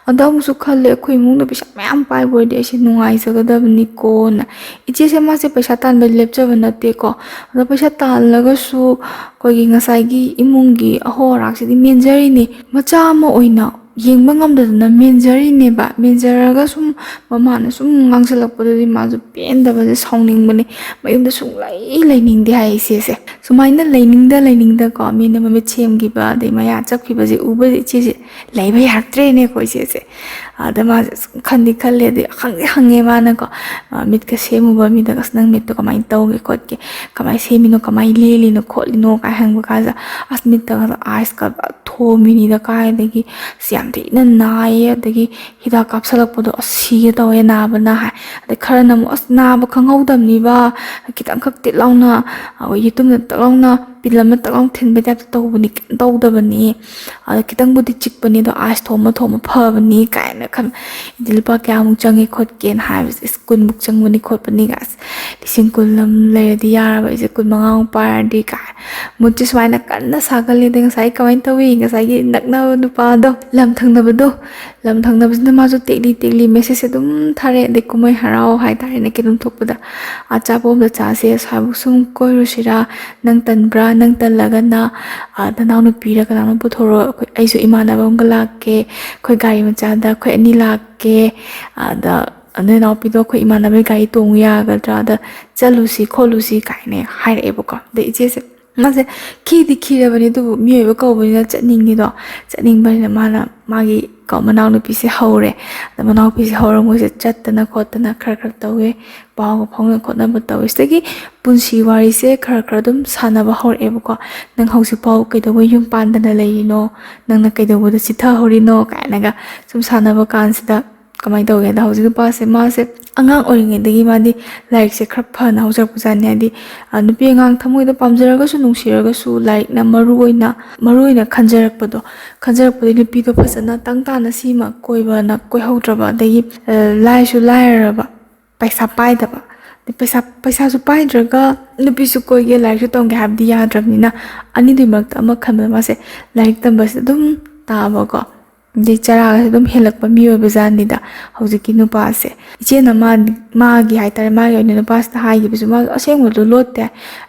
ꯑꯗꯣ ꯑꯃꯨꯛꯁꯨ ꯈꯜꯂꯦ, ꯑꯩꯈꯣꯏ ꯏꯃꯨꯡꯗ ꯄꯩꯁꯥ ꯃꯌꯥꯝ ꯄꯥꯏꯕ ꯑꯣꯏꯔꯗꯤ ꯑꯩꯁꯦ ꯅꯨꯡꯉꯥꯏꯖꯒꯗꯕꯅꯤꯀꯣꯅ꯫ ꯏꯆꯦꯁꯦ ꯃꯥꯁꯦ ꯄꯩꯁꯥ ꯇꯥꯟꯕ ꯂꯦꯞꯆꯕ ꯅꯠꯇꯦꯀꯣ꯫ ꯑꯗꯣ ꯄꯩꯁꯥ ꯇꯥꯜꯂꯒꯁꯨ ꯑꯩꯈꯣꯏꯒꯤ ꯉꯁꯥꯏꯒꯤ ꯏꯃꯨꯡꯒꯤ ꯑꯍꯣ ꯑꯔꯥꯛꯁꯤꯗꯤ ꯃꯦꯟꯖꯔꯤꯅꯦ꯫ ꯃꯆꯥ ꯑꯃ ꯑꯣꯏꯅ ꯌꯦꯡꯕ ꯉꯝꯗꯗꯅ ꯃꯦꯟꯖꯔꯤꯅꯦꯕ꯫ ꯃꯦꯟꯖꯔꯒ ꯁꯨꯝ ꯃꯃꯥꯅ ꯁꯨꯝ ꯉꯥꯡꯁꯤꯜꯂꯛꯄꯗꯨꯗꯤ ꯃꯥꯁꯨ ꯄꯦꯟꯗꯕꯁꯦ, ꯁꯥꯎꯅꯤꯡꯕꯅꯦ꯫ ꯃꯌꯨꯝꯗ ꯁꯨꯡꯂꯩ ꯂꯩꯅꯤꯡꯗꯦ ꯍꯥꯏ ꯏꯆꯦꯁꯦ꯫ ꯁꯨꯃꯥꯏꯅ ꯂꯩꯅꯤꯡꯗ ꯂꯩꯅꯤꯡꯗꯀꯣ, ꯃꯤꯅ ꯃꯃꯤꯠ ꯁꯦꯝꯈꯤꯕ ꯑꯗꯩ ꯃꯌꯥ ꯆꯞꯈꯤꯕꯁꯦ ꯎꯕꯗ ꯏꯆꯦꯁꯦ ꯂꯩꯕ ꯌꯥꯔꯛꯇ꯭ꯔꯦꯅꯦꯀꯣ ꯏꯆꯦꯁꯦ꯫ ꯑꯗ ꯃꯥꯁꯦ ꯁꯨꯝ ꯈꯟꯗꯤ ꯈꯜꯂꯦ, ꯑꯗꯩ ꯍꯪꯗꯤ ꯍꯪꯉꯦ ꯃꯥꯅꯀꯣ, ꯑ, ꯃꯤꯠꯀ ꯁꯦꯝꯃꯨꯕ ꯃꯤꯗꯒ, "ꯑꯁ, ꯅꯪ ꯃꯤꯠꯇꯣ ꯀꯃꯥꯏꯅ ꯇꯧꯒꯦ ꯈꯣꯠꯀꯦ, ꯀꯃꯥꯏꯅ ꯁꯦꯝꯃꯤꯅꯣ, ꯀꯃꯥꯏꯅ ꯂꯦꯜꯂꯤꯅꯣ ꯈꯣꯠꯂꯤꯅꯣ?" ꯀꯥꯏ ꯍꯪꯕ ꯀꯥꯟꯗ, "ꯑꯁ, ꯃꯤꯠꯇꯒ ꯑꯥꯏꯁꯀ ꯊꯣꯝꯃꯤꯅꯤꯗ, ꯀꯥꯏꯗꯒꯤ ꯑꯁ, ꯌꯥꯝ ꯊꯤꯅ ꯅꯥꯏꯌꯦ, ꯑꯗꯒꯤ ꯍꯤꯗꯥꯛ ꯀꯥꯞꯁꯜꯂꯛꯄꯗꯣ ꯑꯁ ꯁꯤꯒꯦ ꯇꯧꯋꯦ ꯅꯥꯕꯅ" ꯍꯥꯏ꯫ ꯑꯗꯩ ꯈꯔꯅ ꯑꯃꯨꯛ, "ꯑꯁ, ꯅꯥꯕ ꯈꯪꯍꯧꯗꯕꯅꯤꯕ, ꯈꯤꯇꯪꯈꯛ ꯇꯤꯠ ꯂꯥꯎꯅ ꯑꯩꯈꯣꯏ ꯌꯦꯇꯨꯝꯅ ꯇꯛ ꯂꯥꯎꯅ ꯄꯤꯜ ꯑꯃ ꯇꯛ ꯂꯥꯎꯅ ꯊꯤꯟꯕꯩ ꯇꯥꯏꯞꯇ ꯇꯧꯕꯅꯤ, ꯀꯩꯝ ꯇꯧꯗꯕꯅꯤ, ꯑꯗ ꯈꯤꯇꯪꯕꯨꯗꯤ ꯆꯤꯛꯄꯅꯤ, ꯑꯗꯣ ꯑꯥꯏꯁ ꯊꯣꯝꯃ ꯊꯣꯝꯃ ꯐꯕꯅꯤ" ꯀꯥꯏꯅ ꯈꯟ-, ꯍꯥꯏꯗꯤ ꯂꯨꯄꯥ ꯀꯌꯥꯃꯨꯛ ꯆꯪꯉꯦ ꯈꯣꯠꯀꯦꯅ ꯍꯥꯏꯕꯁꯦ, "ꯑꯁ, ꯀꯨꯟꯃꯨꯛ ꯆꯪꯕꯅꯤ ꯈꯣꯠꯄꯅꯤ" ꯀꯥꯏ, ꯑꯁ, "ꯂꯤꯁꯤꯡ ꯀꯨꯟ ꯑꯃ ꯂꯩꯔꯗꯤ ꯌꯥꯔꯕ, ꯑꯩꯁꯦ ꯀꯨꯟ ꯃꯉꯥꯃꯨꯛ ꯄꯥꯏꯔꯗꯤ" ꯀꯥꯏ꯫ ꯃꯨꯠꯁꯦ ꯁꯨꯃꯥꯏꯅ ꯀꯟꯅ ꯁꯥꯒꯠꯂꯦ꯫ ꯑꯗꯩ ꯉꯁꯥꯏ ꯀꯃꯥꯏꯅ ꯇꯧꯏ? ꯉꯁꯥꯏꯒꯤ ꯅꯛꯅꯕ ꯅꯨꯄꯥꯗꯣ, ꯂꯝ ꯊꯪꯅꯕꯗꯣ, ꯂꯝ ꯊꯪꯅꯕꯁꯤꯅ ꯃꯥꯁꯨ ꯇꯦꯛꯂꯤ ꯇꯦꯛꯂꯤ ꯃꯦꯁꯦꯖꯁꯦ ꯑꯗꯨꯝ ꯊꯥꯔꯛꯑꯦ꯫ ꯑꯗꯩ ꯀꯨꯝꯍꯩ ꯍꯔꯥꯎ ꯍꯥꯏꯇꯥꯔꯦꯅꯦ, ꯀꯩꯅꯣꯝ ꯊꯣꯛꯄꯗ ꯑꯆꯥꯄꯣꯠ ꯑꯝꯇ ꯆꯥꯁꯦ, ꯑꯁ꯭ꯋꯥꯏꯕꯨꯛ ꯁꯨꯝ ꯀꯣꯏꯔꯨꯁꯤꯔꯥ, ꯅꯪ ꯇꯟꯕ꯭ꯔꯥ? ꯅꯪ ꯇꯜꯂꯒꯅ, ꯑ, ꯅꯅꯥꯎꯅꯨꯄꯤꯔ ꯀꯅꯥꯅꯣ ꯄꯨꯊꯣꯔꯛꯑꯣ, ꯑꯩꯈꯣꯏ, ꯑꯩꯁꯨ ꯏꯃꯥꯟꯅꯕ ꯑꯃꯒ ꯂꯥꯛꯀꯦ, ꯑꯩꯈꯣꯏ ꯒꯥꯔꯤ ꯃꯆꯥꯗ ꯑꯩꯈꯣꯏ ꯑꯅꯤ ꯂꯥꯛꯀꯦ, ꯑꯗ "ꯅꯣꯏ ꯏꯅꯥꯎꯄꯤꯗꯣ ꯑꯩꯈꯣꯏ ꯏꯃꯥꯟꯅꯕꯒꯤ ꯒꯥꯔꯤ ꯇꯣꯡꯉꯨ ꯌꯥꯒꯗ꯭ꯔꯥ? ꯑꯗ ꯆꯠꯂꯨꯁꯤ ꯈꯣꯠꯂꯨꯁꯤ" ꯀꯥꯏꯅ ꯍꯥꯏꯔꯛꯑꯦꯕꯀꯣ꯫ ꯑꯗ ꯏꯆꯦꯁꯦ, ꯃꯥꯁꯦ ꯈꯤꯗꯤ ꯈꯤꯔꯕꯅꯤ, ꯑꯗꯨꯕꯨ ꯃꯤꯑꯣꯏꯕ ꯀꯧꯕꯅꯤꯅ ꯆꯠꯅꯤꯡꯉꯤꯗꯣ꯫ ꯆꯠꯅꯤꯡꯕꯅꯤꯅ ꯃꯥꯅ ꯃꯥꯒꯤ ꯀꯣ ꯃꯅꯥꯎꯅꯨꯄꯤꯁꯦ ꯍꯧꯔꯦ꯫ ꯑꯗ ꯃꯅꯥꯎꯅꯨꯄꯤꯁꯦ ꯍꯧꯔ ꯃꯣꯏꯁꯦ ꯆꯠꯇꯅ ꯈꯣꯠꯇꯅ ꯈꯔ ꯈꯔ ꯇꯧꯋꯦ, ꯄꯥꯎꯒ ꯐꯥꯎꯅ ꯈꯣꯠꯅꯕ ꯇꯧꯋꯦ꯫ ꯁꯤꯗꯒꯤ ꯄꯨꯟꯁꯤ ꯋꯥꯔꯤꯁꯦ ꯈꯔ ꯈꯔ ꯑꯗꯨꯝ ꯁꯥꯟꯅꯕ ꯍꯧꯔꯛꯑꯦꯕꯀꯣ꯫ "ꯅꯪ ꯍꯧꯖꯤꯛꯐꯥꯎ ꯀꯩꯗꯧꯕ ꯌꯨꯝ ꯄꯥꯟꯗꯅ ꯂꯩꯔꯤꯅꯣ? ꯅꯪꯅ ꯀꯩꯗꯧꯕꯗ ꯆꯤꯊꯍꯧꯔꯤꯅꯣ?" ꯀꯥꯏꯅꯒ ꯁꯨꯝ ꯁꯥꯟꯅꯕ ꯀꯥꯟꯁꯤꯗ ꯀꯃꯥꯏꯅ ꯇꯧꯒꯦꯗ, ꯍꯧꯖꯤꯛ ꯅꯨꯄꯥꯁꯦ, ꯃꯥꯁꯦ ꯑꯉꯥꯡ ꯑꯣꯏꯔꯤꯉꯩꯗꯒꯤ ꯃꯥꯗꯤ ꯂꯥꯏꯔꯤꯛꯁꯦ ꯈꯔ ꯐꯅ ꯍꯧꯖꯔꯛꯄꯖꯥꯠꯅꯤ꯫ ꯍꯥꯏꯗꯤ, ꯑ, ꯅꯨꯄꯤ ꯑꯉꯥꯡ ꯊꯃꯣꯏꯗ ꯄꯥꯝꯖꯔꯒꯁꯨ, ꯅꯨꯡꯁꯤꯔꯒꯁꯨ, ꯂꯥꯏꯔꯤꯛꯅ ꯃꯔꯨ ꯑꯣꯏꯅ, ꯃꯔꯨ ꯑꯣꯏꯅ ꯈꯟꯖꯔꯛꯄꯗꯣ, ꯈꯟꯖꯔꯛꯄꯗꯒꯤ ꯅꯨꯄꯤꯗꯣ ꯐꯖꯅ ꯇꯪ ꯇꯥꯅ ꯁꯤꯃ ꯀꯣꯏꯕꯅ ꯀꯣꯏꯍꯧꯗ꯭ꯔꯕ, ꯑꯗꯒꯤ, ꯑ, ꯂꯥꯏꯁꯨ ꯂꯥꯏꯔꯔꯕ, ꯄꯩꯁꯥ ꯄꯥꯏꯗꯕ, ꯑꯗꯩ ꯄꯩꯁꯥ, ꯄꯩꯁꯥꯁꯨ ꯄꯥꯏꯗ꯭ꯔꯒ ꯅꯨꯄꯤꯁꯨ ꯀꯣꯏꯒꯦ, ꯂꯥꯏꯔꯤꯛꯁꯨ ꯇꯝꯒꯦ ꯍꯥꯏꯕꯗꯤ ꯌꯥꯗ꯭ꯔꯕꯅꯤꯅ, ꯑꯅꯤꯗꯨꯒꯤ ꯃꯔꯛꯇ ꯑꯃ ꯈꯟꯕꯗ ꯃꯥꯁꯦ ꯂꯥꯏꯔꯤꯛ ꯇꯝꯕꯁꯤꯗ ꯑꯗꯨꯝ ꯇꯥꯕꯀꯣ꯫ ꯑꯗꯩ ꯆꯔꯥꯒꯁꯦ ꯑꯗꯨꯝ ꯍꯦꯜꯂꯛꯄ ꯃꯤ ꯑꯣꯏꯕ ꯖꯥꯠꯅꯤꯗ ꯍꯧꯖꯤꯛꯀꯤ ꯅꯨꯄꯥꯁꯦ꯫ ꯏꯆꯦꯅ ꯃꯥ-, ꯃꯥꯒꯤ ꯍꯥꯏꯇꯥꯔꯦ, ꯃꯥꯒꯤ ꯑꯣꯏꯅ ꯅꯨꯄꯥꯁꯤꯗ ꯍꯥꯏꯈꯤꯕꯁꯨ, ꯃꯥ ꯑꯁꯦꯡꯕꯗꯣ ꯂꯣꯠꯇꯦ꯫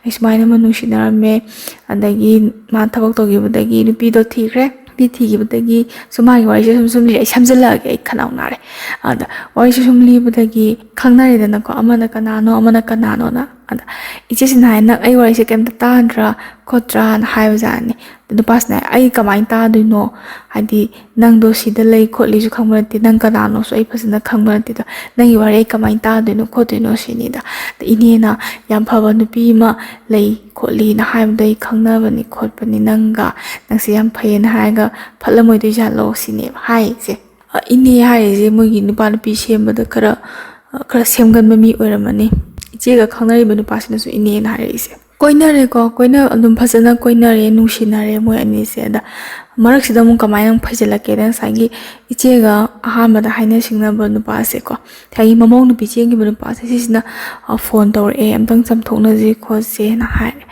"ꯑꯩ ꯁꯨꯃꯥꯏꯅ ꯑꯃ ꯅꯨꯡꯁꯤꯅꯔꯝꯃꯦ, ꯑꯗꯒꯤ ꯃꯥ ꯊꯕꯛ ꯇꯧꯈꯤꯕꯗꯒꯤ ꯅꯨꯄꯤꯗꯣ ꯊꯤꯈ꯭ꯔꯦ, ꯅꯨꯄꯤ ꯊꯤꯈꯤꯕꯗꯒꯤ ꯁꯨꯝ ꯃꯥꯒꯤ ꯋꯥꯔꯤꯁꯦ ꯁꯨꯝ ꯁꯨꯝ ꯂꯤꯔꯦ, ꯑꯩ ꯁꯝꯖꯜꯂꯛꯑꯒꯦ, ꯑꯩ ꯈꯅꯥꯎ ꯅꯥꯔꯦ꯫ ꯑꯗ ꯋꯥꯔꯤꯁꯦ ꯁꯨꯝ ꯂꯤꯕꯗꯒꯤ ꯈꯪꯅꯔꯦꯗꯅꯀꯣ, ꯑꯃꯅ ꯀꯅꯥꯅꯣ, ꯑꯃꯅ ꯀꯅꯥꯅꯣꯅ꯫ ꯑꯗ ꯏꯆꯦꯁꯤꯅ ꯍꯥꯏ, "ꯅꯪ ꯑꯩ ꯋꯥꯔꯤꯁꯦ ꯀꯩꯝꯇ ꯇꯥꯗ꯭ꯔꯥ ꯈꯣꯠꯇ꯭ꯔꯥꯅ?" ꯍꯥꯏꯕꯖꯥꯠꯅꯤ꯫ ꯑꯗ ꯅꯨꯄꯥꯁꯤꯅ ꯍꯥꯏ, "ꯑꯩ ꯀꯃꯥꯏꯅ ꯇꯥꯗꯣꯏꯅꯣ? ꯍꯥꯏꯗꯤ ꯅꯪꯗꯣ ꯁꯤꯗ ꯂꯩ ꯈꯣꯠꯂꯤꯁꯨ ꯈꯪꯕ ꯅꯠꯇꯦ, ꯅꯪ ꯀꯅꯥꯅꯣꯁꯨ ꯑꯩ ꯐꯖꯅ ꯈꯪꯕ ꯅꯠꯇꯦ꯫ ꯑꯗꯣ ꯅꯪꯒꯤ ꯋꯥꯔꯤ ꯑꯩ ꯀꯃꯥꯏꯅ ꯇꯥꯗꯣꯏꯅꯣ ꯈꯣꯠꯇꯣꯏꯅꯣ?" ꯁꯤꯅꯤꯗ꯫ ꯑꯗ ꯏꯅꯦꯅ, "ꯌꯥꯝ ꯐꯕ ꯅꯨꯄꯤ ꯑꯃ ꯂꯩ ꯈꯣꯠꯂꯤꯅ ꯍꯥꯏꯕꯗꯣ ꯑꯩ ꯈꯪꯅꯕꯅꯤ ꯈꯣꯠꯄꯅꯤ ꯅꯪꯒ, ꯅꯪꯁꯦ ꯌꯥꯝ ꯐꯩꯌꯦꯅ ꯍꯥꯏꯔꯒ ꯐꯠꯂꯝꯃꯣꯏꯗꯣꯏ ꯖꯥꯠꯂꯣ?" ꯁꯤꯅꯦꯕ ꯍꯥꯏꯔꯤꯁꯦ꯫ ꯑ, ꯏꯅꯦ ꯍꯥꯏꯔꯤꯁꯦ ꯃꯣꯏꯒꯤ ꯅꯨꯄꯥ ꯅꯨꯄꯤ ꯁꯦꯝꯕꯗ ꯈꯔ, ꯑ, ꯈꯔ ꯁꯦꯝꯒꯟꯕ ꯃꯤ ꯑꯣꯏꯔꯝꯃꯅꯤ꯫ ꯏꯆꯦꯒ ꯈꯪꯅꯔꯤꯕ ꯅꯨꯄꯥꯁꯤꯅꯁꯨ ꯏꯅꯦꯅ ꯍꯥꯏꯔꯛꯏꯁꯦ꯫ ꯀꯣꯏꯅꯔꯦꯀꯣ, ꯀꯣꯏꯅ-, ꯑꯗꯨꯝ ꯐꯖꯅ ꯀꯣꯏꯅꯔꯦ, ꯅꯨꯡꯁꯤꯅꯔꯦ ꯃꯣꯏ ꯑꯅꯤꯁꯦ꯫ ꯑꯗ ꯃꯔꯛꯁꯤꯗ ꯑꯃꯨꯛ ꯀꯃꯥꯏꯅ ꯑꯃꯨꯛ ꯐꯩꯖꯤꯜꯂꯛꯀꯦꯗ, ꯉꯁꯥꯏꯒꯤ ꯏꯆꯦꯒ ꯑꯍꯥꯟꯕꯗ ꯍꯥꯏꯅ ꯁꯤꯡꯅꯕ ꯅꯨꯄꯥꯁꯦꯀꯣ, ꯉꯁꯥꯏꯒꯤ ꯃꯃꯧ ꯅꯨꯄꯤ ꯆꯦꯟꯈꯤꯕ ꯅꯨꯄꯥꯁꯦ, ꯁꯤꯁꯤꯅ, ꯑ, ꯐꯣꯟ ꯇꯧꯔꯛꯑꯦ, "ꯑꯝꯇꯪ ꯆꯥꯝꯊꯣꯛꯅꯁꯤ ꯈꯣꯠꯁꯦꯅ" ꯍꯥꯏꯔꯦ꯫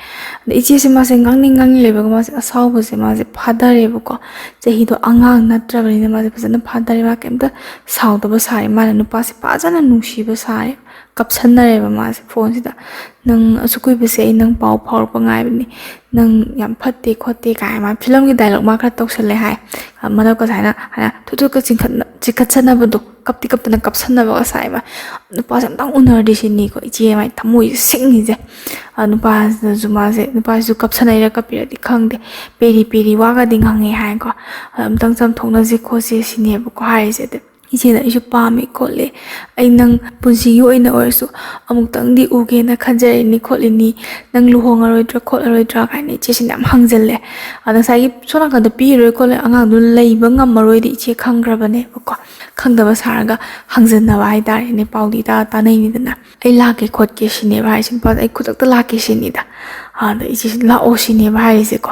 ꯑꯗ ꯏꯆꯦꯁꯦ ꯃꯥꯁꯦ ꯉꯥꯡꯅꯤꯡ ꯉꯥꯡꯅꯤꯡ ꯂꯩꯕꯒ ꯃꯥꯁꯦ ꯑꯁꯥꯎꯕꯁꯦ ꯃꯥꯁꯦ ꯐꯥꯊꯔꯦꯕꯀꯣ꯫ ꯆꯍꯤꯗꯣ ꯑꯉꯥꯡ ꯅꯠꯇ꯭ꯔꯕꯅꯤꯅ ꯃꯥꯁꯦ ꯐꯖꯅ ꯐꯥꯊꯔꯦ꯫ ꯃꯥ ꯀꯩꯝꯇ ꯁꯥꯎꯗꯕ ꯁꯥꯔꯦ꯫ ꯃꯥꯅ ꯅꯨꯄꯥꯁꯦ ꯐꯖꯅ ꯅꯨꯡꯁꯤꯕ ꯁꯥꯔꯦ꯫ ꯀꯞꯁꯟꯅꯔꯦꯕ ꯃꯥꯁꯦ ꯐꯣꯟꯁꯤꯗ꯫ "ꯅꯪ ꯑꯁꯨꯛ ꯀꯨꯏꯕꯁꯦ ꯑꯩ ꯅꯪ ꯄꯥꯎ ꯐꯥꯎꯔꯛꯄ ꯉꯥꯏꯕꯅꯤ꯫ ꯅꯪ ꯌꯥꯝ ꯐꯠꯇꯦ ꯈꯣꯠꯇꯦ" ꯀꯥꯏꯅ ꯃꯥ ꯐꯤꯂꯝꯒꯤ ꯗꯥꯏꯂꯣꯛ ꯃꯥ ꯈꯔ ꯇꯧꯁꯜꯂꯦ ꯍꯥꯏ꯫ ꯃꯔꯛꯀ ꯁꯨꯃꯥꯏꯅ, ꯍꯥꯏꯅ ꯊꯨꯠ ꯊꯨꯠꯀ ꯆꯤꯡꯈꯠꯅ-, ꯆꯤꯡꯈꯠꯁꯟꯅꯕꯗꯣ꯫ ꯀꯞꯇꯤ ꯀꯞꯇꯅ ꯀꯞꯁꯟꯅꯕꯒ ꯁꯥꯏ ꯃꯥ꯫ ꯅꯨꯄꯥꯁꯦ ꯑꯝꯇꯪ ꯎꯅꯔꯗꯤ ꯁꯤꯅꯤꯀꯣ ꯏꯆꯦ ꯃꯥꯏ ꯊꯃꯣꯏꯁꯦ ꯁꯤꯡꯉꯤꯁꯦ꯫ ꯑ, ꯅꯨꯄꯥꯁꯤꯅꯁꯨ ꯃꯥꯁꯦ, ꯅꯨꯄꯥꯁꯤꯁꯨ ꯀꯞꯁꯟꯅꯩꯔ ꯀꯞꯄꯤꯔꯗꯤ ꯈꯪꯗꯦ, ꯄꯦꯔꯤ ꯄꯦꯔꯤ ꯋꯥꯒꯗꯤ ꯉꯥꯡꯉꯦ ꯍꯥꯏꯀꯣ꯫ ꯑ, "ꯑꯝꯇꯪ ꯆꯝꯊꯣꯛꯅꯁꯤ ꯈꯣꯠꯁꯤ" ꯁꯤꯅꯦꯕꯀꯣ ꯍꯥꯏꯔꯤꯁꯦ꯫ ꯑꯗ ꯏꯆꯦꯅ "ꯑꯩꯁꯨ ꯄꯥꯝꯃꯤ ꯈꯣꯠꯂꯤ, ꯑꯩ ꯅꯪ ꯄꯨꯟꯁꯤꯒꯤ ꯑꯣꯏꯅ ꯑꯣꯏꯔꯁꯨ ꯑꯃꯨꯛꯇꯪꯗꯤ ꯎꯒꯦꯅ ꯈꯟꯖꯔꯤꯅꯤ ꯈꯣꯠꯂꯤꯅꯤ, ꯅꯪ ꯂꯨꯍꯣꯡꯉꯔꯣꯏꯗ꯭ꯔꯥ ꯈꯣꯠꯂꯔꯣꯏꯗ꯭ꯔꯥ?" ꯀꯥꯏꯅ ꯏꯆꯦꯁꯤꯅ ꯌꯥꯝ ꯍꯪꯖꯜꯂꯦ꯫ ꯑꯗ ꯉꯁꯥꯏꯒꯤ ꯁꯣꯝ ꯅꯥꯀꯟꯗ ꯄꯤꯔꯔꯣꯏ ꯈꯣꯠꯂꯣꯏ, ꯑꯉꯥꯡꯗꯨ ꯂꯩꯕ ꯉꯝꯃꯔꯣꯏꯗꯤ ꯏꯆꯦ ꯈꯪꯈ꯭ꯔꯕꯅꯦꯕꯀꯣ꯫ ꯈꯪꯗꯕ ꯁꯥꯔꯒ ꯍꯪꯖꯟꯅꯕ ꯍꯥꯏꯇꯥꯔꯦꯅꯦ, ꯄꯥꯎꯗꯤ ꯏꯇꯥ ꯇꯥꯅꯩꯅꯤꯗꯅ꯫ "ꯑꯩ ꯂꯥꯛꯀꯦ ꯈꯣꯠꯀꯦ" ꯁꯤꯅꯦꯕ ꯍꯥꯏꯁꯦ, ꯅꯨꯄꯥꯗ "ꯑꯩ ꯈꯨꯗꯛꯇ ꯂꯥꯛꯀꯦ" ꯁꯤꯅꯤꯗ꯫ ꯑꯗ ꯏꯆꯦꯁꯤ "ꯂꯥꯛꯑꯣ" ꯁꯤꯅꯦꯕ ꯍꯥꯏꯔꯤꯁꯦꯀꯣ꯫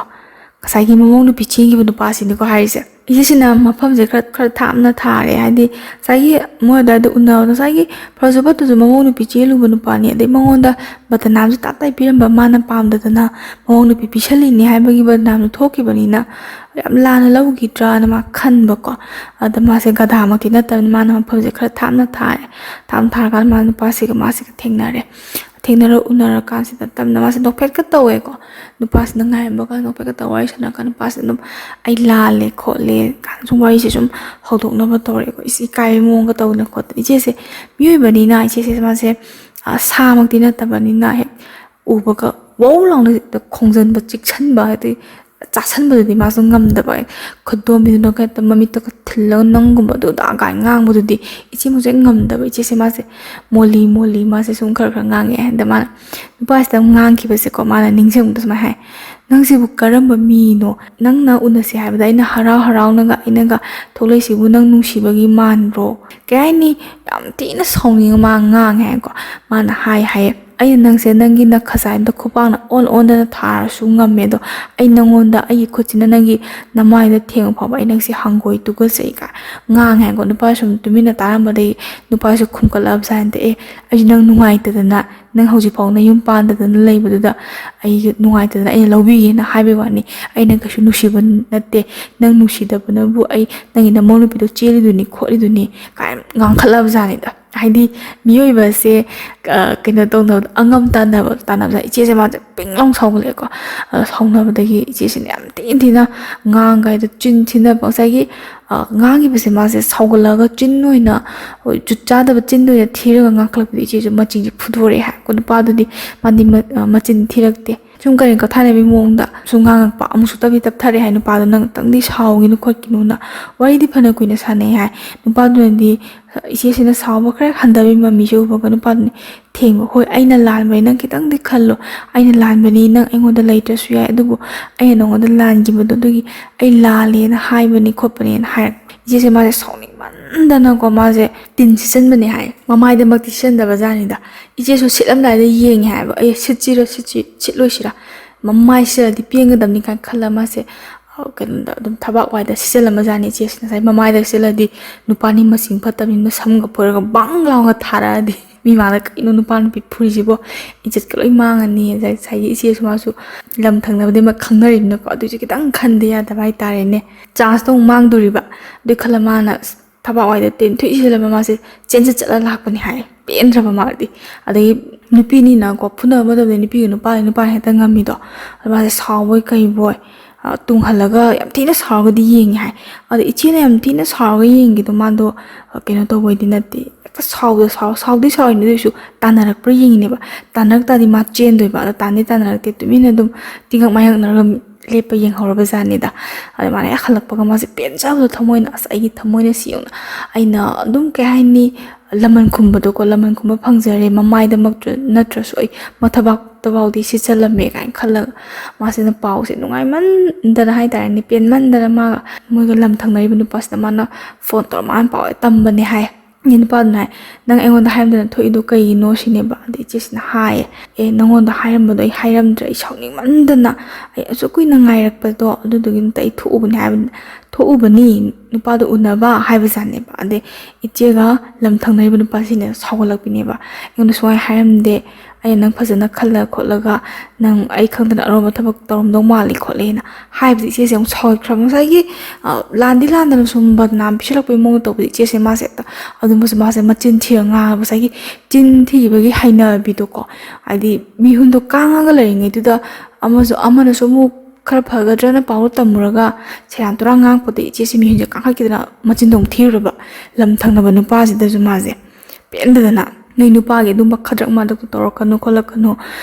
ꯉꯁꯥꯏꯒꯤ ꯃꯃꯧ ꯅꯨꯄꯤ ꯆꯦꯟꯈꯤꯕ ꯅꯨꯄꯥꯁꯤꯅꯤꯀꯣ ꯍꯥꯏꯔꯤꯁꯦ꯫ ꯏꯆꯦꯁꯤꯅ ꯃꯐꯝꯁꯦ ꯈꯔ, ꯈꯔ ꯊꯥꯞꯅ ꯊꯥꯔꯦ, ꯍꯥꯏꯗꯤ ꯉꯁꯥꯏꯒꯤ ꯃꯣꯏ ꯑꯗꯨꯋꯥꯏꯗ ꯎꯅꯕꯗꯣ, ꯉꯁꯥꯏꯒꯤ ꯐꯔꯁꯨ ꯐꯠꯇ꯭ꯔꯁꯨ ꯃꯃꯧ ꯅꯨꯄꯤ ꯆꯦꯜꯂꯨꯕ ꯅꯨꯄꯥꯅꯤ, ꯑꯗꯩ ꯃꯉꯣꯟꯗ ꯕꯗꯅꯥꯝꯁꯨ ꯇꯞ ꯇꯥꯏ ꯄꯤꯔꯝꯕ, ꯃꯥꯅ ꯄꯥꯝꯗꯗꯅ ꯃꯃꯧ ꯅꯨꯄꯤ ꯄꯤꯁꯜꯂꯤꯅꯤ ꯍꯥꯏꯕꯒꯤ ꯕꯗꯅꯥꯝꯗꯨ ꯊꯣꯛꯈꯤꯕꯅꯤꯅ ꯌꯥꯝ ꯂꯥꯟꯅ ꯂꯧꯈꯤꯗ꯭ꯔꯥꯅ ꯃꯥ ꯈꯟꯕꯀꯣ꯫ ꯑꯗ ꯃꯥꯁꯦ ꯒꯙꯥꯃꯛꯇꯤ ꯅꯠꯇꯕꯅꯤ, ꯃꯥꯅ ꯃꯐꯝꯁꯦ ꯈꯔ ꯊꯥꯞꯅ ꯊꯥꯔꯦ꯫ ꯊꯥꯞꯅ ꯊꯥꯔꯀꯥꯟꯗ ꯃꯥ ꯅꯨꯄꯥꯁꯤꯒ ꯃꯥꯁꯤꯒ ꯊꯦꯡꯅꯔꯦ꯫ ꯊꯦꯡꯅꯔ ꯎꯅꯔꯀꯥꯟꯁꯤꯗ ꯇꯞꯅ ꯃꯥꯁꯦ ꯅꯣꯛꯐꯦꯠꯀ ꯇꯧꯋꯦꯀꯣ꯫ ꯅꯨꯄꯥꯁꯤꯅ ꯉꯥꯏꯔꯝꯕꯒ ꯅꯣꯛꯐꯦꯠꯀ ꯇꯧꯔ ꯋꯥꯔꯤ ꯁꯥꯟꯅꯔꯀꯥꯟꯗ ꯅꯨꯄꯥꯁꯤꯅ ꯑꯗꯨꯝ "ꯑꯩ ꯂꯥꯜꯂꯦ ꯈꯣꯠꯂꯦ" ꯀꯥꯏꯅ ꯁꯨꯝ ꯋꯥꯔꯤꯁꯦ ꯁꯨꯝ ꯍꯧꯗꯣꯛꯅꯕ ꯇꯧꯔꯦꯀꯣ꯫ ꯏꯁ, ꯏꯀꯥꯏꯕꯩ ꯃꯑꯣꯡꯒ ꯇꯧꯗꯅ ꯈꯣꯠꯇꯅ꯫ ꯏꯆꯦꯁꯦ ꯃꯤꯑꯣꯏꯕꯅꯤꯅ, ꯏꯆꯦꯁꯦ ꯃꯥꯁꯦ, ꯑ, ꯁꯥꯃꯛꯇꯤ ꯅꯠꯇꯕꯅꯤꯅ ꯍꯦꯛ ꯎꯕꯒ ꯋꯧ ꯂꯥꯎꯅ ꯍꯦꯛꯇ ꯈꯣꯡꯖꯟꯕ, ꯆꯤꯛꯁꯟꯕ, ꯍꯥꯏꯗꯤ ꯆꯥꯁꯟꯕꯗꯨꯗꯤ ꯃꯥꯁꯨ ꯉꯝꯗꯕ꯫ ꯈꯨꯗꯣꯝꯕꯤꯗꯨꯅ ꯍꯦꯛꯇ ꯃꯃꯤꯠꯇꯒ ꯊꯤꯜꯂꯒ "ꯅꯪꯒꯨꯝꯕ ꯑꯗꯨꯗꯥ" ꯀꯥꯏꯅ ꯉꯥꯡꯕꯗꯨꯗꯤ ꯏꯆꯦ ꯃꯨꯛꯁꯦ ꯉꯝꯗꯕ꯫ ꯏꯆꯦꯁꯦ ꯃꯥꯁꯦ ꯃꯣꯜꯂꯤ ꯃꯣꯜꯂꯤ ꯃꯥꯁꯦ ꯁꯨꯝ ꯈꯔ ꯈꯔ ꯉꯥꯡꯉꯛꯑꯦ꯫ ꯑꯗ ꯃꯥꯅ ꯅꯨꯄꯥꯁꯤꯗ ꯑꯃꯨꯛ ꯉꯥꯡꯈꯤꯕꯁꯦꯀꯣ, ꯃꯥꯅ ꯅꯤꯡꯁꯤꯡꯕꯗ ꯁꯨꯃꯥꯏꯅ ꯍꯥꯏ, "ꯅꯪꯁꯤꯕꯨ ꯀꯔꯝꯕ ꯃꯤꯅꯣ? ꯅꯪꯅ ꯎꯅꯁꯦ ꯍꯥꯏꯕꯗ ꯑꯩꯅ ꯍꯔꯥꯎ ꯍꯔꯥꯎꯅꯒ ꯑꯩꯅꯒ ꯊꯣꯛꯂꯛꯏꯁꯤꯕꯨ ꯅꯪ ꯅꯨꯡꯁꯤꯕꯒꯤ ꯃꯥꯟꯕ꯭ꯔꯣ?" ꯀꯩ ꯍꯥꯏꯅꯤ, ꯌꯥꯝ ꯊꯤꯅ ꯁꯥꯎꯅꯤꯡꯉ ꯃꯥ ꯉꯥꯡꯉꯦ ꯍꯥꯏꯀꯣ꯫ ꯃꯥꯅ ꯍꯥꯏ ꯍꯥꯏꯌꯦ, "ꯑꯩꯅ ꯅꯪꯁꯦ ꯅꯪꯒꯤ ꯅꯈꯖꯥꯏꯗ ꯈꯨꯄꯥꯛꯅ ꯑꯣꯟ ꯑꯣꯟꯗꯅ ꯊꯥꯔꯁꯨ ꯉꯝꯃꯦ, ꯑꯗꯣ ꯑꯩ ꯅꯪꯉꯣꯟꯗ ꯑꯩꯒꯤ ꯈꯨꯠꯁꯤꯅ ꯅꯪꯒꯤ ꯅꯃꯥꯏꯗ ꯊꯦꯡꯕ ꯐꯥꯎꯕ ꯑꯩ ꯅꯪꯁꯦ ꯍꯪꯒꯣꯏ ꯇꯨꯒꯠꯆꯩ" ꯀꯥꯏ ꯉꯥꯡꯉꯦ ꯍꯥꯏꯀꯣ꯫ ꯅꯨꯄꯥ ꯁꯨꯝ ꯇꯨꯃꯤꯟꯅ ꯇꯥꯔꯝꯕꯗꯒꯤ ꯅꯨꯄꯥꯁꯨ ꯈꯨꯝꯀꯠꯂꯛꯑꯕꯖꯥꯠꯅꯤꯗ, "ꯑꯦ, ꯑꯩꯁꯨ ꯅꯪ ꯅꯨꯡꯉꯥꯏꯇꯗꯅ, ꯅꯪ ꯍꯧꯖꯤꯛ ꯐꯥꯎ ꯅꯌꯨꯝ ꯄꯥꯟꯗꯗꯅ ꯂꯩꯕꯗꯨꯗ ꯑꯩ ꯅꯨꯡꯉꯥꯏꯇꯗꯅ ꯑꯩꯅ ꯂꯧꯕꯤꯒꯦꯅ ꯍꯥꯏꯕꯒꯤ ꯋꯥꯅꯤ, ꯑꯩꯅ ꯀꯩꯁꯨ ꯅꯨꯡꯁꯤꯕ ꯅꯠꯇꯦ, ꯅꯪ ꯅꯨꯡꯁꯤꯗꯕꯅꯕꯨ ꯑꯩ ꯅꯪꯒꯤ ꯅꯃꯧ ꯅꯨꯄꯤꯗꯣ ꯆꯦꯜꯂꯤꯗꯨꯅꯤ ꯈꯣꯠꯂꯤꯗꯨꯅꯤ" ꯀꯥꯏꯅ ꯉꯥꯡꯈꯠꯂꯕꯖꯥꯠꯅꯤꯗ꯫ ꯍꯥꯏꯗꯤ ꯃꯤꯑꯣꯏꯕꯁꯦ, ꯑ, ꯀꯩꯅꯣ ꯇꯧꯅꯕꯗ, ꯑꯉꯝ ꯇꯥꯟꯅꯕ ꯇꯥꯟꯅꯕꯗ ꯏꯆꯦꯁꯦ ꯃꯥꯁꯦ ꯄꯤꯡ ꯂꯥꯎ ꯁꯥꯎꯒꯠꯂꯛꯑꯦꯀꯣ꯫ ꯑ, ꯁꯥꯎꯅꯕꯗꯒꯤ ꯏꯆꯦꯁꯤꯅ ꯌꯥꯝ ꯊꯤꯅ ꯊꯤꯅ ꯉꯥꯡꯒꯥꯏꯗ ꯆꯤꯟ ꯊꯤꯅ ꯉꯁꯥꯏꯒꯤ, ꯑ, ꯉꯥꯡꯉꯤꯕꯁꯦ ꯃꯥꯁꯦ ꯁꯥꯎꯒꯠꯂꯒ ꯆꯤꯟ ꯑꯣꯏꯅ, ꯍꯣꯏ, ꯖꯨꯠ ꯆꯥꯗꯕ ꯆꯤꯟꯗ ꯑꯣꯏꯅ ꯊꯤꯔꯒ ꯉꯥꯡꯈꯠꯂꯛꯄꯗ ꯏꯆꯦꯁꯨ ꯃꯆꯤꯟꯁꯦ ꯐꯨꯗꯣꯔꯛꯑꯦ ꯍꯥꯏ꯫ ꯀꯣ ꯅꯨꯄꯥꯗꯨꯗꯤ ꯃꯥꯗꯤ ꯃ-, ꯑ, ꯃꯆꯤꯟ ꯊꯤꯔꯛꯇꯦ꯫ ꯁꯨꯝ ꯀꯔꯤ ꯀꯊꯥꯅꯕꯤ ꯃꯑꯣꯡꯗ ꯁꯨꯝ ꯉꯥꯡꯉꯛꯄ, ꯑꯃꯨꯛꯁꯨ ꯇꯞꯇꯤ ꯇꯞꯊꯔꯦ ꯍꯥꯏ ꯅꯨꯄꯥꯗꯣ, "ꯅꯪ ꯈꯤꯇꯪꯗꯤ ꯁꯥꯎꯒꯤꯅꯨ ꯈꯣꯠꯀꯤꯅꯨꯅ"꯫ ꯋꯥꯔꯤꯗꯤ ꯐꯅ ꯀꯨꯏꯅ ꯁꯥꯟꯅꯩ ꯍꯥꯏ꯫ ꯅꯨꯄꯥꯗꯨꯅꯗꯤ, "ꯏꯆꯦꯁꯤꯅ ꯁꯥꯎꯕ ꯈꯔ ꯍꯟꯊꯕꯒꯤ ꯃꯃꯤꯁꯦ ꯎꯕꯒ ꯅꯨꯄꯥꯗꯨꯅ ꯊꯦꯝꯕ, 'ꯍꯣꯏ, ꯑꯩꯅ ꯂꯥꯟꯕꯅꯤ, ꯅꯪ ꯈꯤꯇꯪꯗꯤ ꯈꯜꯂꯣ꯫ ꯑꯩꯅ ꯂꯥꯟꯕꯅꯤ, ꯅꯪ ꯑꯩꯉꯣꯟꯗ ꯂꯩꯇ꯭ꯔꯁꯨ ꯌꯥꯏ, ꯑꯗꯨꯕꯨ ꯑꯩꯅ ꯅꯉꯣꯟꯗ ꯂꯥꯟꯈꯤꯕꯗꯣ ꯑꯗꯨꯒꯤ ꯑꯩ ꯂꯥꯜꯂꯦꯅ ꯍꯥꯏꯕꯅꯤ ꯈꯣꯠꯄꯅꯦꯅ" ꯍꯥꯏꯔꯛꯄ꯫ ꯏꯆꯦꯁꯦ ꯃꯥꯁꯦ ꯁꯥꯎꯅꯤꯡꯃꯟꯗꯅꯀꯣ ꯃꯥꯁꯦ ꯇꯤꯟ ꯁꯤꯠꯆꯟꯕꯅꯦ ꯍꯥꯏ꯫ ꯃꯃꯥꯏꯗꯃꯛꯇꯤ ꯁꯤꯠꯆꯟꯗꯕ ꯖꯥꯠꯅꯤꯗ꯫ ꯏꯆꯦꯁꯨ ꯁꯤꯠꯂꯝꯗꯥꯏꯗ ꯌꯦꯡꯉꯦ ꯍꯥꯏꯕ, "ꯑꯦ, ꯁꯤꯠꯁꯤꯔ ꯁꯤꯠꯁꯤ-, ꯁꯤꯠꯂꯣꯏꯁꯤꯔ? ꯃꯃꯥꯏ ꯁꯤꯠꯂꯗꯤ ꯄꯦꯟꯒꯗꯕꯅꯤ" ꯀꯥꯏꯅ ꯈꯜꯂ ꯃꯥꯁꯦ, ꯑ, ꯀꯩꯅꯣꯗ ꯑꯗꯨꯝ ꯊꯕꯥꯛ ꯋꯥꯏꯗ ꯁꯤꯠꯆꯜꯂꯝꯕ ꯖꯥꯠꯅꯤ ꯏꯆꯦꯁꯦ꯫ ꯉꯁꯥꯏ ꯃꯃꯥꯏꯗ ꯁꯤꯠꯂꯗꯤ ꯅꯨꯄꯥꯅꯤ ꯃꯁꯤꯡ ꯐꯠꯇꯕꯅꯤꯅ ꯁꯝꯒ ꯐꯣꯏꯔꯒ ꯕꯪ ꯂꯥꯎꯅ ꯊꯥꯔꯛꯑꯗꯤ ꯃꯤ ꯃꯥꯡꯗ "ꯀꯩꯅꯣ ꯅꯨꯄꯥ ꯅꯨꯄꯤ ꯐꯨꯔꯤꯁꯤꯕꯣ? ꯏꯖꯠꯀ ꯂꯣꯏ ꯃꯥꯡꯉꯅꯤ"꯫ ꯉꯁꯥꯏꯒꯤ ꯏꯆꯦꯁꯨ ꯃꯥꯁꯨ ꯂꯝ ꯊꯪꯅꯕꯗꯤ ꯑꯃ ꯈꯪꯅꯔꯤꯕꯅꯤꯅꯀꯣ, ꯑꯗꯨꯏꯁꯨ ꯈꯤꯇꯪ ꯈꯟꯗ ꯌꯥꯗꯕ ꯍꯥꯏꯇꯥꯔꯦꯅꯦ꯫ ꯆꯥꯟꯁꯇꯣ ꯑꯃꯨꯛ ꯃꯥꯡꯗꯣꯔꯤꯕ꯫ ꯑꯗꯨꯏ ꯈꯜꯂ ꯃꯥꯅ ꯊꯕꯥꯛ ꯋꯥꯏꯗ ꯇꯦꯟꯊꯣꯛꯏꯁꯤꯜꯂꯕ ꯃꯥꯁꯦ ꯆꯦꯟꯖꯠ ꯆꯠꯂ ꯂꯥꯛꯄꯅꯤ ꯍꯥꯏ꯫ ꯄꯦꯟꯗ꯭ꯔꯕ ꯃꯥꯗꯤ꯫ ꯑꯗꯒꯤ ꯅꯨꯄꯤꯅꯤꯅꯀꯣ, ꯐꯨꯅꯕ ꯃꯇꯝꯗ ꯅꯨꯄꯤꯒ ꯅꯨꯄꯥꯒ ꯅꯨꯄꯥꯅ ꯍꯦꯛꯇ ꯉꯝꯃꯤꯗꯣ꯫ ꯑꯗ ꯃꯥꯁꯦ ꯁꯥꯎꯕꯣꯏ ꯀꯩꯕꯣꯏ, ꯑ, ꯇꯨꯡꯍꯜꯂꯒ ꯌꯥꯝ ꯊꯤꯅ ꯁꯥꯎꯔꯒꯗꯤ ꯌꯦꯡꯉꯤ ꯍꯥꯏ꯫ ꯑꯗ ꯏꯆꯦꯅ ꯌꯥꯝ ꯊꯤꯅ ꯁꯥꯎꯔꯒ ꯌꯦꯡꯈꯤꯗꯣ ꯃꯥꯗꯣ, ꯑ, ꯀꯩꯅꯣ ꯇꯧꯕꯩꯗꯤ ꯅꯠꯇꯦ꯫ ꯍꯦꯛꯇ ꯁꯥꯎꯗ ꯁꯥꯎ-, ꯁꯥꯎꯗꯤ ꯁꯥꯎꯔꯤꯅꯤ, ꯑꯗꯨꯏꯁꯨ ꯇꯥꯟꯅꯔꯛꯄ꯭ꯔꯥ ꯌꯦꯡꯉꯤꯅꯦꯕ꯫ ꯇꯥꯟꯅꯔꯛ ꯇꯥꯔꯗꯤ ꯃꯥ ꯆꯦꯟꯗꯣꯏꯕ꯫ ꯑꯗ ꯇꯥꯟꯗꯤ ꯇꯥꯟꯅꯔꯛꯇꯦ, ꯇꯨꯃꯤꯟꯅ ꯑꯗꯨꯝ ꯇꯤꯡꯉꯛ ꯃꯥꯌꯛꯅꯔꯒ ꯂꯦꯞꯄ ꯌꯦꯡꯍꯧꯔꯕ ꯖꯥꯠꯅꯤꯗ꯫ ꯑꯗ ꯃꯥꯅ ꯍꯦꯛ ꯍꯜꯂꯛꯄꯒ ꯃꯥꯁꯦ ꯄꯦꯟꯖꯕꯗꯣ ꯊꯃꯣꯏꯅ, "ꯑꯁ, ꯑꯩꯒꯤ ꯊꯃꯣꯏꯅ ꯁꯤ ꯌꯦꯡꯉꯨꯅ, ꯑꯩꯅ ꯑꯗꯨꯝ, ꯀꯩ ꯍꯥꯏꯅꯤ, ꯂꯃꯟ ꯈꯨꯝꯕꯗꯣꯀꯣ, ꯂꯃꯟ ꯈꯨꯝꯕ ꯐꯪꯖꯔꯦ, ꯃꯃꯥꯏꯗꯃꯛꯇ ꯅꯠꯇ꯭ꯔꯁꯨ ꯑꯩ ꯃꯊꯕꯥꯛꯇꯐꯥꯎꯗꯤ ꯁꯤꯠꯆꯜꯂꯝꯃꯦ" ꯀꯥꯏꯅ ꯈꯜꯂꯒ ꯃꯥꯁꯤꯅ ꯄꯥꯎꯁꯦ ꯅꯨꯡꯉꯥꯏꯃꯟꯗꯅ ꯍꯥꯏꯇꯥꯔꯦꯅꯦ, ꯄꯦꯟꯃꯟꯗꯅ ꯃꯥꯒ ꯃꯣꯏꯒ ꯂꯝ ꯊꯪꯅꯔꯤꯕ ꯅꯨꯄꯥꯁꯤꯅ ꯃꯥꯅ ꯐꯣꯟ ꯇꯧꯔ ꯃꯥꯅ ꯄꯥꯎ ꯇꯝꯕꯅꯦ ꯍꯥꯏ꯫ ꯑꯗꯩ ꯅꯨꯄꯥꯗꯨꯅ ꯍꯥꯏ, "ꯅꯪ ꯑꯩꯉꯣꯟꯗ ꯍꯥꯏꯔꯝꯗꯅ ꯊꯣꯛꯏꯗꯣ ꯀꯩꯒꯤꯅꯣ?" ꯁꯤꯅꯦꯕ꯫ ꯑꯗꯩ ꯏꯆꯦꯁꯤꯅ ꯍꯥꯏꯌꯦ, "ꯑꯦ, ꯅꯉꯣꯟꯗ ꯍꯥꯏꯔꯝꯕꯗꯣ ꯑꯩ ꯍꯥꯏꯔꯝꯗ꯭ꯔꯦ, ꯑꯩ ꯁꯥꯎꯅꯤꯡꯃꯟꯗꯅ ꯑꯩ ꯑꯁꯨꯛ ꯀꯨꯏꯅ ꯉꯥꯏꯔꯛꯄꯗꯣ ꯑꯗꯨꯗꯨꯒꯤ ꯅꯠꯇ ꯑꯩ ꯊꯣꯛꯎꯕꯅꯦ ꯍꯥꯏꯕ, ꯊꯣꯛꯎꯕꯅꯤ ꯅꯨꯄꯥꯗꯣ ꯎꯅꯕ" ꯍꯥꯏꯕꯖꯥꯠꯅꯦꯕ꯫ ꯑꯗꯩ ꯏꯆꯦꯒ ꯂꯝ ꯊꯪꯅꯔꯤꯕ ꯅꯨꯄꯥꯁꯤꯅ ꯁꯥꯎꯒꯠꯂꯛꯄꯤꯅꯦꯕ, "ꯑꯩꯉꯣꯟꯗ ꯁꯨꯡꯍꯥꯏ ꯍꯥꯏꯔꯝꯗꯦ, ꯑꯩꯅ ꯅꯪ ꯐꯖꯅ ꯈꯜꯂ ꯈꯣꯠꯂꯒ ꯅꯪ ꯑꯩ ꯈꯪꯗꯅ ꯑꯔꯣꯟꯕ ꯊꯕꯛ ꯇꯧꯔꯝꯗꯧ ꯃꯥꯜꯂꯤ ꯈꯣꯠꯂꯤꯅ ꯍꯥꯏꯕꯗꯤ ꯏꯆꯦꯁꯦ ꯑꯃꯨꯛ ꯁꯥꯎꯒꯠꯈ꯭ꯔꯕ꯫ ꯉꯁꯥꯏꯒꯤ, ꯑ, ꯂꯥꯟꯗꯤ ꯂꯥꯟꯗꯅ ꯁꯨꯝ ꯕꯗꯅꯥꯝ ꯄꯤꯁꯜꯂꯛꯄꯒꯤ ꯃꯑꯣꯡꯗ ꯇꯧꯕꯗꯤ ꯏꯆꯦꯁꯦ ꯃꯥꯁꯦ ꯍꯦꯛꯇ ꯑꯗꯨꯝꯕꯁꯨ ꯃꯥꯁꯦ ꯃꯆꯤꯟ ꯊꯤꯔ ꯉꯥꯡꯉꯒ ꯉꯁꯥꯏꯒꯤ ꯆꯤꯟ ꯊꯤꯕꯒꯤ ꯍꯩꯅꯕꯤꯗꯣꯀꯣ, ꯍꯥꯏꯗꯤ ꯃꯤꯍꯨꯟꯗꯣ ꯀꯥꯡꯉꯒ ꯂꯩꯔꯤꯉꯩꯗꯨꯗ ꯑꯃꯁꯨ ꯑꯃꯅꯁꯨ ꯑꯃꯨꯛ ꯈꯔ ꯐꯒꯗ꯭ꯔꯅ ꯄꯥꯎꯗꯣ ꯇꯝꯃꯨꯔꯒ ꯁꯦꯔꯥꯟ ꯇꯨꯔꯥꯟ ꯉꯥꯡꯉꯛꯄꯗ ꯏꯆꯦꯁꯦ ꯃꯤꯍꯨꯟꯁꯦ ꯀꯥꯡꯈꯠꯈꯤꯗꯅ ꯃꯆꯤꯟꯗꯣ ꯑꯃꯨꯛ ꯊꯤꯔꯨꯔꯕ꯫ ꯂꯝ ꯊꯪꯅꯕ ꯅꯨꯄꯥꯁꯤꯗꯁꯨ ꯃꯥꯁꯦ ꯄꯦꯟꯗꯗꯅ, "ꯅꯣꯏ ꯅꯨꯄꯥꯒꯤ ꯑꯗꯨꯝꯕ ꯈꯗ꯭ꯔꯛ ꯃꯗ꯭ꯔꯛꯇꯣ ꯇꯧꯔꯛꯀꯅꯨ ꯈꯣꯠꯂꯛꯀꯅꯨ,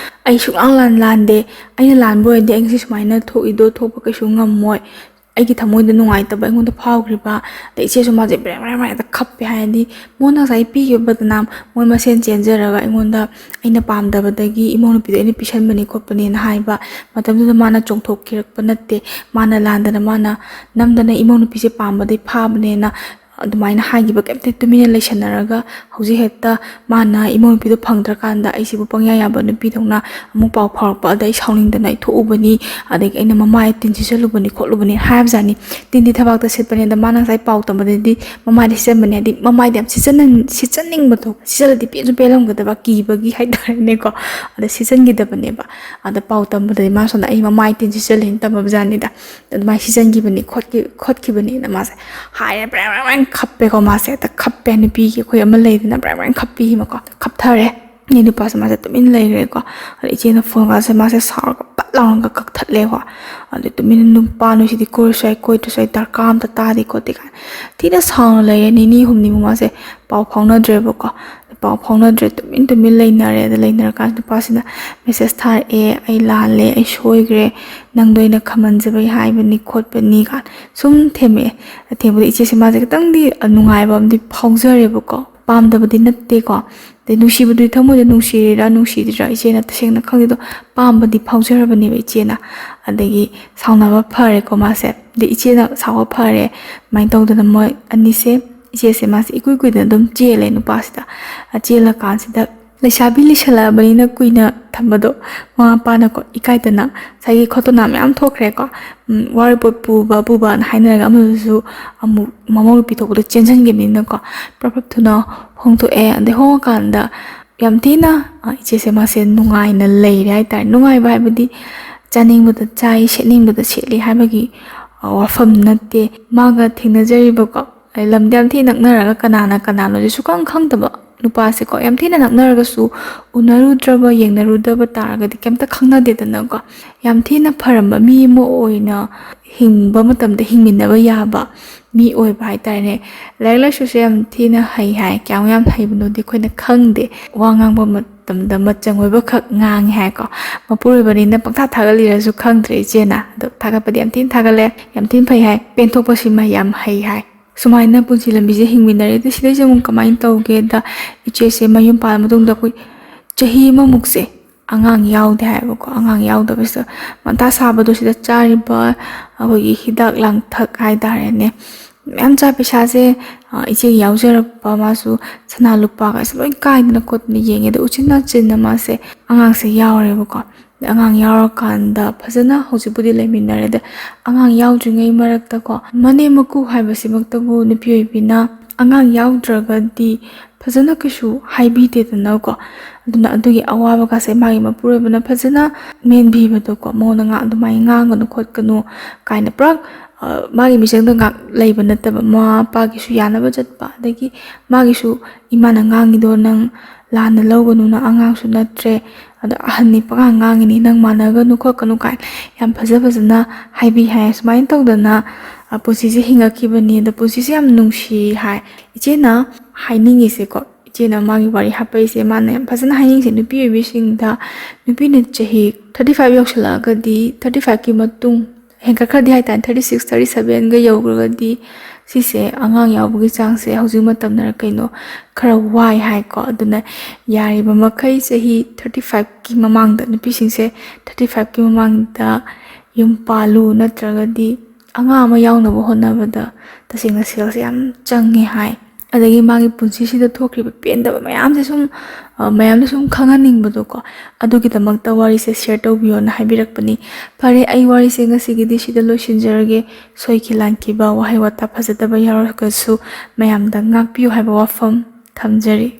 ꯑꯩ ꯁꯨꯡꯂꯥꯟ ꯂꯥꯟ ꯂꯥꯟꯗꯦ, ꯑꯩꯅ ꯂꯥꯟꯕ ꯑꯣꯏꯔꯗꯤ ꯑꯩ ꯉꯁꯤ ꯁꯨꯃꯥꯏꯅ ꯊꯣꯛꯏꯗꯣ ꯊꯣꯛꯄ ꯀꯩꯁꯨ ꯉꯝꯃꯣꯏ, ꯑꯩꯒꯤ ꯊꯃꯣꯏꯗ ꯅꯨꯡꯉꯥꯏꯇꯕ ꯑꯩꯉꯣꯟꯗ ꯐꯥꯎꯈ꯭ꯔꯤꯕ"꯫ ꯑꯗꯩ ꯏꯆꯦꯁꯨ ꯃꯥꯁꯦ ꯕ꯭ꯔꯦꯡ ꯕ꯭ꯔꯦꯡ ꯕ꯭ꯔꯦꯡ ꯍꯦꯛꯇ ꯈꯞꯄꯦ꯫ ꯍꯥꯏꯗꯤ ꯃꯣꯏꯅ ꯉꯁꯥꯏ ꯄꯤꯈꯤꯕ ꯕꯗꯅꯥꯝ, ꯃꯣꯏ ꯃꯁꯦꯟ ꯆꯦꯟꯖꯔꯒ ꯑꯩꯉꯣꯟꯗ ꯑꯩꯅ ꯄꯥꯝꯗꯕꯗꯒꯤ ꯏꯃꯧ ꯅꯨꯄꯤꯗꯣ ꯑꯩꯅ ꯄꯤꯁꯟꯕꯅꯤ ꯈꯣꯠꯄꯅꯦꯅ ꯍꯥꯏꯕ ꯃꯇꯝꯗꯨꯗ ꯃꯥꯅ ꯆꯣꯡꯊꯣꯛꯈꯤꯔꯛꯄ ꯅꯠꯇꯦ꯫ ꯃꯥꯅ ꯂꯥꯟꯗꯅ ꯃꯥꯅ ꯅꯝꯗꯅ ꯏꯃꯧ ꯅꯨꯄꯤꯁꯦ ꯄꯥꯝꯕꯗꯩ ꯐꯥꯕꯅꯦꯅ ꯑꯗꯨꯃꯥꯏꯅ ꯍꯥꯏꯈꯤꯕ ꯀꯩꯝꯇ ꯇꯨꯃꯤꯟꯅ ꯂꯩꯁꯟꯅꯔꯒ ꯍꯧꯖꯤꯛ ꯍꯦꯛꯇ ꯃꯥꯅ ꯏꯃꯧ ꯅꯨꯄꯤꯗꯣ ꯐꯪꯗ꯭ꯔꯀꯥꯟꯗ ꯑꯩꯁꯤꯕꯨ ꯄꯪꯌꯥ ꯌꯥꯕ ꯅꯨꯄꯤꯗꯧꯅ ꯑꯃꯨꯛ ꯄꯥꯎ ꯐꯥꯎꯔꯛꯄ ꯑꯗ ꯑꯩ ꯁꯥꯎꯅꯤꯡꯗꯅ ꯑꯩ ꯊꯣꯛꯎꯕꯅꯤ, ꯑꯗꯒꯤ ꯑꯩꯅ ꯃꯃꯥꯏ ꯇꯤꯟ ꯁꯤꯠꯆꯜꯂꯨꯕꯅꯤ ꯈꯣꯠꯂꯨꯕꯅꯤ ꯍꯥꯏꯕꯖꯥꯠꯅꯤ꯫ ꯇꯤꯟꯗꯤ ꯊꯕꯥꯛꯇ ꯁꯤꯠꯄꯅꯦ꯫ ꯑꯗ ꯃꯥꯅ ꯉꯁꯥꯏ ꯄꯥꯎ ꯇꯝꯕꯗꯗꯤ ꯃꯃꯥꯏꯗ ꯁꯤꯠꯆꯟꯕꯅꯦ, ꯍꯥꯏꯗꯤ ꯃꯃꯥꯏꯗ ꯌꯥꯝ ꯁꯤꯠꯆꯟꯅꯤꯡ-, ꯁꯤꯠꯆꯟꯅꯤꯡꯕꯗꯣ, ꯁꯤꯠꯆꯜꯂꯗꯤ ꯄꯦꯟꯁꯨ ꯄꯦꯜꯂꯝꯒꯗꯕ ꯀꯤꯕꯒꯤ ꯍꯥꯏꯇꯥꯔꯦꯅꯦꯀꯣ꯫ ꯑꯗ ꯁꯤꯠꯆꯟꯈꯤꯗꯕꯅꯦꯕ꯫ ꯑꯗ ꯄꯥꯎ ꯇꯝꯕꯗꯗꯤ ꯃꯥ ꯁꯣꯝꯗ ꯑꯩ ꯃꯃꯥꯏ ꯇꯤꯟ ꯁꯤꯠꯆꯜꯂꯦꯅ ꯇꯝꯃꯕꯖꯥꯠꯅꯤꯗ꯫ ꯑꯗꯨꯃꯥꯏꯅ ꯁꯤꯠꯆꯟꯈꯤꯕꯅꯤ ꯈꯣꯠꯈꯤ-, ꯈꯣꯠꯈꯤꯕꯅꯤꯅ ꯃꯥꯁꯦ ꯍꯥꯏꯔꯦ꯫ ꯕ꯭ꯔꯦꯡ ꯕ꯭ꯔꯦꯡ ꯕ꯭ꯔꯦꯡ ꯈꯞꯄꯦꯀꯣ꯫ ꯃꯥꯁꯦ ꯍꯦꯛꯇ ꯈꯞꯄꯦ꯫ ꯅꯨꯄꯤꯒꯤ ꯑꯩꯈꯣꯏ ꯑꯃ ꯂꯩꯗꯅ ꯕ꯭ꯔꯦꯡ ꯕ꯭ꯔꯦꯡ ꯈꯞꯄꯤꯃꯀꯣ, ꯈꯞꯊꯔꯦ꯫ ꯑꯗꯩ ꯅꯨꯄꯥꯁꯦ ꯃꯥꯁꯦ ꯇꯨꯃꯤꯟ ꯂꯩꯈ꯭ꯔꯦꯀꯣ꯫ ꯑꯗ ꯏꯆꯦꯅ ꯐꯣꯟꯒꯥꯁꯦ ꯃꯥꯁꯦ ꯁꯥꯎꯔꯒ ꯄꯠ ꯂꯥꯎꯔꯒ ꯀꯛꯊꯠꯂꯦꯀꯣ꯫ ꯑꯗꯩ ꯇꯨꯃꯤꯟꯅ, "ꯅꯨꯄꯥ ꯅꯣꯏꯁꯤꯗꯤ ꯀꯣꯏꯔꯁꯨ ꯌꯥꯏ, ꯀꯣꯏꯗ꯭ꯔꯁꯨ ꯌꯥꯏ, ꯗꯔꯀꯥꯔ ꯑꯝꯇ ꯇꯥꯗꯦ ꯈꯣꯠꯇꯦ" ꯀꯥꯏꯅ ꯊꯤꯅ ꯁꯥꯎꯅ ꯂꯩꯔꯦ꯫ ꯅꯤꯅꯤ ꯍꯨꯝꯅꯤꯃꯨꯛ ꯃꯥꯁꯦ ꯄꯥꯎ ꯐꯥꯎꯅꯗ꯭ꯔꯦꯕꯀꯣ꯫ ꯄꯥꯎ ꯐꯥꯎꯅꯗ꯭ꯔꯦ, ꯇꯨꯃꯤꯟ ꯇꯨꯃꯤꯟ ꯂꯩꯅꯔꯦ꯫ ꯑꯗ ꯂꯩꯅꯔꯀꯥꯟꯗ ꯅꯨꯄꯥꯁꯤꯅ ꯃꯦꯁꯦꯖ ꯊꯥꯔꯛꯑꯦ, "ꯑꯩ ꯂꯥꯜꯂꯦ, ꯑꯩ ꯁꯣꯏꯈ꯭ꯔꯦ, ꯅꯪꯗꯣ ꯑꯩꯅ ꯈꯝꯍꯟꯖꯕꯩ ꯍꯥꯏꯕꯅꯤ ꯈꯣꯠꯄꯅꯤ" ꯀꯥꯏꯅ ꯁꯨꯝ ꯊꯦꯝꯃꯛꯑꯦ꯫ ꯊꯦꯝꯕꯗ ꯏꯆꯦꯁꯦ ꯃꯥꯁꯦ ꯈꯤꯇꯪꯗꯤ ꯅꯨꯡꯉꯥꯏꯕ ꯑꯃꯗꯤ ꯐꯥꯎꯖꯔꯦꯕꯀꯣ꯫ ꯄꯥꯝꯗꯕꯗꯤ ꯅꯠꯇꯦꯀꯣ꯫ ꯑꯗꯩ ꯅꯨꯡꯁꯤꯕꯗꯨꯗꯤ ꯊꯃꯣꯏꯗ ꯅꯨꯡꯁꯤꯔꯤꯔꯥ ꯅꯨꯡꯁꯤꯗ꯭ꯔꯤꯔꯥ ꯏꯆꯦꯅ ꯇꯁꯦꯡꯅ ꯈꯪꯗꯦ꯫ ꯑꯗꯣ ꯄꯥꯝꯕꯗꯤ ꯐꯥꯎꯖꯔꯕꯅꯦꯕ ꯏꯆꯦꯅ꯫ ꯑꯗꯒꯤ ꯁꯥꯎꯅꯕ ꯐꯔꯦꯀꯣ ꯃꯥꯁꯦ꯫ ꯑꯗꯩ ꯏꯆꯦꯅ ꯁꯥꯎꯕ ꯐꯔꯦ꯫ ꯑꯗꯨꯃꯥꯏꯅ ꯇꯧꯗꯅ ꯃꯣꯏ ꯑꯅꯤꯁꯦ, ꯏꯆꯦꯁꯦ ꯃꯥꯁꯦ ꯏꯀꯨꯏ ꯀꯨꯏꯗꯅ ꯑꯗꯨꯝ ꯆꯦꯜꯂꯦ ꯅꯨꯄꯥꯁꯤꯗ꯫ ꯑ, ꯆꯦꯜꯂꯀꯥꯟꯁꯤꯗ ꯂꯩꯁꯥꯕꯤ ꯂꯤꯁꯜꯂꯛꯑꯕꯅꯤꯅ ꯀꯨꯏꯅ ꯊꯝꯕꯗꯣ ꯃꯃꯥ ꯃꯄꯥꯅꯀꯣ ꯏꯀꯥꯏꯗꯅ ꯉꯁꯥꯏꯒꯤ ꯈꯣꯠꯇꯣꯅꯥ ꯃꯌꯥꯝ ꯊꯣꯛꯈ꯭ꯔꯦꯀꯣ꯫ ꯎꯝ, ꯋꯥꯔꯣꯏꯄꯣꯠ ꯄꯨꯕ ꯄꯨꯕꯅ ꯍꯥꯏꯅꯔꯒ ꯑꯃꯗꯨꯁꯨ ꯑꯃꯨꯛ ꯃꯃꯧ ꯅꯨꯄꯤ ꯊꯣꯛꯄꯗ ꯆꯦꯟꯁꯤꯟꯈꯤꯕꯅꯤꯅꯀꯣ꯫ ꯄ꯭ꯔꯞ ꯄ꯭ꯔꯞ ꯊꯨꯅ ꯍꯣꯡꯗꯣꯛꯑꯦ꯫ ꯑꯗꯩ ꯍꯣꯡꯉꯀꯥꯟꯗ ꯌꯥꯝ ꯊꯤꯅ, ꯑ, ꯏꯆꯦꯁꯦ ꯃꯥꯁꯦ ꯅꯨꯡꯉꯥꯏꯅ ꯂꯩꯔꯦ ꯍꯥꯏꯇꯥꯔꯦ꯫ ꯅꯨꯡꯉꯥꯏꯕ ꯍꯥꯏꯕꯗꯤ ꯆꯥꯅꯤꯡꯕꯗ ꯆꯥꯏ, ꯁꯦꯠꯅꯤꯡꯕꯗ ꯁꯦꯠꯂꯤ ꯍꯥꯏꯕꯒꯤ, ꯑ, ꯋꯥꯐꯝ ꯅꯠꯇꯦ꯫ ꯃꯥꯒ ꯊꯦꯡꯅꯖꯔꯤꯕꯀꯣ, ꯑꯩ ꯂꯝꯗꯤ ꯌꯥꯝ ꯊꯤꯅ ꯅꯛꯅꯔꯒ ꯀꯅꯥꯅ ꯀꯅꯥꯅꯣꯁꯦ ꯁꯨꯈꯪ ꯈꯪꯗꯕ ꯅꯨꯄꯥꯁꯦꯀꯣ, ꯌꯥꯝ ꯊꯤꯅ ꯅꯛꯅꯔꯒꯁꯨ ꯎꯅꯔꯨꯗ꯭ꯔꯕ, ꯌꯦꯡꯅꯔꯨꯗꯕ ꯇꯥꯔꯒꯗꯤ ꯀꯩꯝꯇ ꯈꯪꯅꯗꯦꯗꯅꯀꯣ꯫ ꯌꯥꯝ ꯊꯤꯅ ꯐꯔꯝꯕ ꯃꯤ ꯑꯃ ꯑꯣꯏꯅ ꯍꯤꯡꯕ ꯃꯇꯝꯗ ꯍꯤꯡꯃꯤꯟꯅꯕ ꯌꯥꯕ ꯃꯤ ꯑꯣꯏꯕ ꯍꯥꯏꯇꯥꯔꯦꯅꯦ꯫ ꯂꯥꯏꯔꯤꯛ ꯂꯥꯏꯁꯨꯁꯦ ꯌꯥꯝ ꯊꯤꯅ ꯍꯩ ꯍꯥꯏ꯫ ꯀꯌꯥꯝ ꯌꯥꯝ ꯍꯩꯕꯅꯣꯗꯤ ꯑꯩꯈꯣꯏꯅ ꯈꯪꯗꯦ꯫ ꯋꯥ ꯉꯥꯡꯕ ꯃꯇꯝꯗ ꯃꯆꯪ ꯑꯣꯏꯕ ꯈꯛ ꯉꯥꯡꯉꯦ ꯍꯥꯏꯀꯣ꯫ ꯃꯄꯨꯔꯣꯏꯕꯅꯤꯅ ꯄꯪꯊꯥ ꯊꯥꯒꯠꯂꯤꯔꯁꯨ ꯈꯪꯗ꯭ꯔꯦ ꯏꯆꯦꯅ꯫ ꯑꯗꯣ ꯊꯥꯒꯠꯄꯗꯤ ꯌꯥꯝ ꯊꯤꯅ ꯊꯥꯒꯠꯂꯦ꯫ ꯌꯥꯝ ꯊꯤꯅ ꯐꯩ ꯍꯥꯏ꯫ ꯄꯦꯟꯊꯣꯛꯄꯁꯤꯃ ꯌꯥꯝ ꯍꯩ ꯍꯥꯏ꯫ ꯁꯨꯃꯥꯏꯅ ꯄꯨꯟꯁꯤ ꯂꯝꯕꯤꯁꯦ ꯍꯤꯡꯃꯤꯟꯅꯔꯦ꯫ ꯑꯗꯨ ꯁꯤꯗꯩꯁꯤꯗ ꯑꯃꯨꯛ ꯀꯃꯥꯏꯅ ꯇꯧꯒꯦꯗ, ꯏꯆꯦꯁꯦ ꯃꯌꯨꯝ ꯄꯥꯜꯂ ꯃꯇꯨꯡꯗ ꯑꯩꯈꯣꯏ ꯆꯍꯤ ꯑꯃꯃꯨꯛꯁꯦ ꯑꯉꯥꯡ ꯌꯥꯎꯗꯦ ꯍꯥꯏꯕꯀꯣ꯫ ꯑꯉꯥꯡ ꯌꯥꯎꯗꯕꯁꯤꯗ ꯃꯊꯥ ꯁꯥꯕꯗꯣ, ꯁꯤꯗ ꯆꯥꯔꯤꯕ ꯑꯩꯈꯣꯏꯒꯤ ꯍꯤꯗꯥꯛ ꯂꯥꯡꯊꯛ ꯍꯥꯏꯇꯥꯔꯦꯅꯦ, ꯃꯌꯥꯝ ꯆꯥ ꯄꯩꯁꯥꯁꯦ, ꯑ, ꯏꯆꯦꯒꯤ ꯌꯥꯎꯖꯔꯛꯄ, ꯃꯥꯁꯨ ꯁꯅꯥ ꯂꯨꯄꯥꯒꯁꯦ ꯂꯣꯏ ꯀꯥꯏꯗꯅ ꯈꯣꯠꯇꯅ ꯌꯦꯡꯉꯦ꯫ ꯑꯗꯣ ꯎꯆꯤꯟ ꯅꯥꯆꯤꯟꯅ ꯃꯥꯁꯦ ꯑꯉꯥꯡꯁꯦ ꯌꯥꯎꯔꯦꯕꯀꯣ꯫ ꯑꯗ ꯑꯉꯥꯡ ꯌꯥꯎꯔꯀꯥꯟꯗ ꯐꯖꯅ ꯍꯧꯖꯤꯛꯄꯨꯗꯤ ꯂꯩꯃꯤꯟꯅꯔꯦ꯫ ꯑꯗ ꯑꯉꯥꯡ ꯌꯥꯎꯗ꯭ꯔꯤꯉꯩ ꯃꯔꯛꯇꯀꯣ, ꯃꯅꯦꯝ ꯃꯀꯨ ꯍꯥꯏꯕꯁꯤꯃꯛꯇꯕꯨ ꯅꯨꯄꯤ ꯑꯣꯏꯕꯤꯅ ꯑꯉꯥꯡ ꯌꯥꯎꯗ꯭ꯔꯒꯗꯤ ꯐꯖꯅ ꯀꯩꯁꯨ ꯍꯥꯏꯕꯤꯗꯦꯗꯅꯀꯣ꯫ ꯑꯗꯨꯅ ꯑꯗꯨꯒꯤ ꯑꯋꯥꯕꯒꯁꯦ ꯃꯥꯒꯤ ꯃꯄꯨꯔꯣꯏꯕꯅ ꯐꯖꯅ ꯃꯦꯟꯕꯤꯕꯗꯣꯀꯣ, ꯃꯉꯣꯟꯗ ꯉꯥ-, "ꯑꯗꯨꯃꯥꯏꯅ ꯉꯥꯡꯒꯅꯨ ꯈꯣꯠꯀꯅꯨ" ꯀꯥꯏꯅ ꯄꯨꯔꯥ, ꯑ, ꯃꯥꯒꯤ ꯃꯤꯆꯪꯗ ꯉꯥꯛ ꯂꯩꯕ ꯅꯠꯇꯕ, ꯃꯃꯥ ꯃꯄꯥꯒꯤꯁꯨ ꯌꯥꯅꯕ ꯆꯠꯄ, ꯑꯗꯒꯤ ꯃꯥꯒꯤꯁꯨ "ꯏꯃꯥꯅ ꯉꯥꯡꯉꯤꯗꯣ ꯅꯪ ꯂꯥꯟꯅ ꯂꯧꯒꯅꯨ, ꯅꯪ ꯑꯉꯥꯡꯁꯨ ꯅꯠꯇ꯭ꯔꯦ, ꯑꯗꯣ ꯑꯍꯟꯅꯤ ꯄꯉꯥꯡ ꯉꯥꯡꯉꯤꯅꯤ, ꯅꯪ ꯃꯥꯟꯅꯒꯅꯨ ꯈꯣꯠꯀꯅꯨ" ꯀꯥꯏꯅ ꯌꯥꯝ ꯐꯖ ꯐꯖꯅ ꯍꯥꯏꯕꯤ ꯍꯥꯏ꯫ ꯁꯨꯃꯥꯏꯅ ꯇꯧꯗꯅ, ꯑ, ꯄꯨꯟꯁꯤꯁꯦ ꯍꯤꯡꯉꯛꯈꯤꯕꯅꯤ꯫ ꯑꯗꯣ ꯄꯨꯟꯁꯤꯁꯦ ꯌꯥꯝ ꯅꯨꯡꯁꯤ ꯍꯥꯏ꯫ ꯏꯆꯦꯅ ꯍꯥꯏꯅꯤꯡꯉꯤꯁꯦꯀꯣ, ꯏꯆꯦꯅ ꯃꯥꯒꯤ ꯋꯥꯔꯤ ꯍꯥꯞꯄꯛꯏꯁꯦ, ꯃꯥꯅ ꯌꯥꯝ ꯐꯖꯅ ꯍꯥꯏꯅꯤꯡꯉꯤꯁꯦ, ꯅꯨꯄꯤ ꯑꯣꯏꯕꯤꯁꯤꯡꯗ, ꯅꯨꯄꯤꯅ ꯆꯍꯤ thirty five ꯌꯧꯁꯜꯂꯛꯑꯒꯗꯤ, thirty five ꯀꯤ ꯃꯇꯨꯡ ꯍꯦꯟꯒꯠꯈ꯭ꯔꯗꯤ ꯍꯥꯏꯇꯥꯔꯦ, thirty six, thirty seven ꯒ ꯌꯧꯈ꯭ꯔꯒꯗꯤ ꯁꯤꯁꯦ, ꯑꯉꯥꯡ ꯌꯥꯎꯕꯒꯤ ꯆꯥꯡꯁꯦ ꯍꯧꯖꯤꯛ ꯃꯇꯝꯗꯅ ꯀꯩꯅꯣ ꯈꯔ ꯋꯥꯏ ꯍꯥꯏꯀꯣ꯫ ꯑꯗꯨꯅ ꯌꯥꯔꯤꯕ ꯃꯈꯩ ꯆꯍꯤ thirty five ꯀꯤ ꯃꯃꯥꯡꯗ, ꯅꯨꯄꯤꯁꯤꯡꯁꯦ thirty five ꯀꯤ ꯃꯃꯥꯡꯗ ꯌꯨꯝ ꯄꯥꯜꯂꯨ, ꯅꯠꯇ꯭ꯔꯒꯗꯤ ꯑꯉꯥꯡ ꯑꯃ ꯌꯥꯎꯅꯕ ꯍꯣꯠꯅꯕꯗ ꯇꯁꯦꯡꯅ ꯁꯦꯜꯁꯦ ꯌꯥꯝ ꯆꯪꯉꯦ ꯍꯥꯏ꯫ ꯑꯗꯒꯤ ꯃꯥꯒꯤ ꯄꯨꯟꯁꯤꯁꯤꯗ ꯊꯣꯛꯈ꯭ꯔꯤꯕ ꯄꯦꯟꯗꯕ ꯃꯌꯥꯝꯁꯦ ꯁꯨꯝ, ꯑ, ꯃꯌꯥꯝꯗ ꯁꯨꯝ ꯈꯪꯍꯟꯅꯤꯡꯕꯗꯣꯀꯣ, ꯑꯗꯨꯒꯤꯗꯃꯛꯇ ꯋꯥꯔꯤꯁꯦ share ꯇꯧꯕꯤꯌꯣꯅ ꯍꯥꯏꯕꯤꯔꯛꯄꯅꯤ꯫ ꯐꯔꯦ, ꯑꯩ ꯋꯥꯔꯤꯁꯦ ꯉꯁꯤꯒꯤꯗꯤ ꯁꯤꯗ ꯂꯣꯏꯁꯤꯟꯖꯔꯒꯦ꯫ ꯁꯣꯏꯈꯤ ꯂꯥꯟꯈꯤꯕ, ꯋꯥꯍꯩ ꯋꯥꯇꯥ ꯐꯖꯗꯕ ꯌꯥꯎꯔꯒꯁꯨ ꯃꯌꯥꯝꯗ ꯉꯥꯛꯄꯤꯌꯨ ꯍꯥꯏꯕ ꯋꯥꯐꯝ ꯊꯝꯖꯔꯤ꯫